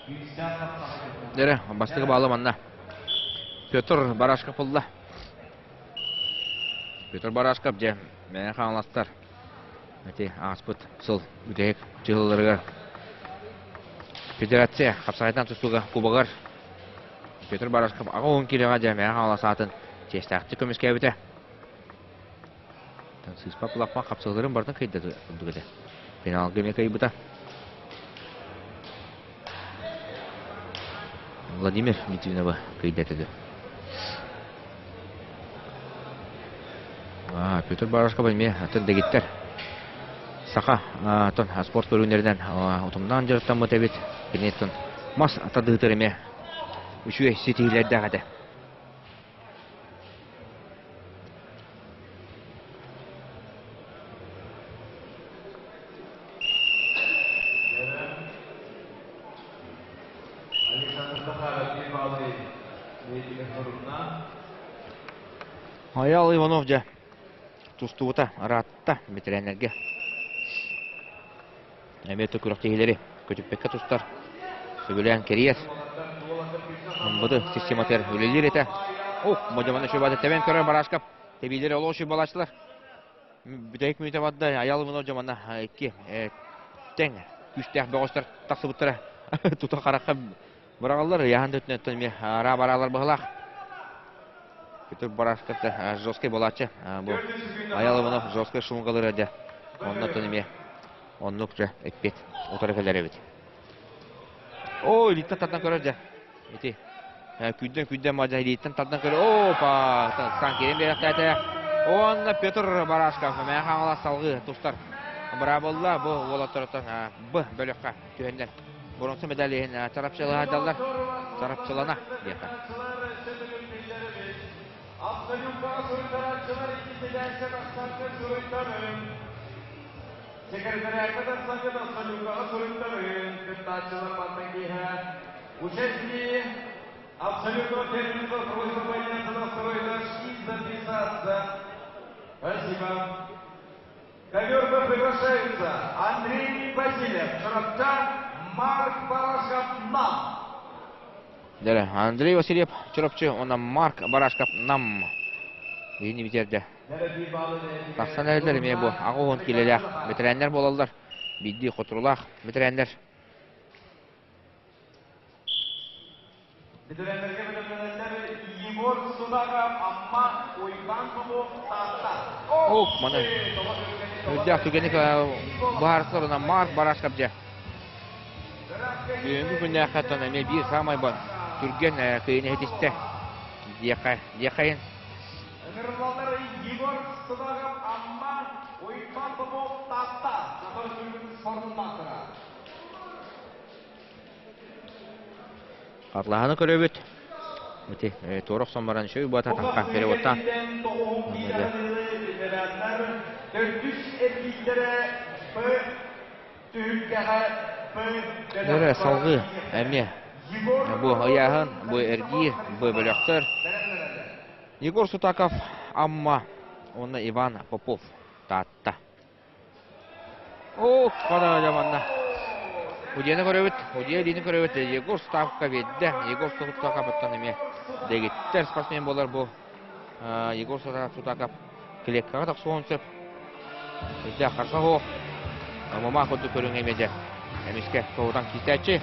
күүстээх хапсаҕайдьыта. Дьэрэ, бастакы баалы манна Петр Барашков ылла. Петр Барашков дьэ Мэҥэ Хаҥаластар Ити ааспыт сыл бүтэһик дьылларыгар. Федерация хапсаҕайтан тустууга кубогар Петр Барашков 80 киилэҕэ дьэ Мэҥэ Хаҥалас аатын чиэстээхтик көмүскээбитэ. Сыыспа кулаппан хапсыһыыларын барытын кыайда курдук этэ. Финалга эмиэ кыайбыта. Владимир Литвинова кыайда этэ. Петр Барашков эмиэ атын дэгиттэр. Саха атын спорт көрүҥнэринэн утумнаан дьарыктаммыт эбит. Киниттэн мас тардыһытыр эмиэ үчүгэй ситиһиилэрдээх этэ. Айаал Иванов дьэ тустубута ыраатта бэтэрээннэргэ. Эмиэ күрэхтэһиилэри көтүппэккэ тустар, сөбүлээн кэрийэр. Ымбыты систематыгар үлэлиир этэ. Ох, модьаманы шөбаты тэбэн көрөр Барашков. Тэбиилэри олох шөбалааччылар. Бүтэһик мүнүүтэ барда. Айаал Иванов дьамана икки тэҥ күүстээх бөҕөстөр тахсыбыттара. Тута харахха быраҕаллар. Ыйааһын да өттүнэн эмиэ араа бараалар быһылаах. Петр Барашков да жесткий буолааччы. Бу Айаал Иванов жесткий шумгалыра дьэ. Онно эмиэ Оннук дьэ, эппиэт утары кэлэр эбит. Оо, илииттэн тардан көрөр дьэ. Ити күйдэн күйдэн мадьа илииттэн тардан көрөр. Опа, сан киирэн биэрэхтээтэ. Уонна Петр Барашков мэ хаҥалас салгыы тустар. Браабылла бу уолаттарыттан Б бөлөххө түһэннэр. Боронсу медаль иһин чарапчылаһадаллар. Чарапчылана диэххэ. Абсолютно суруйтарааччылар икки тахсарга суруйтарыҥ. Секретарятка тахсарга абсолютаҕа суруйтарыҥ. Кыттааччылар мантан киэһэ участники абсолютного первенства просьба подняться на второй этаж и записаться. Спасибо. Ковер приглашаются Андрей Васильев, Чурапча, Марк Барашков, НАМ. Дэрэ, Андрей Васильев, Чурапчы уонна Марк Барашков Нам биһини бүтэрдэ. Тахсан эрэллэр эмиэ бу 80 киилэлээх бэтэрээннэр буолаллар. Биирдии хотурулаах бэтэрээннэр. Бэтэрээннэргэ бэлэмнэнэллэр Егор Судаков, Амма, Уйбаан Попов, Таатта. Ох, маны үрдээх түгэни быһаарсыларына Марк Барашков дьэ. Бүгүҥҥү күннээххэ эмиэ биир саамай түргэн кыйын иһитистэ. Диэхэ, диэхэйин. Ыҥырыллаллар Егор Судаков, Амма, Уйбаан Попов, Таатта. Саха Өрөспүүбүлүкэтин спордун маастара. Харлаһаны көрөбүт. Ити туора охсон баран үчүгэй буолта таҥха переводтаан. Дөрө салгыы эмиэ бу ыйааһын, бу эргиир, бу бөлөхтөр. Егор Сутаков Амма уонна Иван Попов Таатта. Ох, хара манна. Удьуйаны көрөбүт, Удьуйа илиини көрөбүт. Егор ставка биэрдэ. Егор Сутаков эмиэ дэгиттэр спортсмен буолар бу. Егор Сутаков клеткаҕа тахсыан сөп. Үрдээх харса суох. Мама курдук көрүҥ эмиэ дьэ. Эмискэ тоҕутан киирсээччи.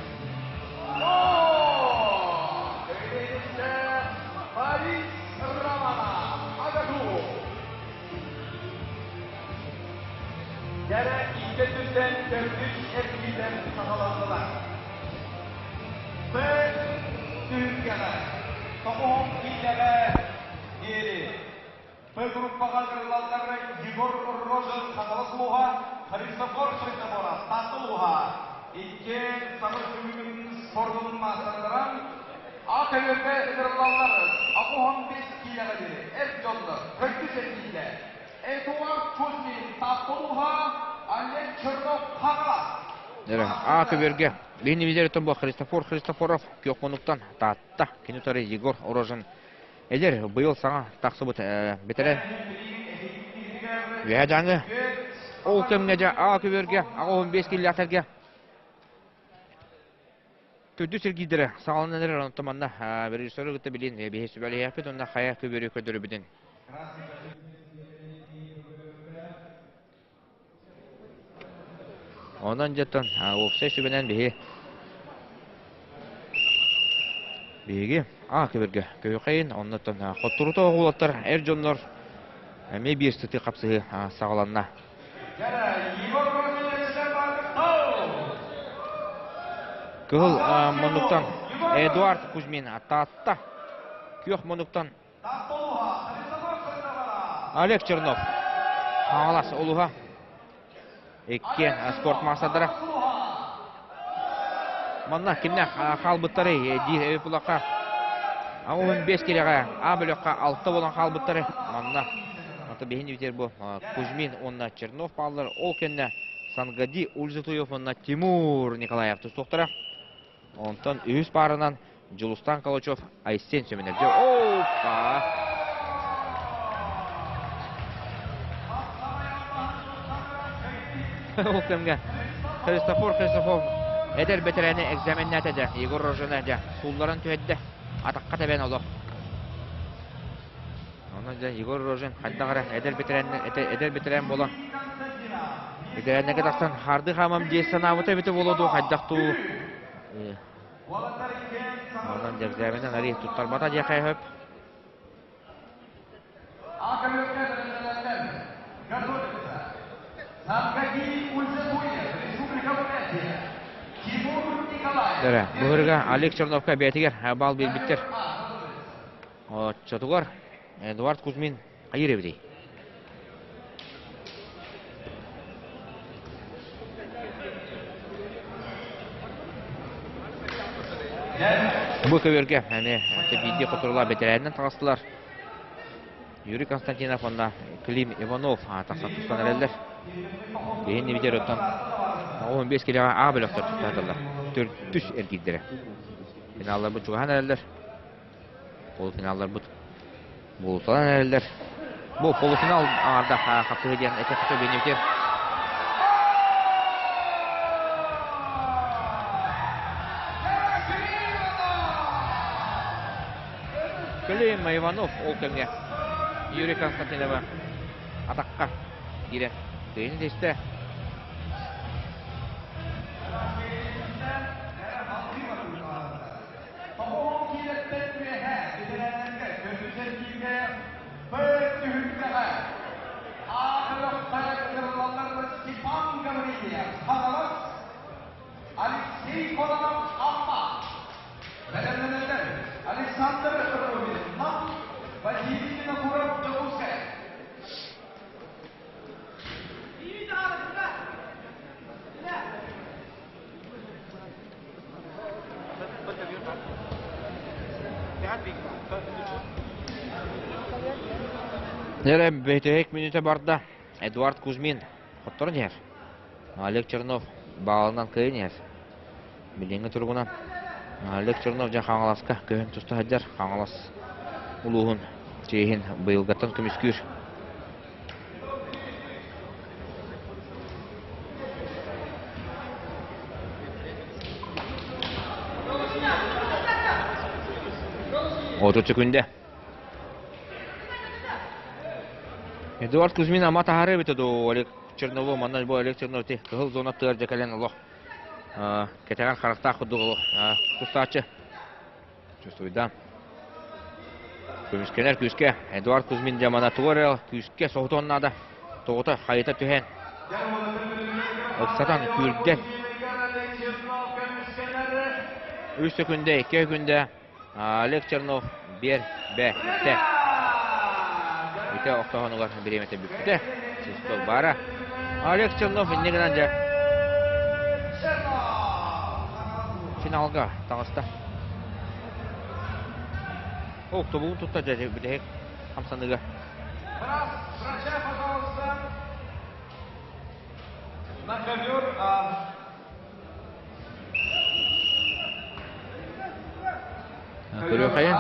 Кэрэ икки өттүттэн төрдүс эргиирдэр саҕаланнылар. Б түһүлгэҕэ тоҕуһун киилэҕэ диэри Б группаҕа ыҥырыллаллар Егор Рожин Хаҥалас улууһа, Христофор Христофоров Таатта улууһа. Иккиэн Саха Өрөспүүбүлүкэтин спордун маастардара А көбүөргэ ыҥырыллаллар 85 киилэҕэ диэри эр дьоннор төрдүс эргииргэ Эдуард Кузьмин Таатта улууһа, Олег Чернов Хаҥалас. А көбүөргэ Линий лидериттэн бу Христофор Христофоров күөх муннуктан Таатта кини утары Егор Рожин эдэр быйыл саҥа тахсыбыт бэтэрэн Үөһээ Дьааҥы ол кэмҥэ дьэ А көбүөргэ 85 киилэлээхтэргэ Төрдүс эргиирдэрэ саҕаланан эрэр, онтон манна режиссеры кытта билин биһи сүбэлэһиэхпит уонна хайа көбүөрү көрдөрөбүтүн. Онон дьэ уопсай сүбэнэн биһи Биһиги А көбөргө көһүхэйин, оннуттан хотторута оҕулаттар эр дьоннор эмиэ биир сытыы хапсыһыы саҕаланна. Кыһыл муннуктан Эдуард Кузьмин Таатта. Күөх муннуктан Олег Чернов. Хаҥалас улуһа. Икки спорт маастардара. Манна кимнээх хаалбыттарый диир эбит булахха. 15 кирэҕэ А бөлөххө 6 буолан хаалбыттары. Манна ата биһин үтер бу Кузьмин уонна Чернов бааллар. Ол кэннэ Сангади Ульзатуев уонна Тимур Николаев тустуохтара. Онтон үһүс пааранан Дьулустан Калачев, Айсен Семенов. Опа! Ол кэмҥэ Христофор Христофор эдэр бэтэрээни экзаменнээтэ дьэ, Егор Рожина дьэ, суулларан түһэрдэ, атахха тэбэн олох. Онон дьэ Егор Рожин хайдах эрэ эдэр бэтэрээн эдэр бэтэрээн буолан бэтэрээннэргэ тахсан харды хаамам дии санаабыта эбитэ буолуо дуу хайдах дуу Онон экзаменын арый туттарбата диэххэ сөп. Дөрө, быһырга Олег Черновка бэйэтигэр баал биэрбиттэр. Оччотугар Эдуард Кузьмин хайыыр эбитий? Бу көбүөргэ эмиэ биирдии хотуруулаах бэтэрээнинэн таҕыстылар. Юрий Константинов уонна Клим Иванов тахсан тустан эрэллэр. Биһин нибитер оттон 15 килоҕа А бөлөхтөр туттардылар. Төрдүс эргиирдэрэ. Финалларбыт чугаһан эрэллэр. Полуфиналларбыт буолуталаан эрэллэр. Бу полуфинал аҥардах хапсыһыы диэн этэ биэнибитигэр Клим Иванов ол кэмҥэ Юрий Константинова атахха киирэн тыын истэ. Тоҕуһун киилэттэн үөһэ бэтэрээннэргэ төрдүс эргииргэ Б түһүлгэҕэ А бөлөххө ыҥырыллаллар Степан Гаврильев, Хаҥалас, Алексей Кононов, Амма. Бэлэмнэнэллэр Александр Рубин, Нам, Василий Винокуров, Дьокуускай. Эрэ бүтэһик мүнүүтэ барда. Эдуард Кузьмин хотторон иһэр. Олег Чернов баалынан кыайан иһэр. Билиҥҥи туругунан Олег Чернов дьэ Хаҥаласка көһөн туста сылдьар. Хаҥалас улууһун чиэһин быйылгаттан көмүскүүр. 30 секунда. Эдуард Кузьмин ама таһаарыы эбитэ дуу Олег Чернову манна бу Олег Чернов ти кыһыл зона тыар дьэ кэлэн олох кэтэҕэр харахтаах курдук олох тустааччы чувствуйда. Көмүскэнэр күүскэ Эдуард Кузьмин дьамана тугу эрэ күүскэ соһутуон наада. Тоҕута хайыта түһэн ыксатан күүрдэн үс сөкүндэ, икки өкүндэ Олег Чернов биэр бэ тэ. Ити охтоһонугар бириэмэтэ бүттэ. Свисток баара. Олег Чернов инньэ гынан дьэ финалга таҕыста. Ол тобугун тутта дьэ бүтэһик хамсаныыга. Врача, пожалуйста, на ковер. Көрүөхайын.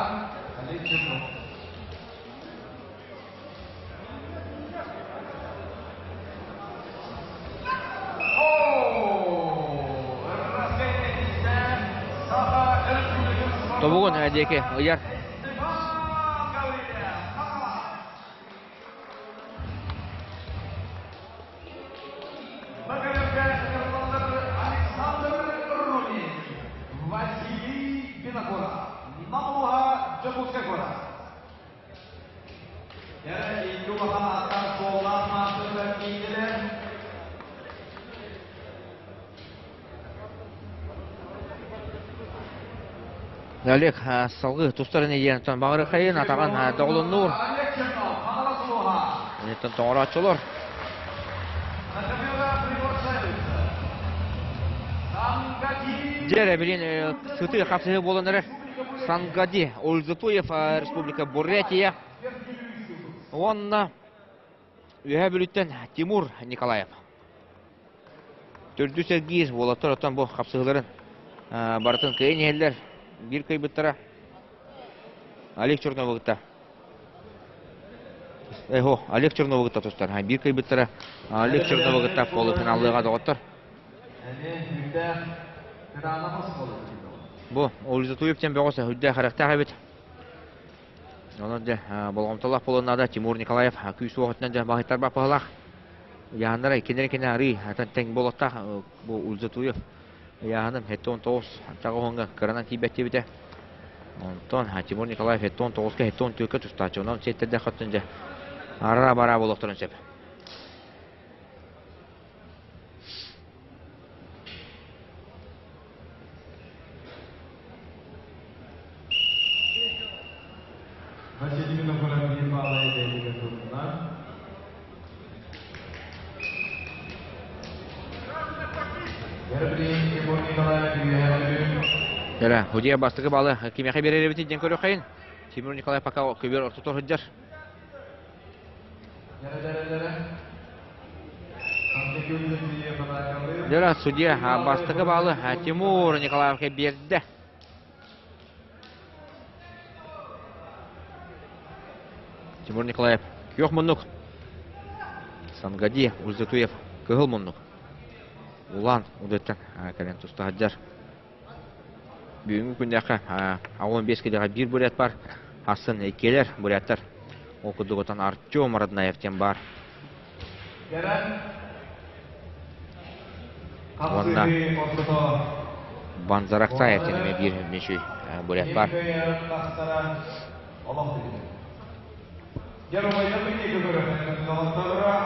Тобугун диэки ыйар. Александр Румин, Василий Винокуров. Нам улууһа, Дьокуускай куорат. Дьэ, икки улахан ааттаах суоллаах маастардар киирдилэр. Олег салгыы тустарын иһиэн баҕырыхайын атаҕын доҕолоннуур. Онтон тоҥорооччулар. Дьэ, билин сытыы хапсыһыы буолан эрэр. Сангади Ользатуев, Республика Бурятия. Уонна Үөһээ Бүлүүттэн Тимур Николаев. Төрдүс эргиир уолаттар оттон бу хапсыһыыларын барытын кыайан иһэллэр. Биир кыайбыттара Олег Черновы кытта. Эхо, Олег Черновы кытта тустар. Биир кыайбыттара Олег Черновы кытта полуфиналлыаҕа доҕоттор. Бу Ользатуев диэн бөҕөс үрдээх харахтаах эбит. Онон дьэ болҕомтолоох буолуон наада Тимур Николаев күүс уох өттүнэн дьэ баһыйтарбат баһылаах. Ыйааһыннара иккиннэрин кини арыы атын тэҥ буолуохтаах бу Ульзатуев ыйааһыным 79 таҕыһыҥҥа кыранан тиийбэт диэбитэ. Онтон Тимур Николаев 79-ка 74-кэ тустааччы. Онон сиэттэрдээх өттүн дьэ араа-бараа буолуохтарын сөп. Василий Винокуров биир баалай бэйэтигэр турунна. Герблин Тимур Николаев үөһээ Бүлүү. Эрэ, Худия бастакы баалы кимиэхэ биэрэр эбитий диэн көрүөххэйин. Тимур Николаев пока көбүөр ортотугар сылдьар. Дьэ, судья бастакы баалы Тимур Николаевка биэрдэ. Тимур Николаев күөх муннук. Сангади Ульзатуев кыһыл муннук. Улан Удэттэн кэлэн туста сылдьар. Бүгүҥҥү күннээххэ 15 киилэҕэ биир бурят бар. Асын иккиэлэр буряттар. Ол курдук отон Артем Роднаев диэн баар. Уонна Банзараксаев диэн эмиэ биир мүчүй бурят бар.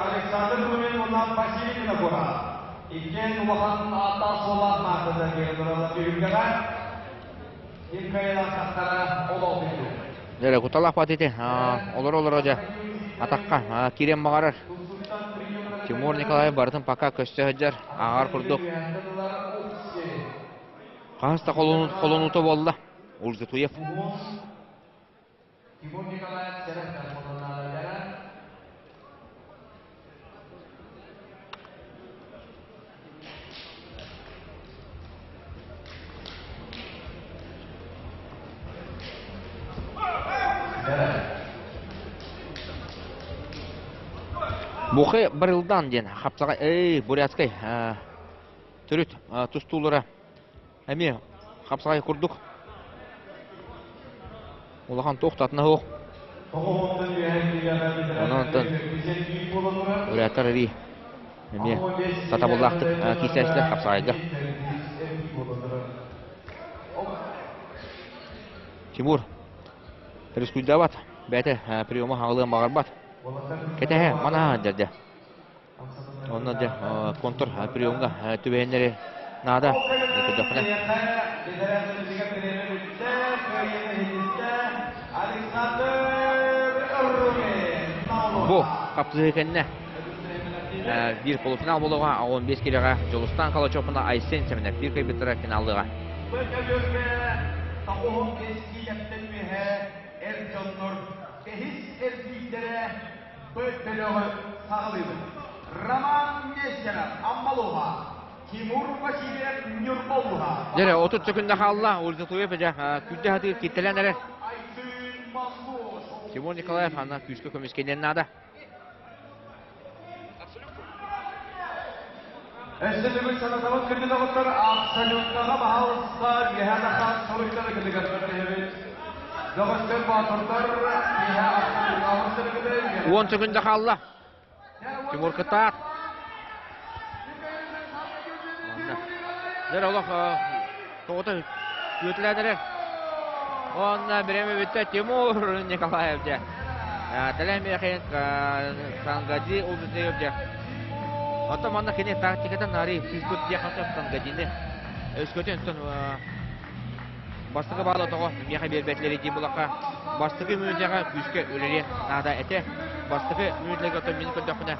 Александр Румин уонна Василий Винокуров. Иккиэн улахан ааттаах-суоллаах маастардар киирэн тураллар түһүлгэҕэ. Ким кыайыылаахтара олох билбит. Дьэ, куталаах бат ити. Олоро-олоро дьэ атахха киирэн баҕарар. Тимур Николаев барытын пока көстө сылдьар. Ааҕар курдук. Хаһыс да холонуута буолла. Ульзатуев. Тимур Николаев сэрэх холоннаалара. Бухы Барылдан диэн хапсаҕай, эй, бурятскай төрүт тустуулара Эмиэ хапсаҕай курдук. Улахан туох да атына суох. Онон онтон ырыаттар эбии эмиэ сатабыллаахтык киирсээччилэр хапсаҕайга. Тимур рискуйдаабат, бэйэтэ приема хаҕылыан баҕарбат. Кэтэһэ, манаһа дьэрдэ. Онно дьэ контур приемҥа түбэһиннэри наада. Көрдөхпүнэ. Бу хапсыһыы кэннэ биир полуфинал буолуоҕа, 15 килоҕа Дьулустаан Калачевна Айсен Семенов биир кыайбыттара финаллыаҕа. Эр дьоннор бэһис эргиирдэрэ Бөлөҕү саҕалыыбыт. Роман Нестеров, Аммалуха, Тимур Васильев, Ньурбалуха. Дьэ, 30 секунда хаалла. Ульзатуев дьэ күүрдэ сатыыр киттэлэн эрэр. Тимур Николаев ана күүскэ көмүскэниэн наада. Өссө төгүл санатабыт күндү доҕоттор, абсолютнаҕа баһаалыста үөһээ тахсан суруйтары кытыгар көрдөһөбүт. Бөҕөстөр боотурдар киэһэ абсолютнаҕа сырыгыды. 10 секунда хаалла. Тимур кытаат. Дьэ олох тоҕото күөтүлээн эрэр. Онна бириэмэ бүттэ Тимур Николаев дьэ. Тэлэн Михаил Сангади улдутуйуп дьэ. Оттон манна кини тактиката нары сыыспыт диэххэ сөп Сангадины. Өскөтүн Бастакы баала тоҕо миэхэ биэрбэтилэрий дии булахха бастакы мүнүүтэҕэ күүскэ үлэлиэх наада этэ. Бастакы мүнүүтэлэргэ оттон мин көрдөхпүнэ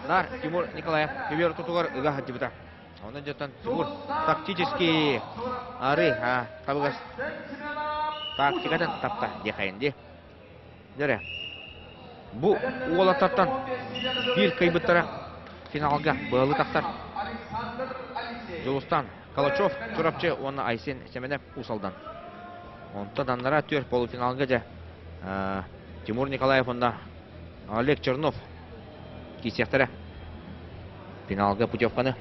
наар Тимур Николаев көбүөр ортотугар ыга сылдьыбыта. Онон дьонтон Тимур тактический ары табыгас тактикатын тапта диэхэйин дии. Дьэрэ, бу уолаттартан биир кыайбыттара финалга быһалыы тахсар. Дьулустан Калачев, Чурапчы уонна Айсен Семенов Уус Алдан. Онтон аннара түөрт полуфиналга дьэ Тимур Николаев уонна Олег Чернов киирсиэхтэрэ. Финалга путевканы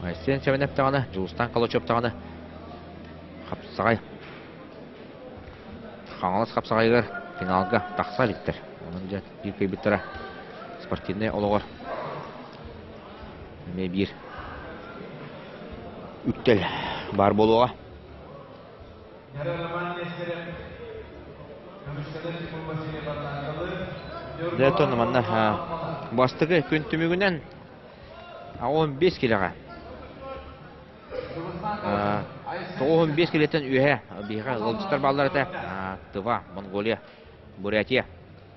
Айсен Семенов даҕаны, Дьулустан Калачев даҕаны хапсаҕай Хаҥалас хапсаҕайыгар финалга тахса иликтэр. Онон дьэ биир кыайбыттара спортивнай олоҕор эмиэ биир үктэл баар буолуоҕа. Дьэ, оттон манна бастакы күн түмүгүнэн 15 килэҕэ 95 килэттэн үөһэ биһиэхэ ыалдьыттар бааллар этэ. Тыва, Монголия, Бурятия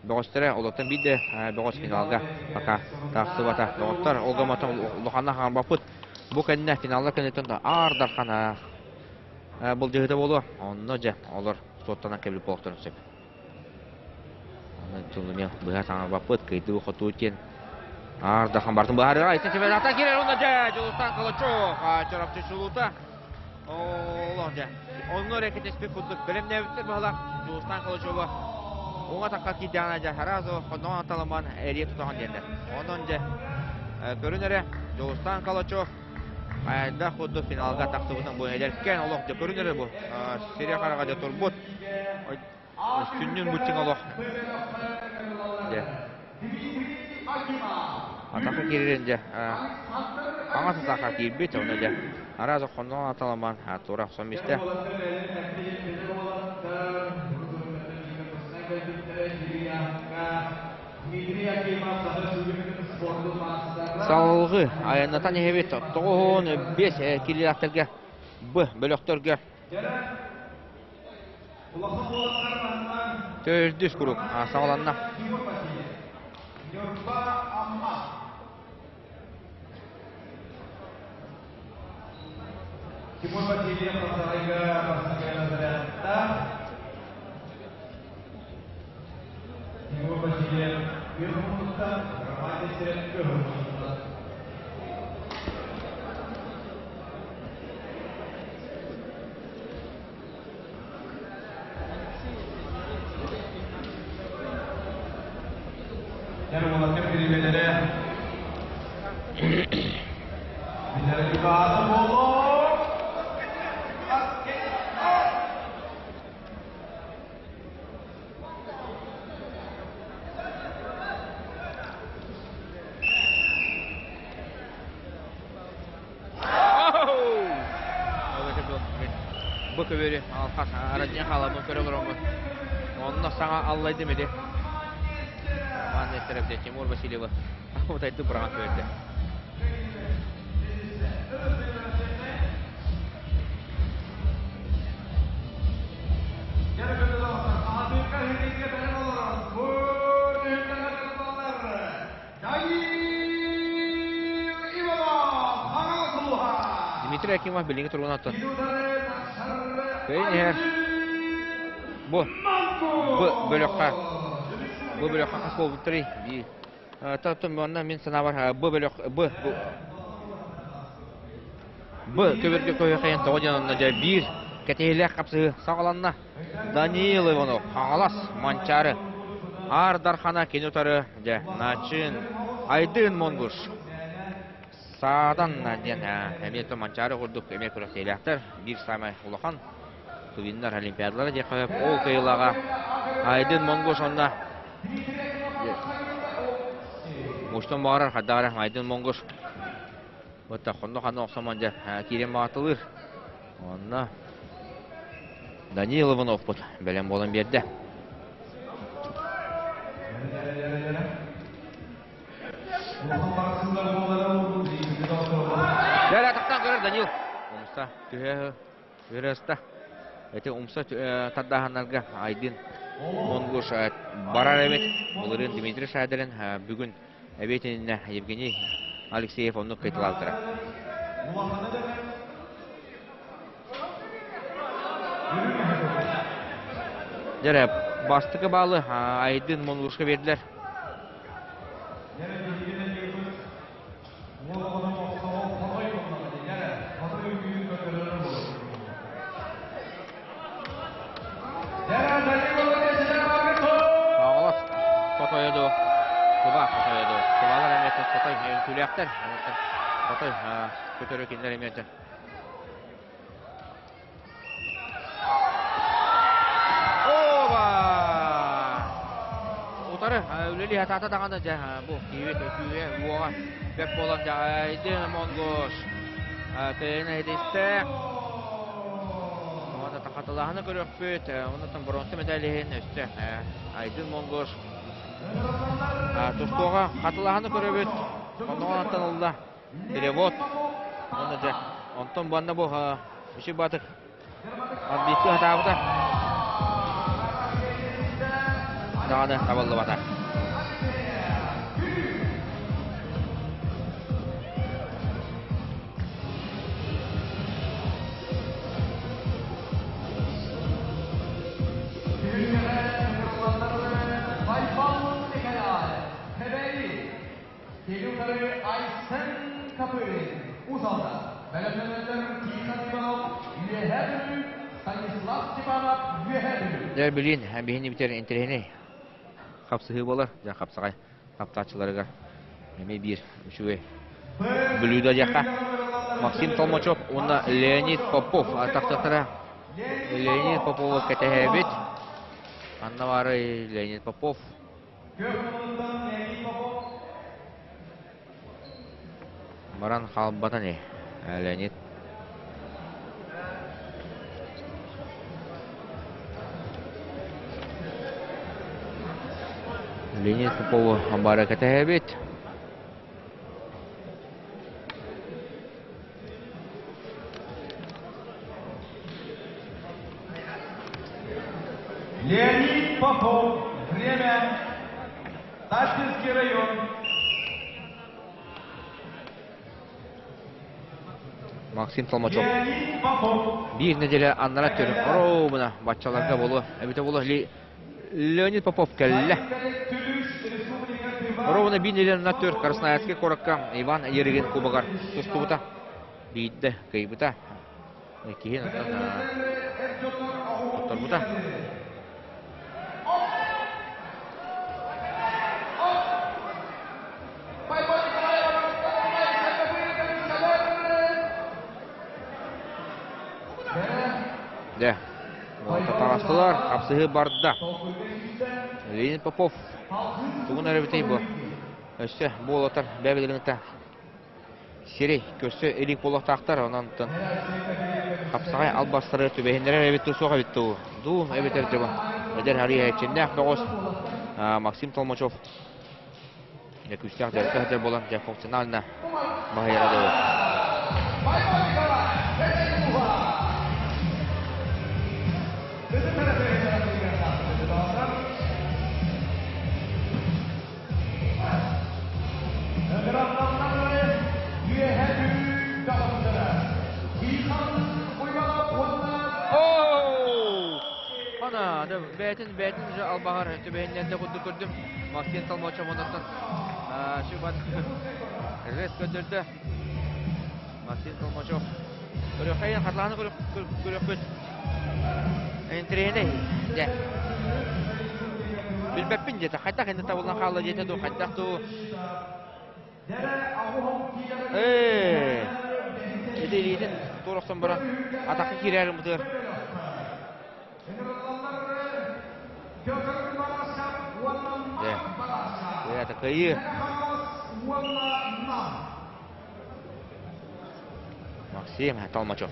бөҕөстөрө олортон биир да бөҕөс финалга пока тахсыбата. Доҕоттор, ол гомотон улаханна хаалбаппыт. Бу кэннэ финаллар кэнниттэн аар дархан былдьаһыыта буолуо. Онно дьэ олор суоттанан кэлбит буолуохтарын сөп. Онон тылымыа быһа саҥарбаппыт, кыйдыы-хотуу диэн аар дархан бартын быһаарыаҕа. Ити чемпионата киирэр уонна дьэ Дьулустан Калачев Чурапчы чулуута. Олох дьэ. Онно эрэ кэтэспит курдук бэлэмнээбиттэр быһалаах Дьулустан Калачева уҥа тахха киирдэҕинэ дьэ сразу хонноҕун аталаман эрийэ тутаҕын диэннэр. Онон дьэ көрүн эрэ Дьулустан Калачев хайдах курдук финалга тахсыбытын бу эдэркээн олох дьэ көрүн эрэ бу сире хараҕа дьэ турбут сүнньүн буччуҥ олох дьэ атака киирэрин дьэ хаҥас атака киирбит ону дьэ араас хонноҕун аталаман тура охсон истэ. Салгыы айаннатан иһэбит 95 килилээхтэргэ Б бөлөхтөргө төрдүс круг саҕаланна. Тимур Васильев Хапсаҕайга бастакы Тимур Васильев күөх муннуктан Роман Нестеров көһүл муннуктан. Дьэр уолаттар бириэмэлэрэ Билэрэ буолуо. Бу көбүөрү алхас арадьыйан хаалабын көрө олороммун. Онно саҥа аллайдым ити. Роман Нестеров дьэ Тимур Васильевы утайды быраҕан көбүөрдэ. Дмитрий Акимов билиҥҥи туругунан оттон кыайан иһэр бу бу бөлөххө бу бөлөххө хас буолбуттарый дии Оттон онно мин санаабар бу бөлөх бу бу көбүргэ көһүөхэйэн тоҕо диэн онно дьэ биир кэтэһиилээх хапсыһыы саҕаланна. Даниил Иванов Хаҥалас Манчаары Аар Дархана кини утары дьэ Начин Айдын Монгуш Саадан диэн эмиэ то Манчаары курдук эмиэ күрэхтэһиилээхтэр биир саамай улахан Тувиннар Олимпиадалара диэххэ ол кыайыылааҕа Айдын Монгуш онно Муштан баҕарар хайдах эрэ Айдын Монгуш вот хонно ханна охсомон дьэ киирэн баҕатылыыр. Онно Данил Ивановпут бэлэм буолан биэрдэ. Дьэ, тахсан көрөр Данил. Умса түһэ Өрөста. Эти умса тардааһыннарга Айдын Монгуш барар эбит. Былырыын Дмитрий Шайдерин бүгүн эбиэтининэ Евгений Алексеев оннук кыйтылаабыттара. Дьэ, бастакы баалы Айдын Монгушка биэрдилэр. Хаҥалас хотойо дуу, Тыва хотойо дуу. Тывалар эмиэ хотой үҥкүүлээхтэр. Хотой көтөрү кинилэр эмиэ Оба! Утары үлэлии сатаата даҕаны дьэ бу киирбит күүһэ уоҕа бэрт буолан дьэ Айдын Монгош тыын иһитистэ. Уонна хатылааһыны көрүөхпүт. Оннуттан боруонса мэтээлиһин өссө Айдын Монгош тустууга хатылааһыны көрөбүт. Оннугунаттан ылла. Перевод. Уонна дьэ, онтон буанна бу Үчү Батык арбитты хатаабыта. Даҕаны табыллыбата. Киһи утары Айсен Копырин, Уус Алдан, бэлэмнэнэллэр Тихон Иванов, Үөһээ Бүлүү, Станислав Степанов, Үөһээ Бүлүү. Дьэ, билин, биһини бүтэр интэриэһинэй хапсыһыы буолар. Дьэ, хапсаҕай таптааччыларыгар эмиэ биир үчүгэй блюдо диэххэ. Максим Толмачев уонна Леонид Попов тахсыахтара. Леонид Попову кэтэһэбит. Анна баарый Леонид Попов. Баран хаалбата ини, Леонид. Леонид Попову бары кэтэһэбит. Леонид Попов. Время. Ташкентский район. Максим Толмачев. Биир неделя аннара төр оруобуна баччаларга болу. Эбите болу Леонид Попов кэллэ. Оруобуна биир неделя аннара төр Красноярский куоракка Иван Ерыгин кубогар тустубута. Биирдэ кыйбыта. Киһин отторбута. Дьэ, таҕыстылар, хапсыһыы барда. Леонид Попов тугун эрэ бүтэй бу. Өссө буолатар бэбилигинта сирэй көрсө илик буолуохтаахтар, онон хапсаҕай албастары түбэһиннэрэр эбит дуу, суох эбит дуу, дуу эбэтэр дьомо эдэр арыйааччыннаах бөҕөс Максим Толмачев дьэ күүстээх дьарыкка сылдьар буолан дьэ функционально баһыйара дуу. Ана, бэйэтин бэйэтин уже албаҕар түбэһиннэрдэ курдук көрдүм. Максим Толмачев оннуттан шибат жест көрдөрдө. Максим Толмачев. Көрүөххэйин хатылааны көрүөхпүт. Интэриэһинэй дьэ. Билбэппин диэтэ. Хайдах инде табыллан хаалла диэтэ дуу, хайдах дуу. Ээ, ити илиитин туора охсон баран атахха киирээри мытыар. Дьэ, это кыайыы. Максим Толмачев.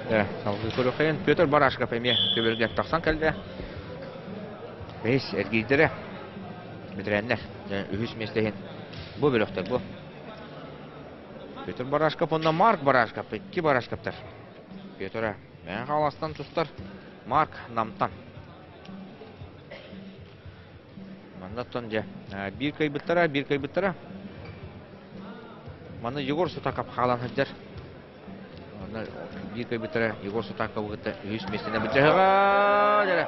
Салгыы көрүөххэйин. Петр Барашков эмиэ көбүөргэ тахсан кэллэ. Бэһис эргийдэрэ. Бэтэрээннэр үһүс миэстэ иһин бу бөлөхтөр бу. Петр Барашков уонна Марк Барашков икки Барашковтар. Петр Мэҥэ Хаҥаластан тустар, Марк Намтан. Манна оттон дьэ биир кыайбыттара, биир кыайбыттара. Манна Егор Сутаков хаалан сылдьар. Манна биир кыайбыттара Егор Сутаковы кытта үһүс миэстэни былдьаһыга дьэрэ.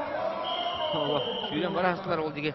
Сүүрэн бара астылар ол диги.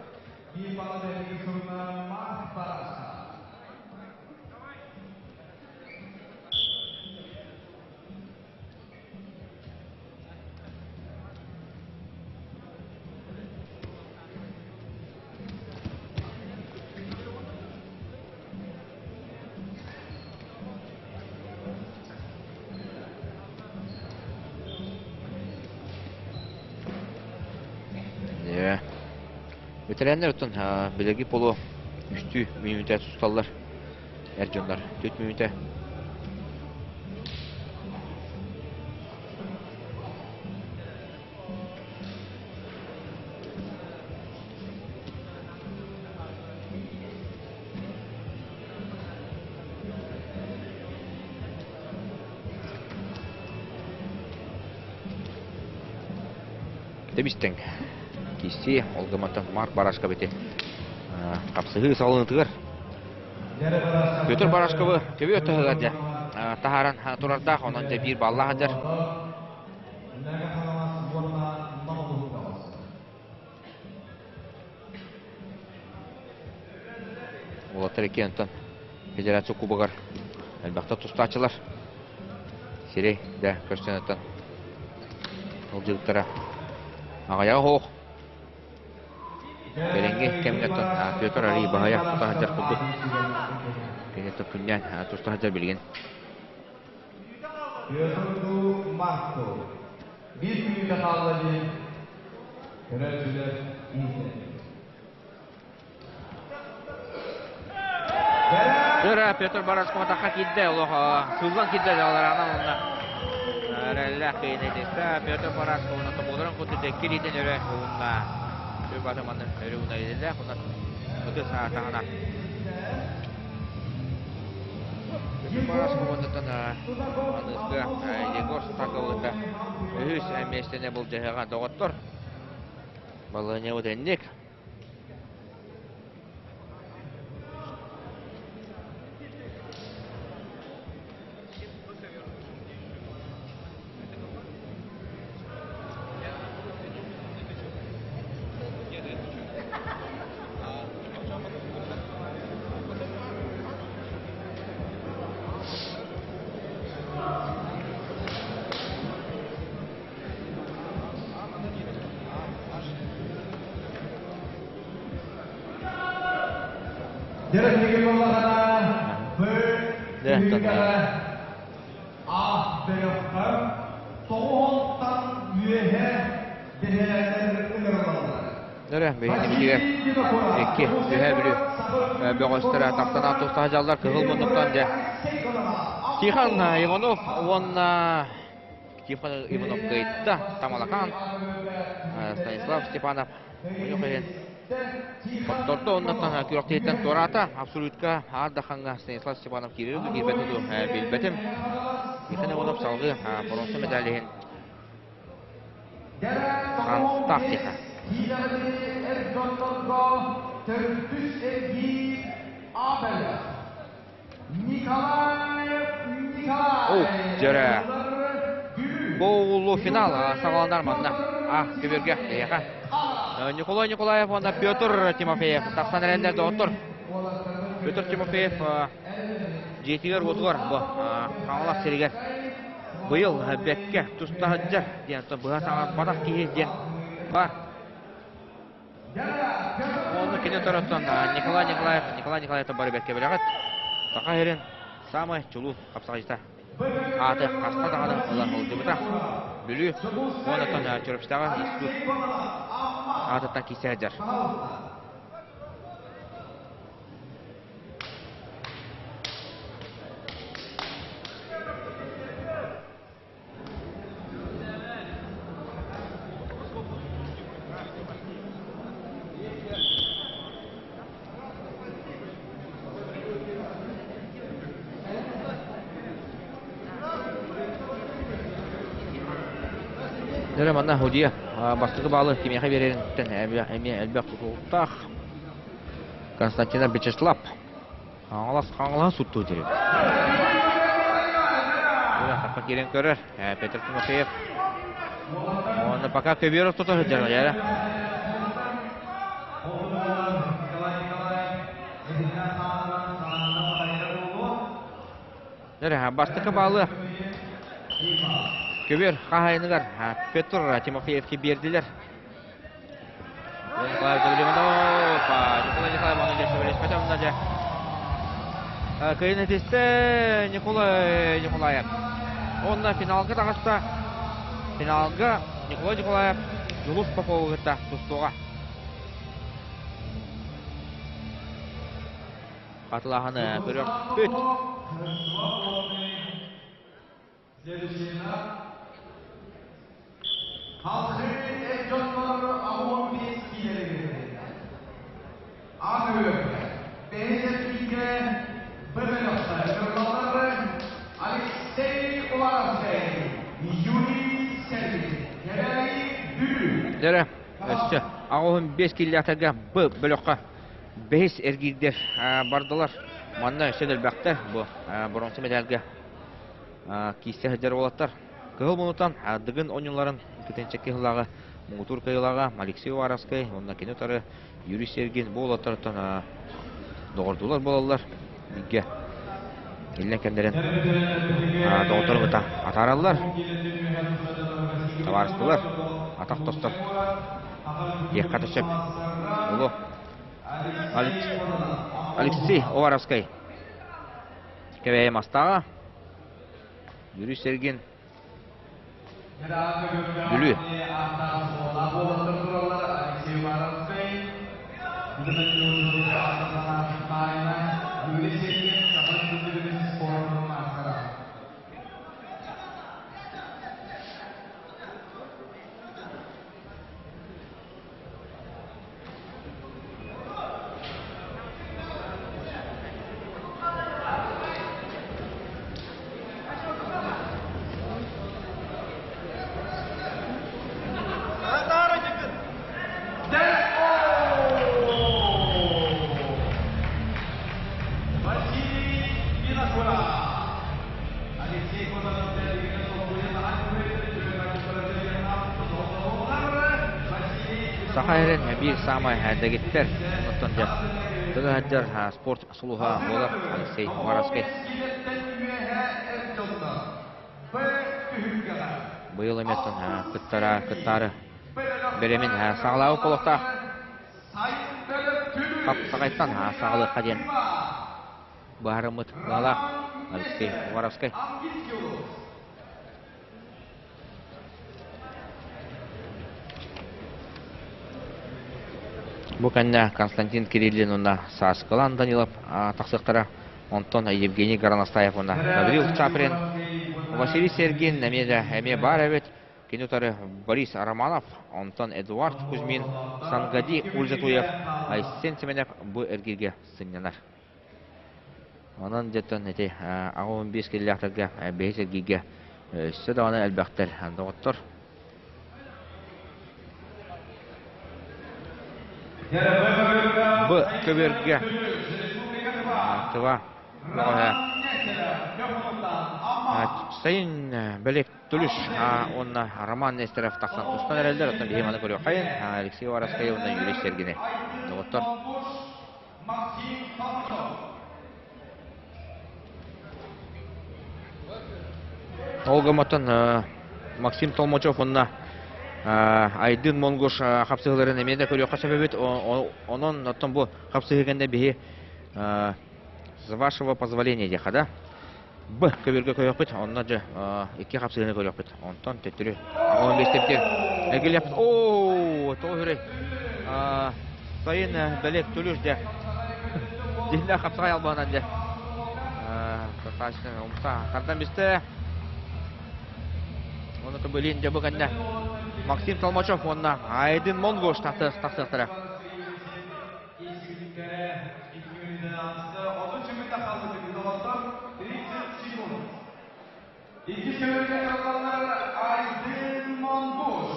Ветераннар оттон билиги полу үстүү мүнүүтэ тусталлар. Эр дьоннор түт мүнүүтэ. Тэбистеҥ киирсии ол гымматтан Марк Барашков ити хапсыһыы салынытыгар Петр Барашковы көбүө таһыгар дьэ таһааран турардаах, онон дьэ биир баллаах сылдьар. Уолаттар икки онтон Федерация Кубогар элбэхтэ тустааччылар. Сирэй да көрсөн оттон сылдьыбыттара аҕыйаҕа суох. Кэлиҥҥи кэмҥэ оттон Петр Арий баһыйа тута сылдьар курдук. Кини күннээн туста сылдьар билигин. Петр Марко. Биир мүнүүтэ хаалла диэн көрөөччүлэр иһитэ. Дөрө Петр Барашков атахха киирдэ, олох сыллан киирдэ дьалараанан уонна эрэллээх киһини этистэ. Петр Барашков уонна тобуоларын курдук икки илиитин өрө уунна. Сүр манны өрө уунар идэлээх, онон ытыс таһына. Петр Барашков уоннаттан аныгы Егор Сутаковыта үһүс миэстэни былдьаһыаҕа доҕоттор. Балаһыанньабыт инник. Нөрө, биһиги икки үһэ бүлүү бөҕөстөрө тахсан тустаһа дьаллар кыһыл муннуктан дьэ Тихон Иванов уонна Тихон Иванов кыайда. Тамалакаан Станислав Степанов мунньах иһин хоттордо оннуттан күрэхтэһииттэн туораата. Абсолютка аар дахаҥҥа Станислав Степанов киирэр дуу киирбэтэ дуу билбэтим. Тихон Иванов салгыы боруонса медаль иһин шанстаах диэхэ. О, дьэрэ. Полуфинал саҕаланар манна. А, көбүөргэ эйиэхэ. Николай Николаев уонна Петр Тимофеев тахсан эрэллэр доҕоттор. Петр Тимофеев дьиэтигэр-уотугар бу Хаҥалас сиригэр быйыл бэккэ туста сылдьар диэн быһа саҥарбатах киһи диэн бар. Уонна кини тороттон Николай Николаев, Николай Николаев бары бэркэ билэҕит. Саха сирин саамай чулуу хапсаҕайдьыта. Ааты хаста даҕаны ылан сылдьыбыта. Бүлүү уонна Чурапчытааҕы институт аатыттан киирсэ сылдьар. Дөрө манна Худия бастакы баалы кимиэхэ биэрэриттэн эмиэ элбэх тутулуктаах. Константинов Вячеслав Хаҥалас Хаҥалаһы суттуу дирип. Тахха киирэн көрөр Петр Тимофеев. Уонна пока көбүөр ортото сылдьар дьэрэ. Дөрө бастакы баалы көбүөр хаһайыныгар Петр Тимофеевке биэрдилэр. Николай Николай Николаев Кыйын этистэ Николай Николаев. Онно финалга таҕыста. Финалга Николай Николаев Дьулус Попову кытта тустуоҕа. Хатылааһыны көрөхпүт. Халқы эр дьоннор 15 киилэлэригэр Аны бэһис эргииргэ бөлөхтөр кыраллар Алексей Уваровскай, Юрий Сергин, Кэбээйи Бүлүү. Дөрө, өссө 85 киилэлээхтэргэ Б бөлөххө бэһис эргиирдэр бардылар. Манна өссө элбэхтэр бу боруонса медальга киирсэ сылдьар уолаттар. Кыһыл мунутан Дыгын оонньууларын иккитинчи сыллааҕы муҥутуур кыайыылааҕа Алексей Уваровскай уонна кини утары Юрий Сергин бу уолаттартан доҕордуулар буолаллар. Бииргэ иллэҥ кэмнэрин доҕотторун кытта атаараллар. Табаарыстылар, атах тостор диэххэ да сөп. Улу Алексей Уваровскай Кэбээйи Мастааҕа, Юрий Сергин, Бүлүү. Саха сирин биир саамай дэгиттэр онтон дьэ тыга сылдьар спорт сулуһа буолар Алексей Уваровскай. Быйыл эмиэттэн кыттара кыттаары бэлэмин саҕалаабыт буолуохтаах. Хапсаҕайтан саҕалыахха диэн быһаарыммыт баалаах Алексей Уваровскай. Бу кэннэ Константин Кириллин уонна Сааскылан Данилов тахсыахтара. Онтон Евгений Горностаев уонна Гаврил Чаприн, Василий Сергин эмиэ да эмиэ баар эбит. Кини утары Борис Романов, онтон Эдуард Кузьмин, Сангади Ульзатуев, Айсен Семенов бу эргииргэ сынньанар. Онон дьэттэн ити 85 киллээхтэргэ бэһис эргииргэ өссө даҕаны элбэхтэр доҕоттор. Б көбүөргэ Тыва бөҕөһө Сайын Бэлек Тулюш уонна Роман Нестеров тахсан тустан эрэллэр. Оттон биһи маны көрүөххэйин Алексей Уваровскай уонна Юрий Сергини. Доҕоттор. Ол гымматтан Максим Толмачев уонна Айдын Монгуш хапсыһыыларын эмиэ да көрүөххэ сөп эбит. Онон оттон бу хапсыһыы кэннэ биһи с вашего позволения диэххэ да Б көбүөргэ көрүөхпүт, онно дьэ икки хапсыһыыны көрүөхпүт. Онтон төттөрү 15 эргилиэхпит. Оо, тоҕо үрэй. Сайын бэлиэт төлүр дьэ. Дьиҥнээх хапсаҕай албаһынан дьэ. Достаточно умса тардан бистэ. Оны Кобылин дьэ бу кэннэ Максим Толмачев уонна Айдын Монгош тахсыахтара. Икки көмөргө каллалар Айдын Монгуш.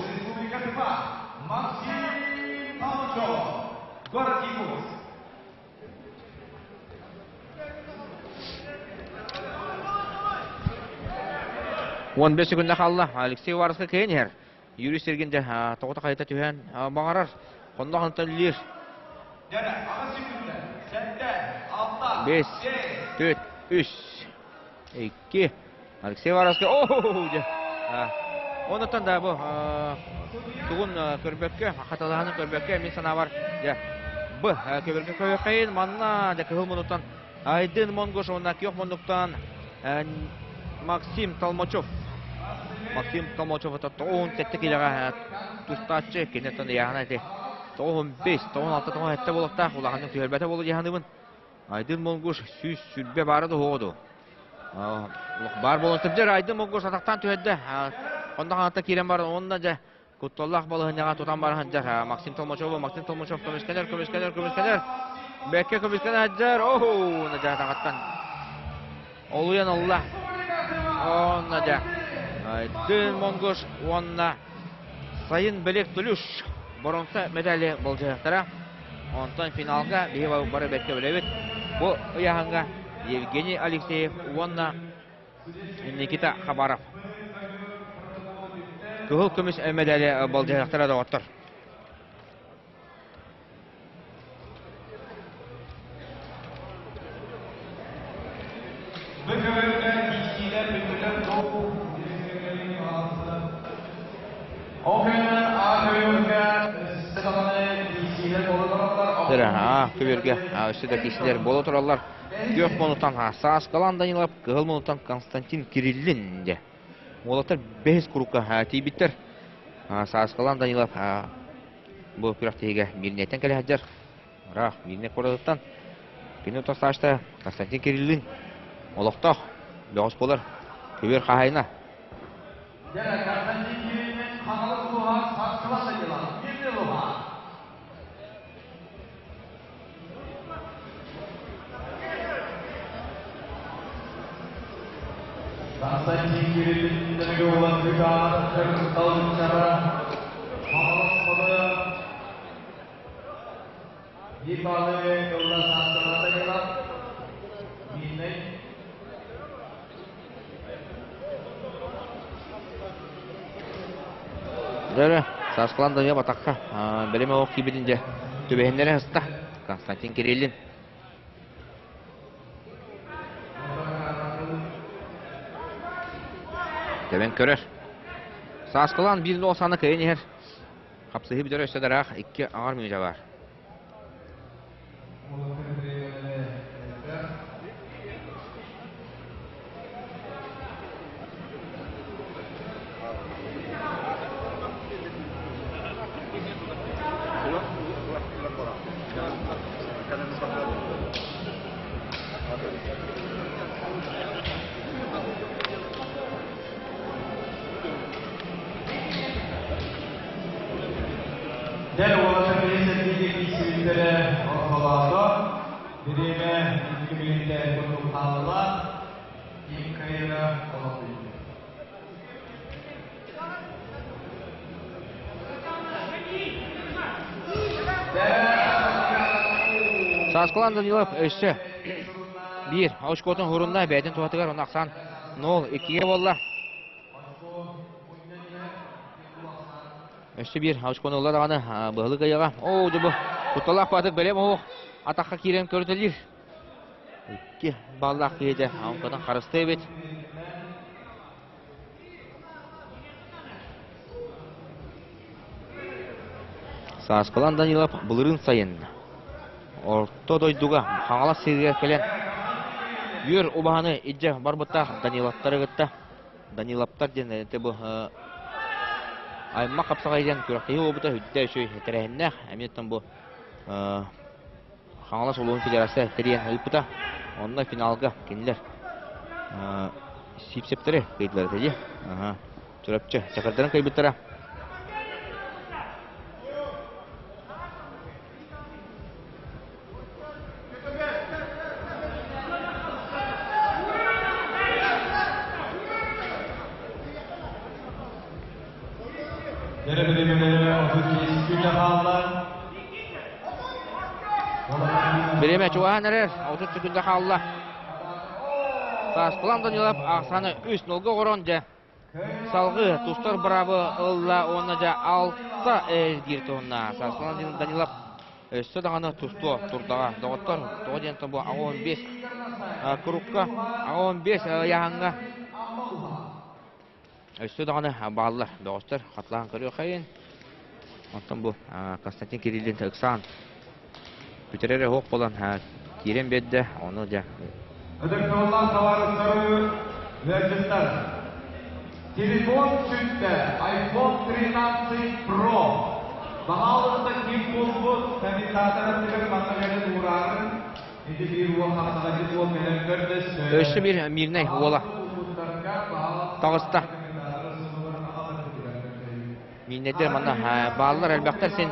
15 секунда хаалла. Алексей Уваровскай кыайан иһэр. Юрий Сергин дьэ тоҕото хайыта түһэн баҕарар. Хоннох онтон лир. 5, 4, 3, 2. Алексей Уваровскай. О, дьэ. Онуттан да бу тугун көрбөккө, хатылаһанын көрбөккө, мин санаабар, дьэ, б көбөргө көйөххейин манна дьэ кыһыл мунуттан Айдын Монгуш уонна күөх муннуктан Максим Толмачев. Максим Толмачев это 97 килоҕа тустааччы, киниттэн ыйааһына ити 95, 96, 97 буолуохтаах, улаханнык түһэрбэтэ буолуо дии саныыбын. Айдын Монгуш 120 баара да суоҕа дуу. Баар буолан сылдьар Айдын Монгуш атахтаан түһэрдэ. Онно ханата киирэн баран, онно дьэ Кутталлаах балаһыанньаҕа тутан бара сылдьар Максим Толмачеву, Максим Толмачев көмүскэнэр, көмүскэнэр, көмүскэнэр. Бэккэ көмүскэнэ сылдьар. Оһуу, дьэ атаҕыттан олуйан ылла. Онно дьэ Айдын Монгуш уонна Сайын Белек Тулюш боронса медали болдьоһуохтара. Онтон финалга биһи бары бэркэ билэбит. Бу ыйааһыҥҥа Евгений Алексеев уонна Никита Хабаров. Кыһыл көмүс медали болдьоһуохтара доҕоттор. Көбүөргэ өссө да киисилэр буола тураллар. Күөх мунутан Сааскалан Данилов, кыһыл мунутан Константин Кириллин дьэ. Уолаттар бэһис курукка тиийбиттэр. Сааскалан Данилов бу күрэхтэһиигэ Мирнэйтэн кэлэ сылдьар. Ыраах Мирнэй куоратыттан. Кини утарсаачта Константин Кириллин олохтоох бөҕөс буолар. Көбүөр хаһаайына. Константин Кириллин Хаҥалас улууһа Сааскалан Данилов, Мирнэй улууһа. Константин Кириллин уолан кырталыччара Хаҥалас Ходойо Дипалы ылла Сааскалан Мирнэй. Дөрө, Сааскылан дойо батахха бэлэм олох киирбитин дьэ түбэһиннэрэ сыста Константин Кириллин. Тэбэн көрөр. Сааскылаан биир нол саны кыайан иһэр. Хапсыһыы бүтэр өссө дараах икки аҥар мүнүүтэ баар. Дэл уолаттар бириисэтиигэ киирсибиттэрэ ортолоото. Бириэмэ икки мүнүүтэ курдук хаалла. Ким кыайара олох биллэр. Сааскылан Данилов өссө биир очкотун хурунна бэйэтин туһатыгар он ахсаан 0-2-ге буолла. Өссө биир очкону ылла даҕаны быһылык ыйаҕа. Оо, дьэ бу кутталаах баатык бэлэм оһох атахха киирэн көрүтэлиир. Икки баллаах киһитэ онкотон харыстыы эбит. Сааскылан Данилов былырыын сайын орто дойдуга Хаҥалас сиригэр кэлэн үөр убаһаны илдьэ барбыттаах Даниловтары кытта Даниловтар диэн это бу аймах хапсаҕай диэн күрэхтэһии буолбута үрдэ үчүгэй тэрээһиннээх эмиэ бу Хаҥалас улууһун федерация тэрийэн ыыппыта. Онно финалга кинилэр Сиипсэптэри кыйдылар этэ дии. Чурапчы чакырдарын кыйбыттара. Бириэмэ чугаһаан эрэр, 30 секунда хаалла. Сааскылан Данилов ахсааны 3-0-га оҕорон дьэ. Салгыы тустар быраабы ылла уонна дьэ алта эргиир туһунна. Сарсылан Данилов өссө даҕаны тустуо турдаҕа. Доҕоттор, тоҕо диэн бу 15 курукка, 15 ыйааһыҥҥа өссө даҕаны бааллар. Доҕоттор, хатылаан көрүөххэйин. Оттон бу Константин Кириллин ыксаан бүтэрэр оһох буолан киирэн биэрдэ. Ону дьэ Ытыктабыллаах табаарыстары, ыалдьыттар! Телефон сүттэ, iPhone 13 Pro. Баһаалыста ким булбут комментатор аттыгар манна кэлэн уураарын, ити биир уол хаптаҕайдык уол кэлэн көрдөстө. Өссө биир Мирнэй уола таҕыста. Мииннэйдэр манна бааллар элбэхтэр син.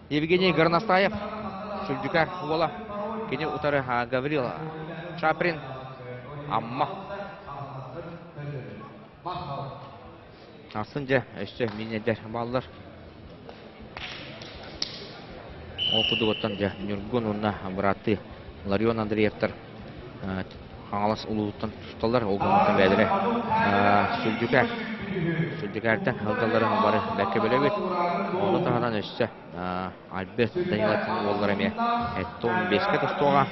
Евгений Горностаев, Сүлдьүкэр уола, кини утары Гаврил Чаприн, Амма. Ахсын дьэ, өссө мииннэйдэр бааллар. Ол курдугуттан дьэ Ньургун уонна бырааттыы Ларион Андреевтар Хаҥалас улууһуттан тусталлар, ол гынан бэйэлэрэ Сүлдьүкээр Сүлдьүкээртэн сылдьалларын бары бэркэ билэбит. Ону таһынан өссө Альберт Даниловтын уоллара эмиэ 75-кэ тустуоҕа.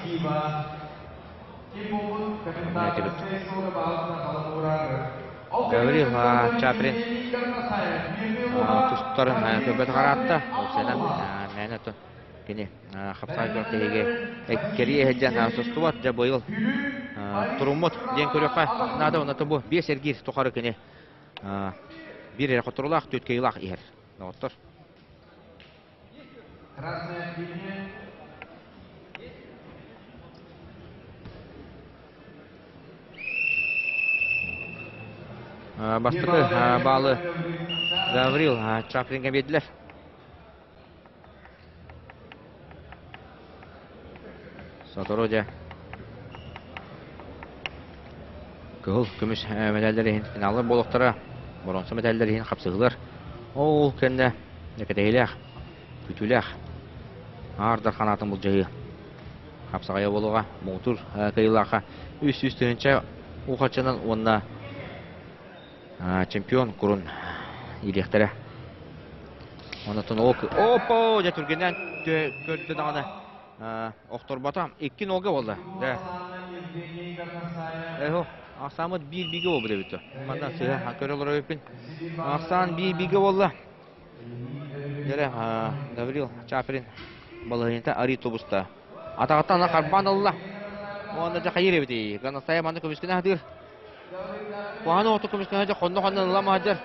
Гаврил Чаприн тустарын көрбөт хараатта. Ол сэнэн мээнэ кини хапсаҕай күрэхтэһиигэ эккэрии эһэдьэн состубат дьэ быйыл туруммут диэн көрүөххэ наада уонна бу биэс эргиир тухары кини биир эрэ хотурулаах түөрт кыайыылаах иһэр доҕоттор. Бастакы баалы Гаврил Чаплинга биэрдилэр. Сотору дьэ кыһыл көмүс мэтээллэр иһин финаллар буолуохтара, боруонса мэтээллэр иһин хапсыһыылар. Ол кэннэ кэтэһиилээх, күтүүлээх аардар ханаатын былдьаһыы хапсаҕайа буолуоҕа. Муҥутуур кыайыылаахха 300 тыһыынча уу-харчынан уонна чемпион курун иилиэхтэрэ. Онтон ол оппо дьэ түргэннээн көрдө даҕаны охторбото икки нолга буолла. Дэ. Эхо, ахсааммыт биир бигэ буолбут эбит. Манна сыһа көрө олорор эбиппин. Ахсаан биир бигэ буолла. Дьэрэ Гаврил Чаприн балаһыанньата арыы тубуста. Атаҕыттан харбаан ылла. Уонна дьэ хайыыр эбитий? Ганастая манна көмүскэнэ сатыыр. Куһаҕан оҕото көмүскэнэ дьэ хонно-хонно ылла маһадьар.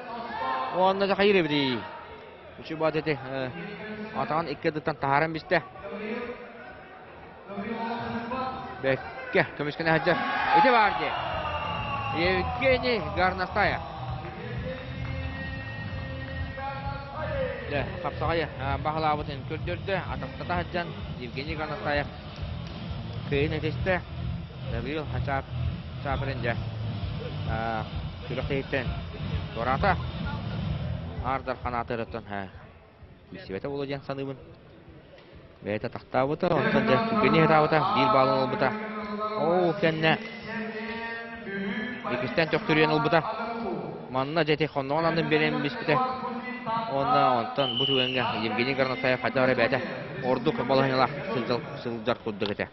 Уонна дьэ хайыыр эбитий? Үчү баат эти атаҕын икки ардыттан таһааран бистэ. Бэккэ көмүскэнэ сылдьар. Ити баар дии. Евгений Горностаев. Дьэ, хапсаҕайы баһылаабытын көрдөрдө, атахтата сылдьан Евгений Горностаев кыайын этистэ. Гаврил Чаприн дьэ күрэхтэһииттэн туораата. Аардар ханаатырыттан күүстүбэтэ буолуо диэн саныыбын. Бэйэтэ тахтаабыта, онтон дьэ түргэнник ытаабыта, биир баалын ылбыта. Ол кэннэ иккистээн төхтүрүйэн ылбыта. Манна дьэ ити хонноҕун аннын биэрэн биспитэ. Уонна онтон бу түгэҥҥэ Евгений Горностаев хайдах эрэ бэйэтэ ордук балаһыанньалаах сылдьар курдук этэ.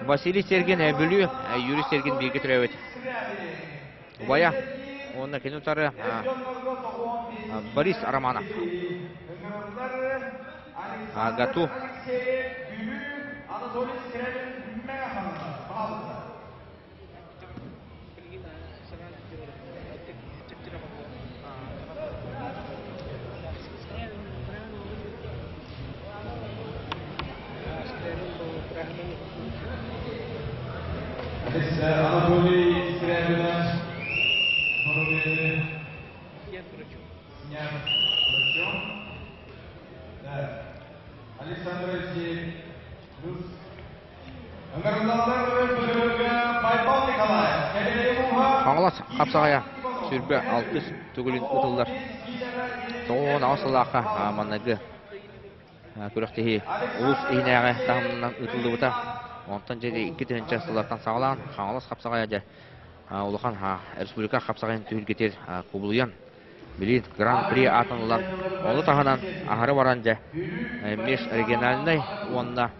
Василий Сергин Бүлүү, Юрий Сергин бииргэ төрөөбүт убайа уонна кини утары Борис Романов. Гату Анатолий Скрябина, снят врачом. Да. Александр Алексеевич, плюс Хаҥалас хапсаҕайа сүүрбэ алтыс төгүлүн ытыллар. 98 сыллаахха манныгы күрэхтэһии улуус иһинээҕи таһымынан ыытыллыбыта. Онтон дьэ 2000 сыллартан саҕалаан Хаҥалас хапсаҕайа дьэ улахан республика хапсаҕайын түһүлгэтигэр кубулуйан билигин Гран-при аатын ылан, ону таһынан аһары баран дьэ межрегиональнай уонна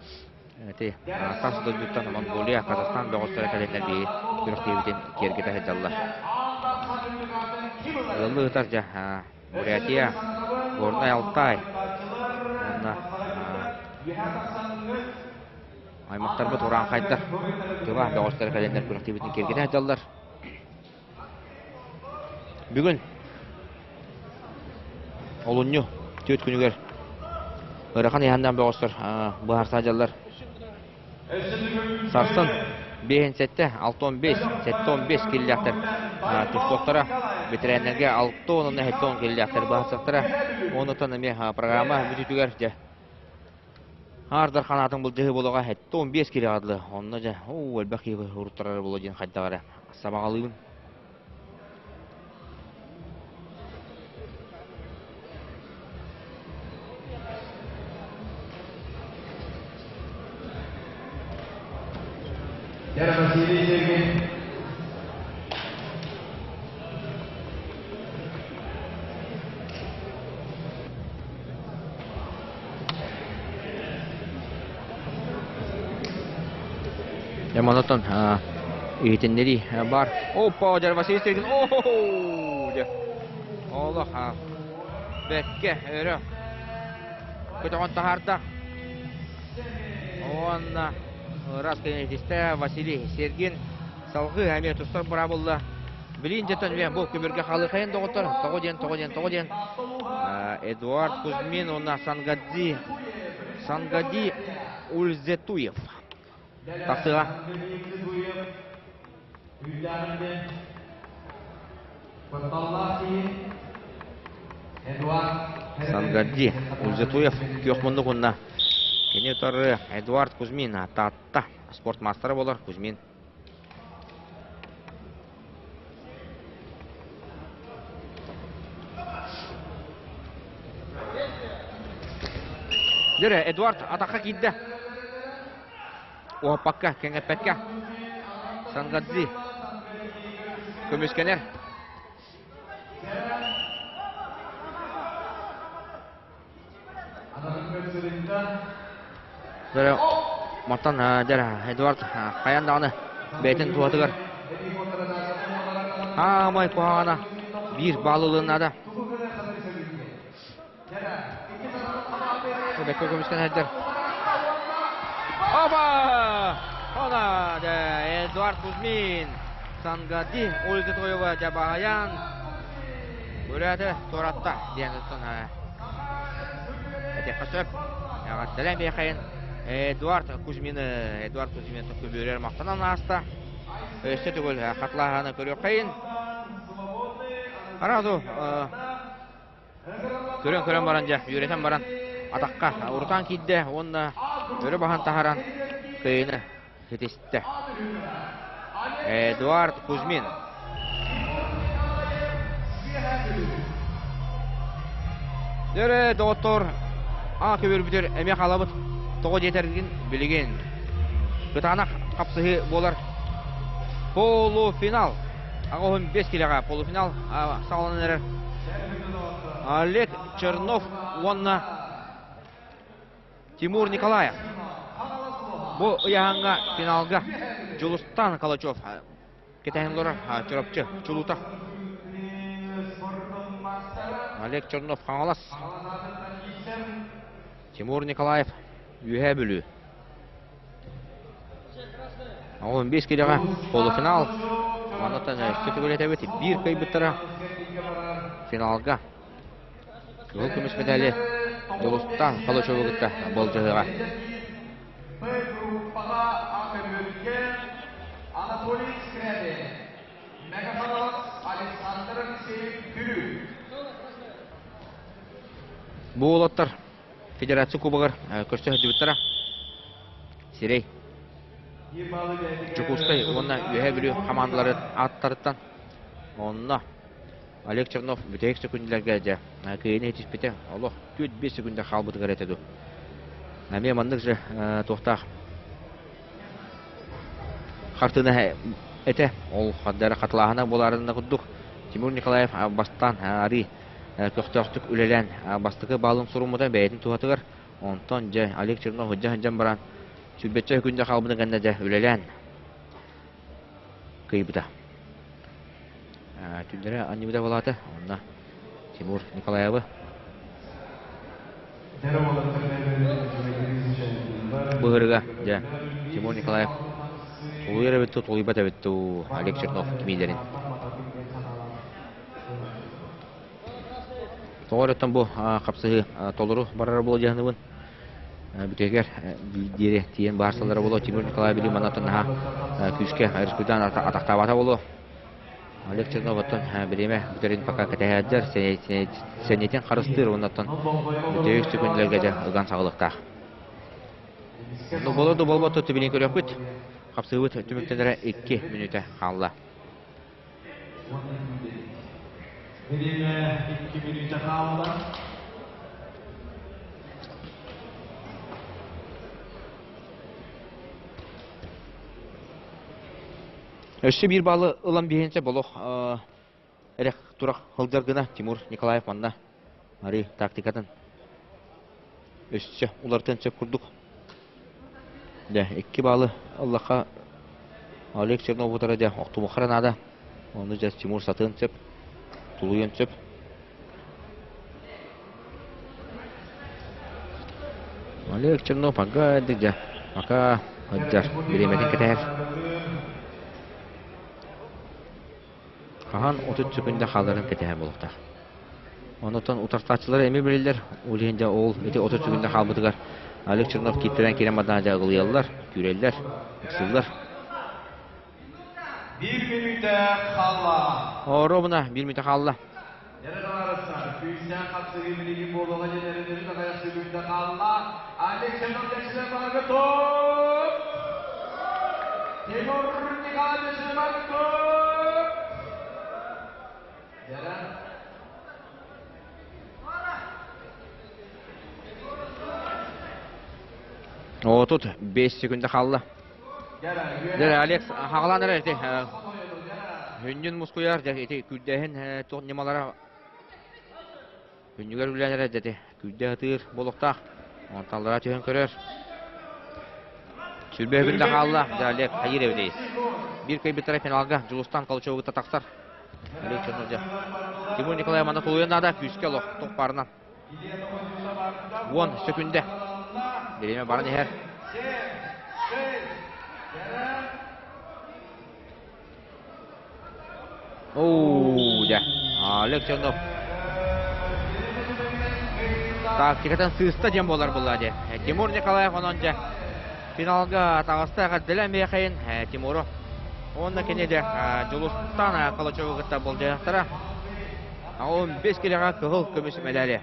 ити тас дойдуттан Монголия, Казахстан бөҕөстөрө кэлэннэр биһи күрэхтэһиибитин киэргэтэ сылдьаллар. Ыаллыы ыытар дьэ Бурятия, Горнай Алтай уонна аймахтарбыт урааҥхайдар тыва бөҕөстөрө кэлэннэр күрэхтэһиибитин киэргэтэ сылдьаллар. Бүгүн олунньу түөрт күнүгэр ыарахан ыйаһыннаах бөҕөстөр быһаарса сылдьаллар. Сарсын биэһин сэттэ, 6-15, 7-15 киллээхтэр тустуохтара. Бэтэрээннэргэ 6 уонна 7 киллээхтэр быһаарсыахтара. Онутан эмиэ программа бүтүүтүгэр дьэ Аардар ханаатын былдьаһыы буолуоҕа 75 киилэҕэ дылы. Онно дьэ, оо, элбэх киһи уруттарар буолуо диэн хайдах эрэ сабаҕалыыбын. Дьэ, Василий Сергеевич. Яманотон иһитиннэрии бар. Опа, дьэ Василий Сергеевич, о дьэ. Олох бэккэ өрө көтөҕөн таһаарда. Уонна ырас кэннитистэ Василий Сергин Салгыы эмиэ тустар быраабылла. Билин дьэтэн үө бу көбүргэ халыхайын доҕоттор тоҕо диэн тоҕо диэн тоҕо диэн Эдуард Кузьмин уонна Сангади Сангади Ульзетуев тахсыга. Сангади Ульзетуев күөх муннук уонна кини утары Эдуард Кузьмин Таатта спорт маастара болар Кузьмин. Дөрө, Эдуард атахха киирдэ. Уоппакка, кэҥэппэккэ. Сангадзи көмүскэнэр. Дөрө, мантан дьэ, Эдуард хайан даҕаны бэйэтин туһатыгар аамай куһаҕана биир баал ылыан наада. Бэккэ көмүскэн сылдьар. Оба! Она, Эдуард Кузьмин, Сангади, Ольга Тоева, Дьабаһаян, Бүрээти туоратта диэн этиэххэ сөп. Эҕэрдэлээн биэхэйин Эдуард Кузьмины Эдуард Кузьмин көбүөрэр махтанан ааста. Өссө төгүл хатылааһыны көрүөххэйин. Араду көрөн-көрөн баран дьэ үөрэтэн баран атахха урутаан киирдэ уонна өрө баһан таһаран кыайыыны ситистэ. Эдуард Кузьмин. Дөрө, доҕоттор, аа көбүөрбүтүр эмиэ хаалабыт. Тоҕо диэтэргин билигин. Кытаанах хапсыһыы буолар. Полуфинал. Аҕа 15 килэҕэ полуфинал саҕаланан эрэр. Олег Чернов уонна Тимур Николаев. Бу ыйааһыҥҥа финалга Дьулустан Калачев кэтэһэн олорор Чурапчы чулуута. Олег Чернов Хаҥалас. Тимур Николаев Үөһээ Бүлүү. 15 килэҕэ полуфинал. Маннаттан өссө төгүлэтэбит. Биир кыайбыттара финалга Кыһыл көмүс мэтээли Дьулустаан Холочеву кытта болдьоһуоҕа. Б группаҕа көмүлгэ Анатолий Скрябин, Мегафонов Александр Алексеев Бүлүү. Бу уолаттар Федерация Кубогар көрсө сылдьыбыттара. Сирэй Дьокуускай уонна Үөһээ Бүлүү хамаандаларын ааттарыттан онно Олег Чернов бүтэһик сөкүндэлэргэ дьэ кыайыыны ситиспитэ. Олох 4-5 секунда хаалбытыгар этэ дуу. Эмиэ маннык же туохтаах. хартыына этэ. Ол хардары хатылааһына буолаарына курдук Тимур Николаев бастаан арыы көхтөөхтүк үлэлээн бастакы баалын суруммута бэйэтин туһатыгар. Онтон дьэ Олег Чернов сылдьа сылдьан баран сүүрбэччэ күндэ хаалбытын кэннэ дьэ үлэлээн кыайбыта. Түннэрэ анньыбыта буолаата. Онно Тимур Николаевы Быһырыга дьэ Тимур Николаев тулуйар эбит дуу, тулуйбат эбит дуу Олег Чернов кимиилэрин. Тоҕо эрэ бу хапсыһыы толору барара буолуо дьаһаныбын. Бүтэһигэр диэри тиийэн баарсаллара буолуо. Тимур Николаев билим манаттан наһаа күүскэ рискуйдаан атахтаабата буолуо. Олег Чернов оттон бириэмэ бүтэрин пока кэтэһээддэр сэниэтин харыстыыр уонна оттон бүтэһик сөкүндэлэргэ дьэ ыган саҕалыктаах. Ну боло да болбото түбүнү көрөхпүт. Хапсыыбыт түмүктэнэрэ 2 мүнүүтэ хаалла. Бириэмэ 2 мүнүүтэ хаалла. Өссө биир баалы ылан биһинчэ болох эрэх турах сылдьар гына Тимур Николаев манна арыы тактикатын өссө уларытан сөп курдук. Дьэ, икки баалы ыллахха Олег Чернов утара дьэ охтумухара наада. Ону дьэ Тимур сатыан сөп, тулуйуон сөп. Олег Чернов ага дьэ пока сылдьар бириэмэтин кэтэһэр. Хаһан 30 сөкүндэ хааларын кэтэһэр буолуохтаах. Онтон утарсааччылар эмиэ билэллэр. Ол иһин дьэ ол ити 30 сөкүндэ хаалбытыгар Олег Чернов кииртэрэн киирэн бардаҕына дьэ ыгылыйаллар, күүрэллэр, ыксыыллар. Биир мүнүүтэ хаалла. Оруобуна биир мүнүүтэ хаалла. Дьэрэ табаарыстар, күүстээх хапсыһыы билигин буолуоҕа диэн эрэнэбит аҕыйах сөкүүндэ хаалла. Олег Чернов дэчилэр барыга топ! Тимур Николаевич дэчилэр барыга топ! Дьэрэ. 35 секунда хаалла. Дьэ, Алекс хаҕалаан эрэр ити хүнньүн мускуйар дьэ ити күүрдээһин туох ньымалара күннүгэр үлэлээн эрэр дьэ ити күүрдэ сатыыр буолуохтаах. Онтон аллара түһэн көрөр. Сүрбэ күндэ хаалла. Дьэ, Олег хайыыр эбитий? Биир кыайбыттара финалга Дьулустан Калычеву кытта тахсар. Олег Чернов дьэ. Тимур Николаев манна тулуйан наада күүскэ олох туох баарынан. 10 сөкүндэ. Бириэмэ баран иһэр. Оу, дьэ. Олег Чернов. Тактикатын сыыста диэн буолар буолла дьэ. Тимур Николаев онон дьэ финалга таҕыста эҕэрдэлээн биэхэйин Тимуру. Уонна кини дьэ Дьулустан Калачеву кытта болдьойохтара. 15 килэҕэ кыһыл көмүс мэдээли.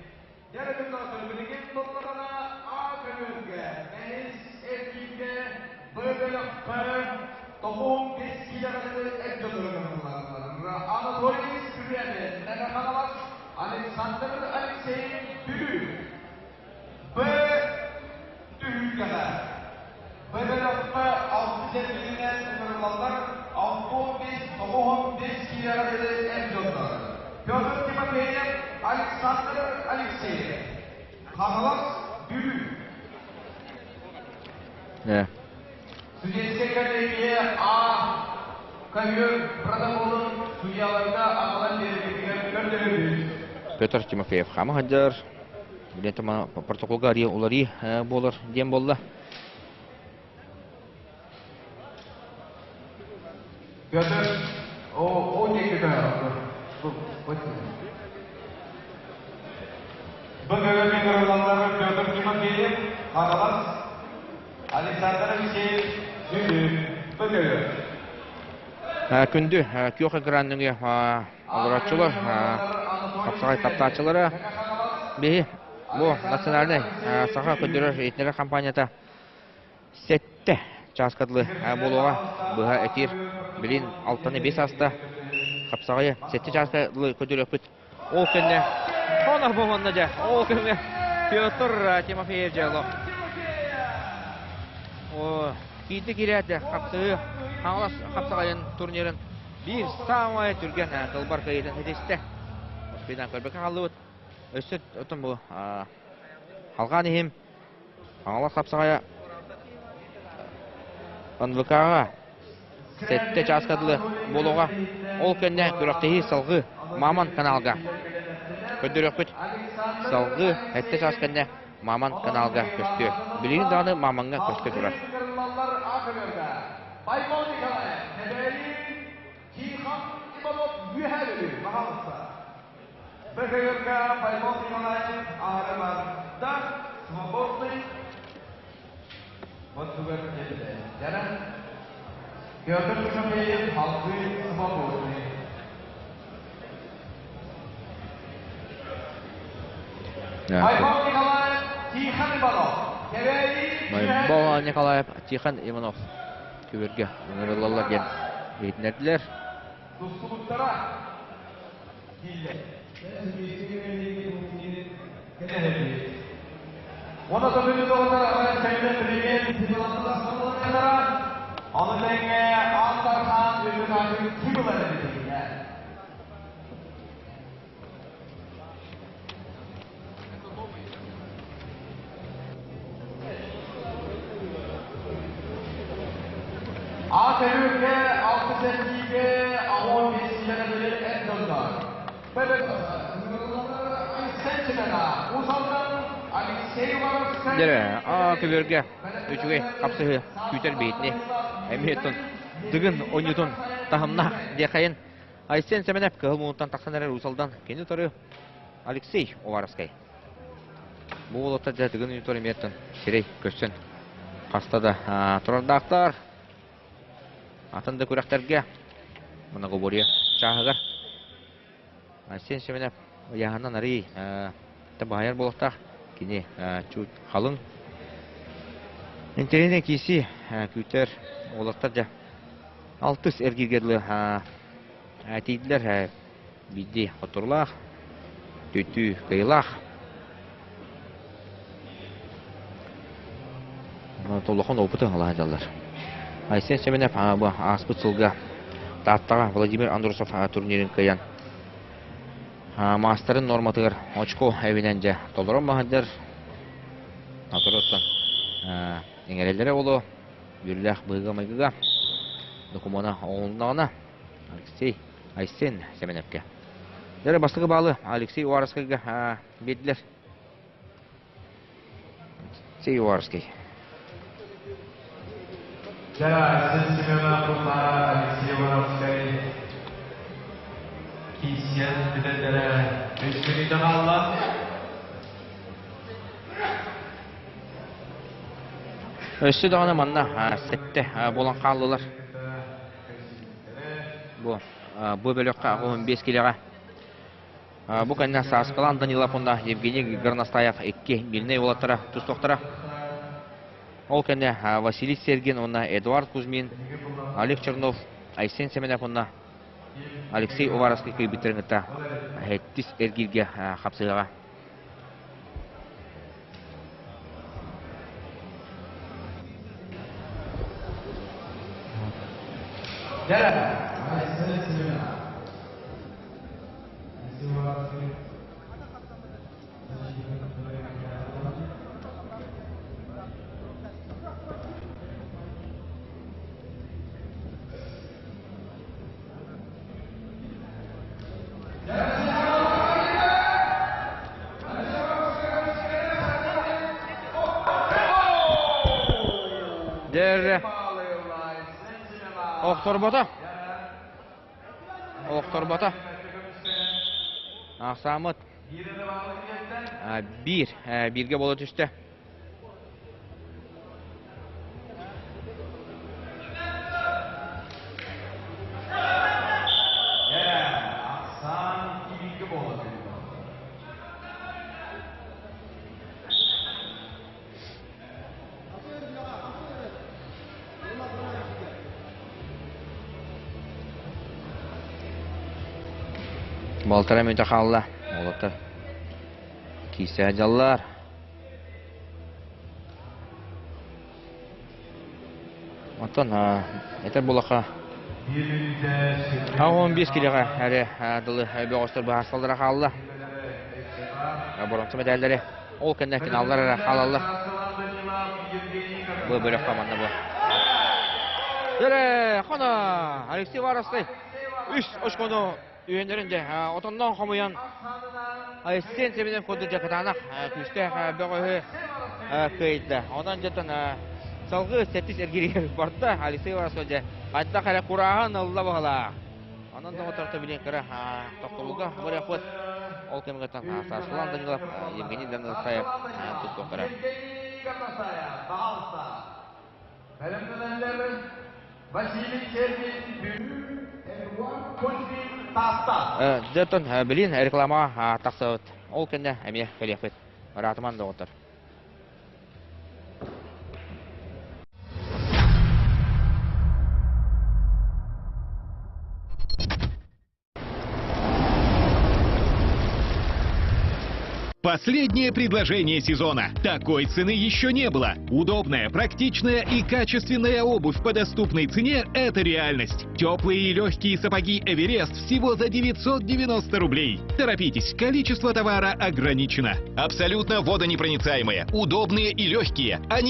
Александр Алексеев Бүлүү Б түһүлгэҕэ Б бөлөххө алтыс эргииринэн ыҥырыллаллар 65-95 киилэҕэ диэри эр дьоннор Петр Тимофеев, Александр Алексеев Хаҥалас, Бүлүү Судейскай коллегия А көһүөр протоколун судьяларга аҕалан биэрэргитигэр көрдөһөбүт. Петр Тимофеев хаама сылдьар. Билиэн протоколга арыйа уларыы буолар диэн буолла. Петр, о, о диэки БГГ кырыллаллары Петр Тимофеев, Хаҥалас, Александр Алексеев, Бүлүү, БГГ. Күндү күөх экран нөҥүө олорооччулар, хапсаҕай таптааччылара биһи бу национальнай саха көрдөрөр иһитиннэрэр компанията Сэттэ чааска дылы буолуоҕа быһа этиир. Билин алтаны биэс ааста. Хапсаҕайы сэттэ чааска дылы көрдөрүөхпүт. Ол кэннэ Хонор буолуонна дьэ. Ол кэннэ Петр Тимофеев дьэ олох. О, киирдэ киирээт хапсыы. Хаҥалас хапсаҕайын турнирын биир саамай түргэн кылбар кыайыытын ситистэ. Успейдан көрбөккө хааллыбыт. Өссө оттон бу халҕаан иһим Хаҥалас хапсаҕайа НВК-ҕа сэттэ чааска дылы буолуоҕа. Ол кэннэ күрэхтэһии салгыы Маман каналга көрдөрүөхпүт. Салгыы сэттэ чаас кэннэ Маман каналга көстүө. Билигин даҕаны Мамаҥҥа көстө турар. Байбал Николаев, Тихон Иванов үөһээ Бүлүү, пожалуйста. БКГК Байбал Николаев Аарымарда свободный Бонтугар кэллэ. Дьара Петр Тимофеев халгыы свободный. Байбал Николаев Тихон Иванов. Байбал Николаев Тихон Иванов күбүргэ ыҥырыллаллар диэн иһитиннэрдилэр. Тустубуттара Уонна төбөнү доҕотор сэргэ премьер Ону тэҥэ Аан Дархан Үрүҥ ким ылар эбитий? А төрүүргэ алты сэтиигэ 15 сиэнэбили эр дьоннор. Дьэ, аа көбүөргэ үчүгэй хапсыһыы күүтэр биһитини эмиэ Дыгын оонньуутун таһымнаах диэхэйин Айсен Сэмэнэп кыһыл муунтан тахсан эрэр Уус Алдан кини утары Алексей Уваровскай. Бу уолаттар дьэ Дыгын оонньуутугар эмиэ сирэй көрсөн хаста да турардаахтар. Атын да күрэхтэргэ многоборье чааһыгар Айсен Семенов ыйааһынан арый баһайар буолуохтаах. Кини чуть халыҥ. Интэриэһинэй киирсии күүтэр уолаттар дьэ алтыс эргииргэ дылы тиийдилэр. Биирдии хотурлаах, түтүү кыйылаах. Улахан опыты ылаһа дьаллар. Айсен Семенов бу ааспыт сылга Тааттаҕа Владимир Андросов турнирын кыайан маастарын норматыгар очко эбинэн дьэ толорон баһырдар. Оттон иҥэрэллэрэ оло үөрүүлээх быһыыга-майгыга докумуона оҥоһулуннаҕына Алексей Айсен Семеневкэ. Дьэ бастакы баалы Алексей Уваровскайга биэрдилэр. Алексей Уваровский. Дьэ, Айсен Семенов уонна Алексей Уваровскай киирсиэн бүтэллэрэ үс мүнүүтэ хаалла. Өссө даҕаны манна сэттэ буолан хааллылар. Бу бу бөлөххө 15 килэҕэ Бу кэннэ Сааскалаан Данилов уонна Евгений Горностаев икки мирнэй уолаттара тустуохтара. Ол кэннэ Василий Сергин уонна Эдуард Кузьмин, Олег Чернов, Айсен Семенов уонна Алексей Уваровский кыайбыттарын кытта сэттис эргииргэ хапсыһыаҕа. Дьэ, охторбото. Охторбото. Ахсааммыт биир бииргэ буола түстэ. Балтара мүнүүтэ хаалла. Уолаттар киирсэ сылдьаллар. Оттон этэр буоллахха 15 килэҕэ эрэ дылы бөҕөстөр быһаарсаллара хаалла. Боронсо мэдээллэри ол кэннэ финаллар эрэ хаалаллар. Бу бөлөх команда бу. Дөрэ, хона Алексей Варовскай үс очкону Үөннэрин дьэ отонноон хомуйан Айсен Семенов курдук дьэ кытаанах күүстээх бөҕөһү кыайда. Онон дьэтэн салгыы сэттис эргииригэр барда. Алексей Воровскай дьэ хайдах эрэ курааһын ылла баһылаах. Онон доҕотторто билин кыра тохтобулга барыахпыт. Ол кэмигэр Сарсылан Данилов, Евгений Данилов туттуохтара. Василий Сергеевич Бүлүү, Эдуард Кузьмин Таатта. Дьэ, билин реклама тахсыбыт. Ол кэннэ эмиэ кэлиэхпит. Ыраатыман доҕоттор. Последнее предложение сезона. Такой цены еще не было. Удобная, практичная и качественная обувь по доступной цене – это реальность. Теплые и легкие сапоги «Эверест» всего за 990 рублей. Торопитесь, количество товара ограничено. Абсолютно водонепроницаемые, удобные и легкие. Они